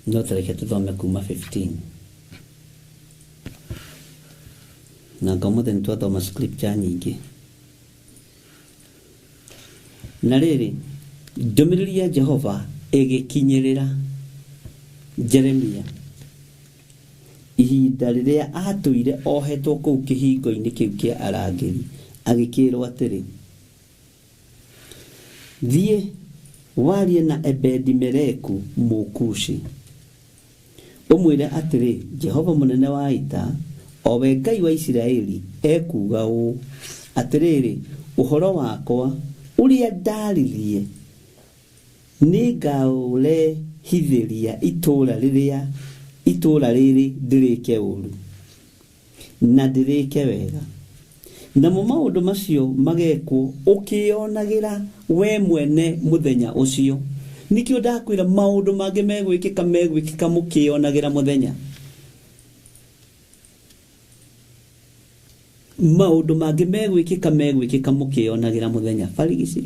[SPEAKER 7] no tareke tũthome kuma 15. Na ngomothe nĩ twathoma scripture nyingĩ. Na rĩrĩ, ndũmĩrĩri ya Jehova ĩgĩkinyĩrĩra Jeremia ihinda rĩrĩa atũire ohetwo kũu kĩhingo-inĩ kĩu kĩa arangĩri, agĩkĩrwo atĩrĩ, thiĩ warie na Ebedi-Meleku Mũkushi, ũmwĩre atĩrĩ, Jehova mũnene wa ita, o we Ngai wa Isiraeli, ekuuga ũũ, atĩrĩrĩ, ũhoro wakwa ũrĩa ndaririe nĩngaũrehithĩria itũũra rĩrĩ ndĩrĩke ũũru na ndĩrĩke wega, namo maũndũ macio magekwo ũkĩonagĩra we mwene mũthenya ũcio. Nĩkĩo ndakwĩra maũndũ mangĩ megwĩkĩka megwĩkĩka mũkĩonagĩra mũthenya. Maũndũ mangĩ megwĩkĩka megwĩkĩka mũkĩonagĩra mũthenya. Barigici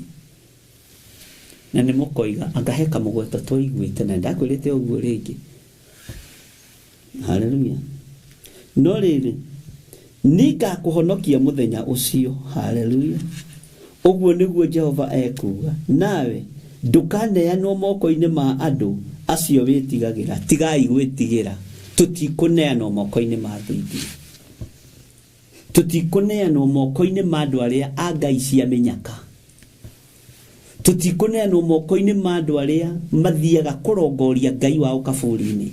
[SPEAKER 7] na nĩ mũkoiga anga he kamũgweto twaiguĩte na ndakwĩrĩte ũguo rĩngĩ. Haleluya. No rĩrĩ, nĩngakũhonokia mũthenya ũcio. Haleluya. Ũguo nĩguo Jehova ekuuga, nawe ndũkaneanwo moko-inĩ ma andũ acio wĩtigagĩra. Tigai gwĩtigĩra, tũtikũneanwo moko-inĩ ma thũ ingĩ, tũtikũneanwo moko-inĩ ma andũ arĩa a ngai cia mĩnyaka, tũtikũneanwo moko-inĩ ma andũ arĩa mathiaga kũrongoria ngai wao kaburi-inĩ.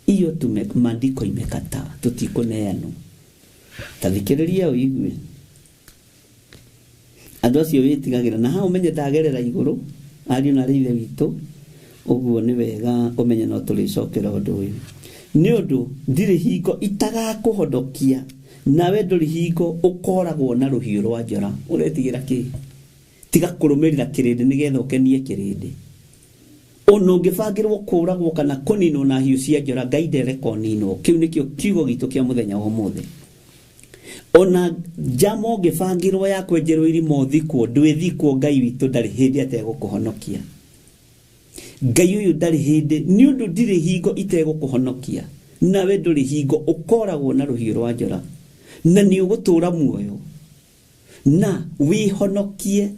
[SPEAKER 7] Iyo tume maandiko imekataa, tũtikũneanwo. Tathikĩrĩria ũigue. Andũ acio wĩtigagĩra na ha ũmenye ndagerera igũrũ ariũ na arĩ ithe witũ ũguo nĩ wega ũmenye no tũrĩcokera ũndũ ũyũ nĩ ũndũ ndirĩ hingo itagakũhonokia nawe ndũrĩ hingo ũkoragwo na rũhiũ rwa njora. Ũretigĩra kĩ? Tiga kũrũmĩrĩra kĩrĩndĩ nĩgetha ũkenie kĩrĩndĩ. Ona ũngĩbangĩrwo kũragwo kana kũninwo na hiũ cia njora, Ngai ndereka ũninwo. Kĩu nĩkĩo kiugo gitũ kĩa mũthenya wa ũmũthĩ. Ona njama ũngĩbangĩrwo ya kwenjerwo irima ũthikwo, ndwĩthikwo, Ngai witũ ndarĩ hĩndĩ ategũkũhonokia. Ngai ũyũ ndarĩ hĩndĩ, nĩ ũndũ ndirĩ hingo itegũkũhonokia, nawe ndũrĩ hingo ũkoragwo na rũhiũ rwa njora, na nĩ ũgũtũũra muoyo na wĩhonokie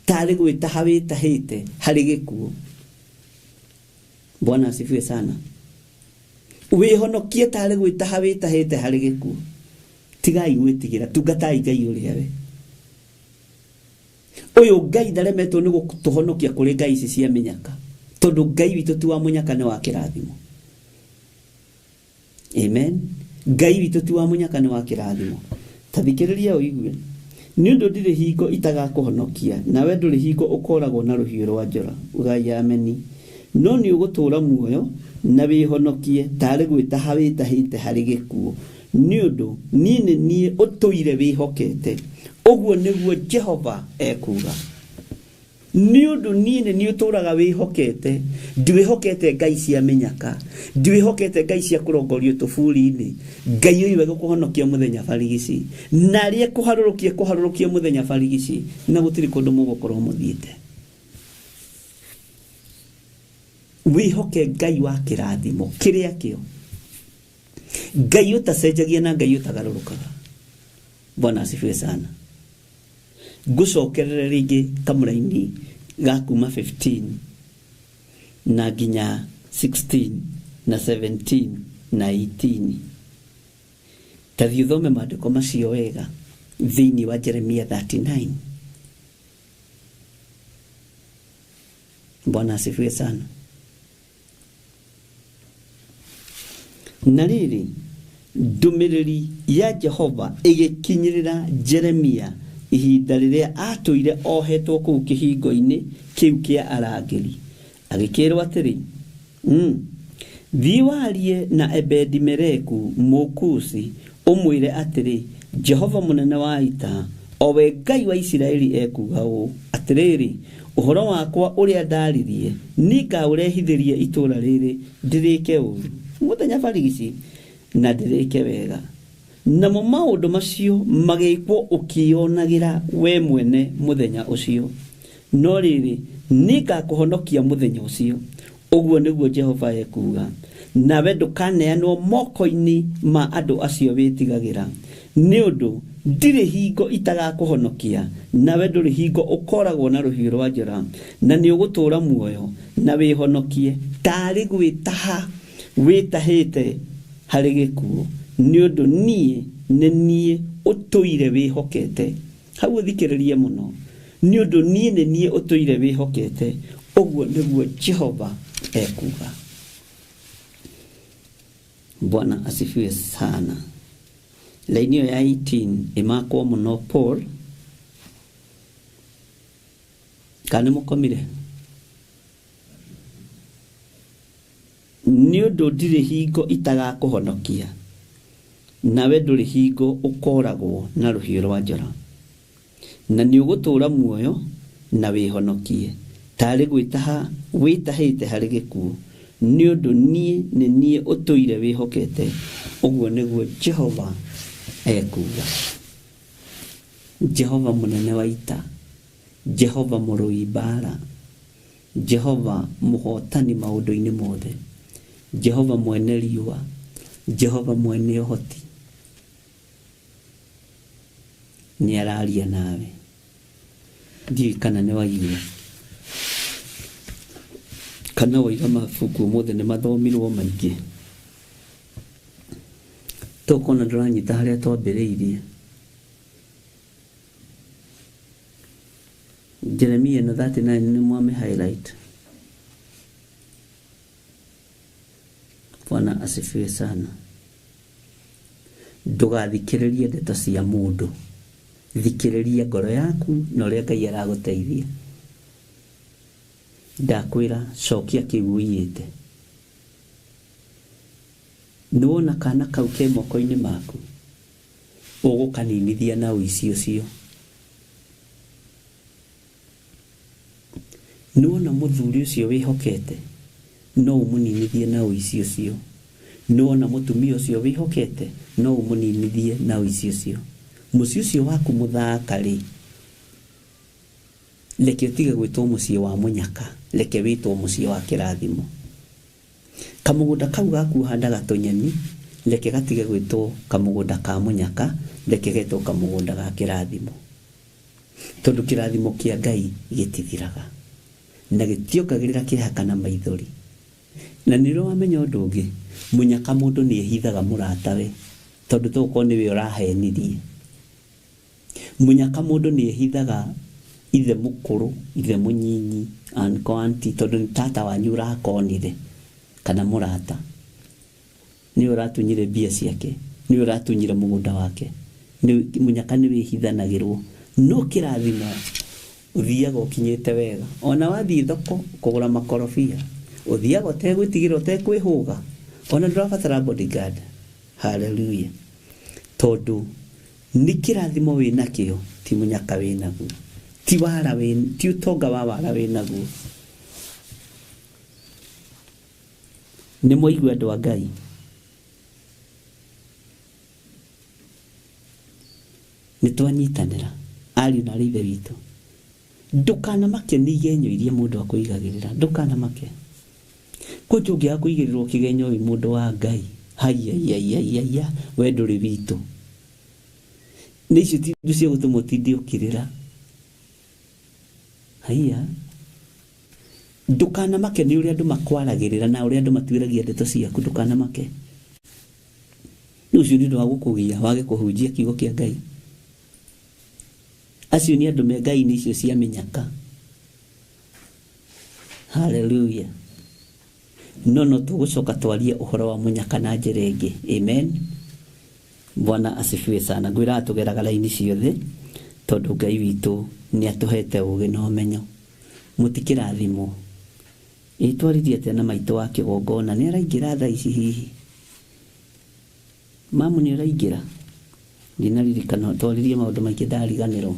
[SPEAKER 7] tarĩ gwĩtaha wĩtahĩte harĩ gĩkuũ. Bwana asifiwe sana. Wĩhonokie tarĩ gwĩtaha wĩtahĩte harĩ gĩkuũ. Tigai gwĩtigĩra, tungatai Ngai ũrĩa we. Ũyũ Ngai ndaremetwo nĩ gũtũhonokia kũrĩ ngai ici cia mĩnyaka, tondũ Ngai witũ ti wa mũnyaka, nĩ wa kĩrathimo. Amen. Ngai witũ ti wa mũnyaka, nĩ wa kĩrathimo. Ta thikĩrĩria ũigue. Nĩ ũndũ ndirĩ hingo itagakũhonokia, nawe ndũrĩ hingo ũkoragwo na rũhiũ rwa njora. Ugai ameni. No nĩ ũgũtũũra muoyo na wĩhonokie tarĩ gwĩtaha wĩtahĩte harĩ gĩkuũ, nĩ ũndũ niĩ nĩ niĩ ũtũire wĩhokete. Ũguo nĩguo Jehova ekuuga. Nĩ ũndũ niĩ nĩ niĩ ũtũũraga wĩhokete, ndiwĩhokete ngai cia mĩnyaka, ndiwĩhokete ngai cia kũrongorio tũburi-inĩ. Ngai ũyũ egũkũhonokia mũthenya barigici, na arĩa ekũharũrũkia kũharũrũkia mũthenya barigici, na gũtirĩ kũndũ mũgũkorwo mũthiĩte. Wĩhoke Ngai wa kĩrathimo kĩrĩa kĩo, Ngai ũtacenjagia na Ngai ũtagarũrũkaga. Bwana asifiwe sana. Ngũcokerere rĩngĩ kamũraini ga kuma 15 na nginya 16 na 17 na 18. Ta thiĩ ũthome maandĩko macio wega thĩinĩ wa Jeremia 39. Bwana asifiwe sana. Na rĩrĩ, ndũmĩrĩri ya Jehova ĩgĩkinyĩrĩra Jeremia ihinda rĩrĩa atũire ohetwo kũu kĩhingo-inĩ kĩu kĩa arangĩri. Agĩkĩrwo atĩrĩ, thiĩ warie na Ebedi-Meleku Mũkusi, ũmwĩre atĩrĩ, Jehova mũnene wa ita, o we Ngai wa Isiraeli ekuuga ũũ, atĩrĩrĩ, ũhoro wakwa ũrĩa ndaririe nĩngaũrehithĩria itũũra rĩrĩ ndĩrĩke ũũru mũthenya barigici na ndĩrĩke wega. Namo maũndũ macio magĩkwo ũkĩonagĩra we mwene mũthenya ũcio. No rĩrĩ, nĩngakũhonokia mũthenya ũcio, ũguo nĩguo Jehova ekuuga, nawe ndũkaneanwo moko-inĩ ma andũ acio wĩtigagĩra. Nĩ ũndũ ndirĩ hingo itagakũhonokia, nawe ndũrĩ hingo ũkoragwo na rũhiũ rwa njora, na nĩ ũgũtũũra muoyo na wĩhonokie tarĩ gwĩtaha wĩtahĩte harĩ gĩkuũ, nĩ ũndũ niĩ nĩ niĩ ũtũire wĩhokete. Hau ũthikĩrĩrie mũno. Nĩ ũndũ niĩ nĩ niĩ ũtũire wĩhokete, ũguo nĩguo Jehova ekuuga. Bwana asifiwe sana. Laini ĩyo ya 18 ĩmakwo mũno Paul. Kana nĩ mũkomire? Nĩ ũndũ ndirĩ hingo itagakũhonokia, nawe ndũrĩ hingo ũkoragwo na rũhiũ rwa njora, na nĩ ũgũtũũra muoyo na wĩhonokie tarĩ gwĩtaha wĩtahĩte harĩ gĩkuũ, nĩ ũndũ niĩ nĩ niĩ ũtũire wĩhokete, ũguo nĩguo Jehova ekuuga. Jehova mũnene wa ita, Jehova mũrũi mbaara, Jehova mũhotani maũndũ-inĩ mothe, Jehova mwene riũa, Jehova mwene ũhoti, nĩ araria nawe. Ndiũĩ kana nĩ waigua kana waiga mabuku ũmũthĩ nĩ mathomirwo maingĩ. Tũkona ndũranyita harĩa twambĩrĩirie. Jeremia na 39 nĩ mwame highlight. Bwana asifiwe sana. Ndũgathikĩrĩrie ndeto cia mũndũ. Thikĩrĩria ngoro yaku na ũrĩa Ngai aragũteithia. Ndakwĩra cokia kĩu ũiyĩte. Nĩwona kana kau ke moko-inĩ maku, ũgũkaninithia na ũici ũcio. Nĩwona mũthuri ũcio wĩhokete, no ũmũninithie na ũici ũcio. Nĩwona mũtumia ũcio wĩhokete, no ũmũninithie na ũici ũcio. Mũciĩ ũcio waku mũthaka-rĩ, reke ũtige gwĩtwo mũciĩ wa mũnyaka, reke wĩtwo mũciĩ wa kĩrathimo. Kamũgũnda kau gaku ũhandaga tũnyeni, reke gatige gwĩtwo kamũgũnda ka mũnyaka, reke getwo kamũgũnda ga kĩrathimo. Tondũ kĩrathimo kĩa Ngai gĩtithiraga na gĩtiongagĩrĩra kĩeha kana maithori. Na nĩũrĩ wamenya ũndũ ũngĩ, mũnyaka mũndũ nĩ ehithaga mũratawe tondũ togũkorwo nĩwe ũrahenirie. Mũnyaka mũndũ nĩ ehithaga ithe mũkũrũ, ithe mũnyinyi, uncle, auntie, tondũ nĩ tata wanyu ũrakonire kana mũrata. Nĩwe ũratunyire mbia ciake, nĩwe ũratunyire mũgũnda wake. Mũnyaka nĩ wĩhithanagĩrwo. No kĩrathimo ũthiaga ũkinyĩte wega. Ona wathiĩ thoko kũgũra makorobia, ũthiaga ũtegwĩtigĩra ũtekwĩhũga. Ona ndũrabatara bodyguard. Hallelujah. Tondũ nĩ kĩrathimo wĩnakĩo, ti mũnyaka wĩnaguo. Ti wara wĩ, ti ũtonga wa wara wĩnaguo. Nĩ mwaigua andũ a Ngai. Nĩ twanyitanĩra ariũ na arĩ ithe witũ. Ndũkanamake nĩ igenyo iria mũndũ akũigagĩrĩra. Ndũkanamake. Kwanza ũngĩaga kũigĩrĩrwo kĩgenyo wĩ mũndũ wa Ngai, haiya, we ndũrĩ witũ. Nĩ icio ti indo cia gũtũma ũtinde ũkĩrĩra. Haiya. Ndũkanamake nĩ ũrĩa andũ makwaragĩrĩra na ũrĩa andũ matuĩragia ndeto ciaku, ndũkanamake. Nĩ ũcio nĩ ũndũ wa gũkũgia wage kũhunjia kiugo kĩa Ngai. Acio nĩ andũ me Ngai-inĩ icio cia mĩnyaka. Hallelujah. No no tũgũcoka twarie ũhoro wa mũnyaka na njĩra ĩngĩ. Amen. Bwana asifiwe sana. Ngwĩraga tũgeraga raini ciothe tondũ Ngai witũ nĩ atũhete ũgĩ na ũmenyo. Mũtikĩrathimwo. Ĩ twaririe atĩa na maitũ wa kĩgongona? Nĩ araingĩra thaa ici hihi? Mamu nĩ ũraingĩra? Ndinaririkana, twaririe maũndũ maingĩ ndariganĩrwo.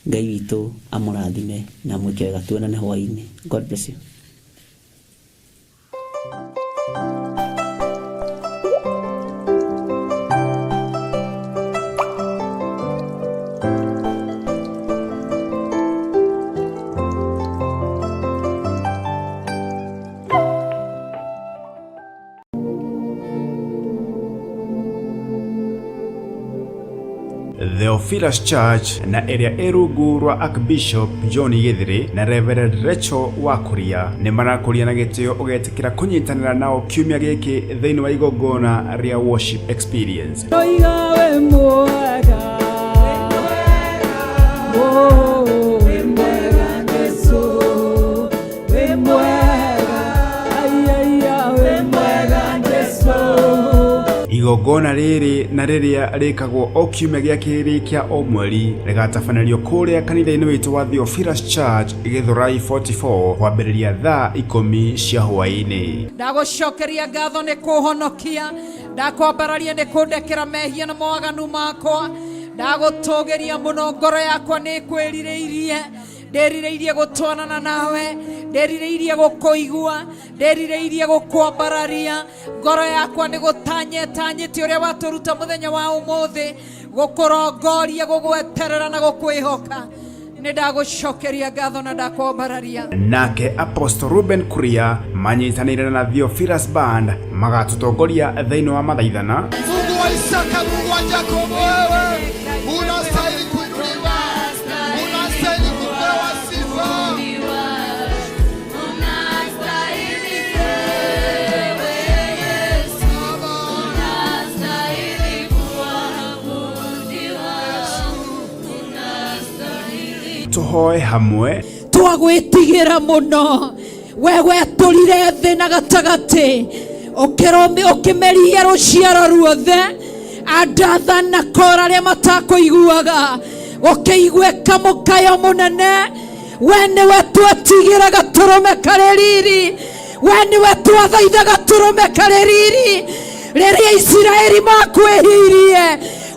[SPEAKER 7] Ngai witũ amũrathime na amwĩke wega. Tuonane hwaĩ-inĩ. God bless you.
[SPEAKER 1] Theophilus Church na ĩrĩa ĩ rungu rwa Archbishop John Gĩthĩrĩ na Reverend Rachel Wakuria nĩ marakũria na gĩtĩo ũgetĩkĩra kũnyitanĩra nao kiumia gĩkĩ thĩinĩ wa igongona rĩa worship experience.
[SPEAKER 2] Oiga wĩ mwega. Oh, wĩ mwega Jesũ, wĩ mwega. Ai, ai, ai, wĩ mwega Jesũ.
[SPEAKER 1] Igongona rĩrĩ na rĩrĩa rĩkagwo o kiumia gĩa kerĩ kĩa o mweri rĩgatabanĩrio kũrĩa kanitha-inĩ witũ wa Theophilus Church Gĩthũrai 44 kwambĩrĩria thaa 10 cia hwaĩ-inĩ.
[SPEAKER 2] Ndagũcokeria ngatho nĩ kũhonokia, ndakwambararia nĩ kũndekera mehia na mawaganu makwa, ndagũtũgĩria mũno, ngoro yakwa nĩ ĩkwĩrirĩirie, ndĩrirĩirie gũtwarana nawe, ndĩrirĩirie gũkũigua, ndĩrirĩirie gũkwambararia, ngoro yakwa nĩ gũtanyetanyĩte ũrĩa watũruta mũthenya wa ũmũthĩ, gũkũrongoria, gũgweterera na gũkwĩhoka. Nĩ ndagũcokeria ngatho na ndakwambararia.
[SPEAKER 1] Nake Apostle Ruben Kuria manyitanĩire na Theophilus Band magatũtongoria thĩinĩ wa mathaithana.
[SPEAKER 3] Mungu wa Isaka, Mungu wa Yakobo, wewe unastahili kuinuliwa, unastahili kupewa sifa.
[SPEAKER 1] Tũhoe hamwe.
[SPEAKER 2] Twagwĩtigĩra mũno, we wetũrire thĩ na gatagatĩ, ũkĩmeria rũciaro ruothe, Adathan na Kora arĩa matakũiguaga. Gũkĩiguĩka mũkayo mũnene. We nĩwe twetigĩra gatũrũme karĩ riri, we nĩwe twathaitha gatũrũme karĩ riri. Rĩrĩa Isiraeli makwĩhirie,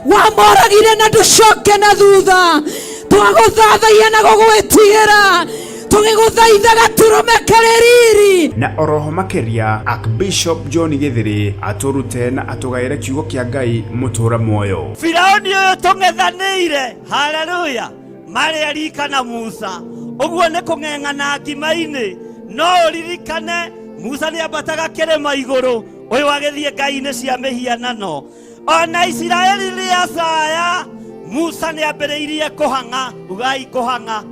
[SPEAKER 2] wamoragire na ndũcoke na thutha. Twagũthathaiya na gũgwĩtigĩra, tũgĩgũthaitha gatũrũme karĩ riri.
[SPEAKER 1] Na oroho makĩria Archbishop John Gĩthĩrĩ atũrute na atũgaĩre kiugo kĩa Ngai mũtũra muoyo.
[SPEAKER 4] Firauni ũyũ tũng'ethanĩire, haleluya, marĩ arika na Musa, ũguo nĩ kũng'eng'ana ngima-inĩ. No ũririkane Musa nĩ ambataga kĩrĩma igũrũ, ũyũ agĩthiĩ ngai-inĩ cia mĩhianano. Ona Isiraeli rĩacaya, Musa nĩ ambĩrĩirie kũhang'a. Ugai kũhang'a.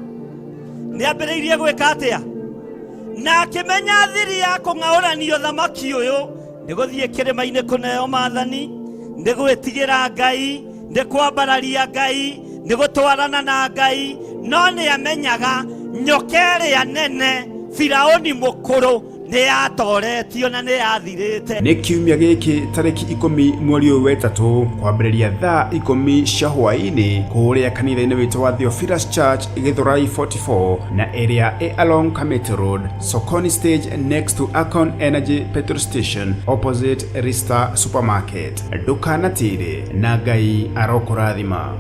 [SPEAKER 4] Nĩ ambĩrĩirie gwĩka atĩa? Na akĩmenya thiri ya kũng'aũrania ũthamaki ũyũ nĩ gũthiĩ kĩrĩma-inĩ kũneo maathani, nĩ gwĩtigĩra Ngai, nĩ kwambararia Ngai, nĩ gũtwarana na Ngai. No nĩ amenyaga nyoka ĩrĩa nene Firaũni mũkũrũ nĩ yatoretio na nĩ yathirĩte.
[SPEAKER 1] Nĩ kiumia gĩkĩ tarĩki 10 mweri ũyũ wetatũ kwambĩrĩria thaa 10 cia hwaĩ-inĩ kũrĩa kanitha-inĩ witũ wa Theophilus Church Githurai 44 na ĩrĩa ĩ along Kamiti Road, Sokoni Stage, next to Akon Energy petrol station, opposite Rista Supermarket. Ndũkanatĩre na Ngai arokũrathima.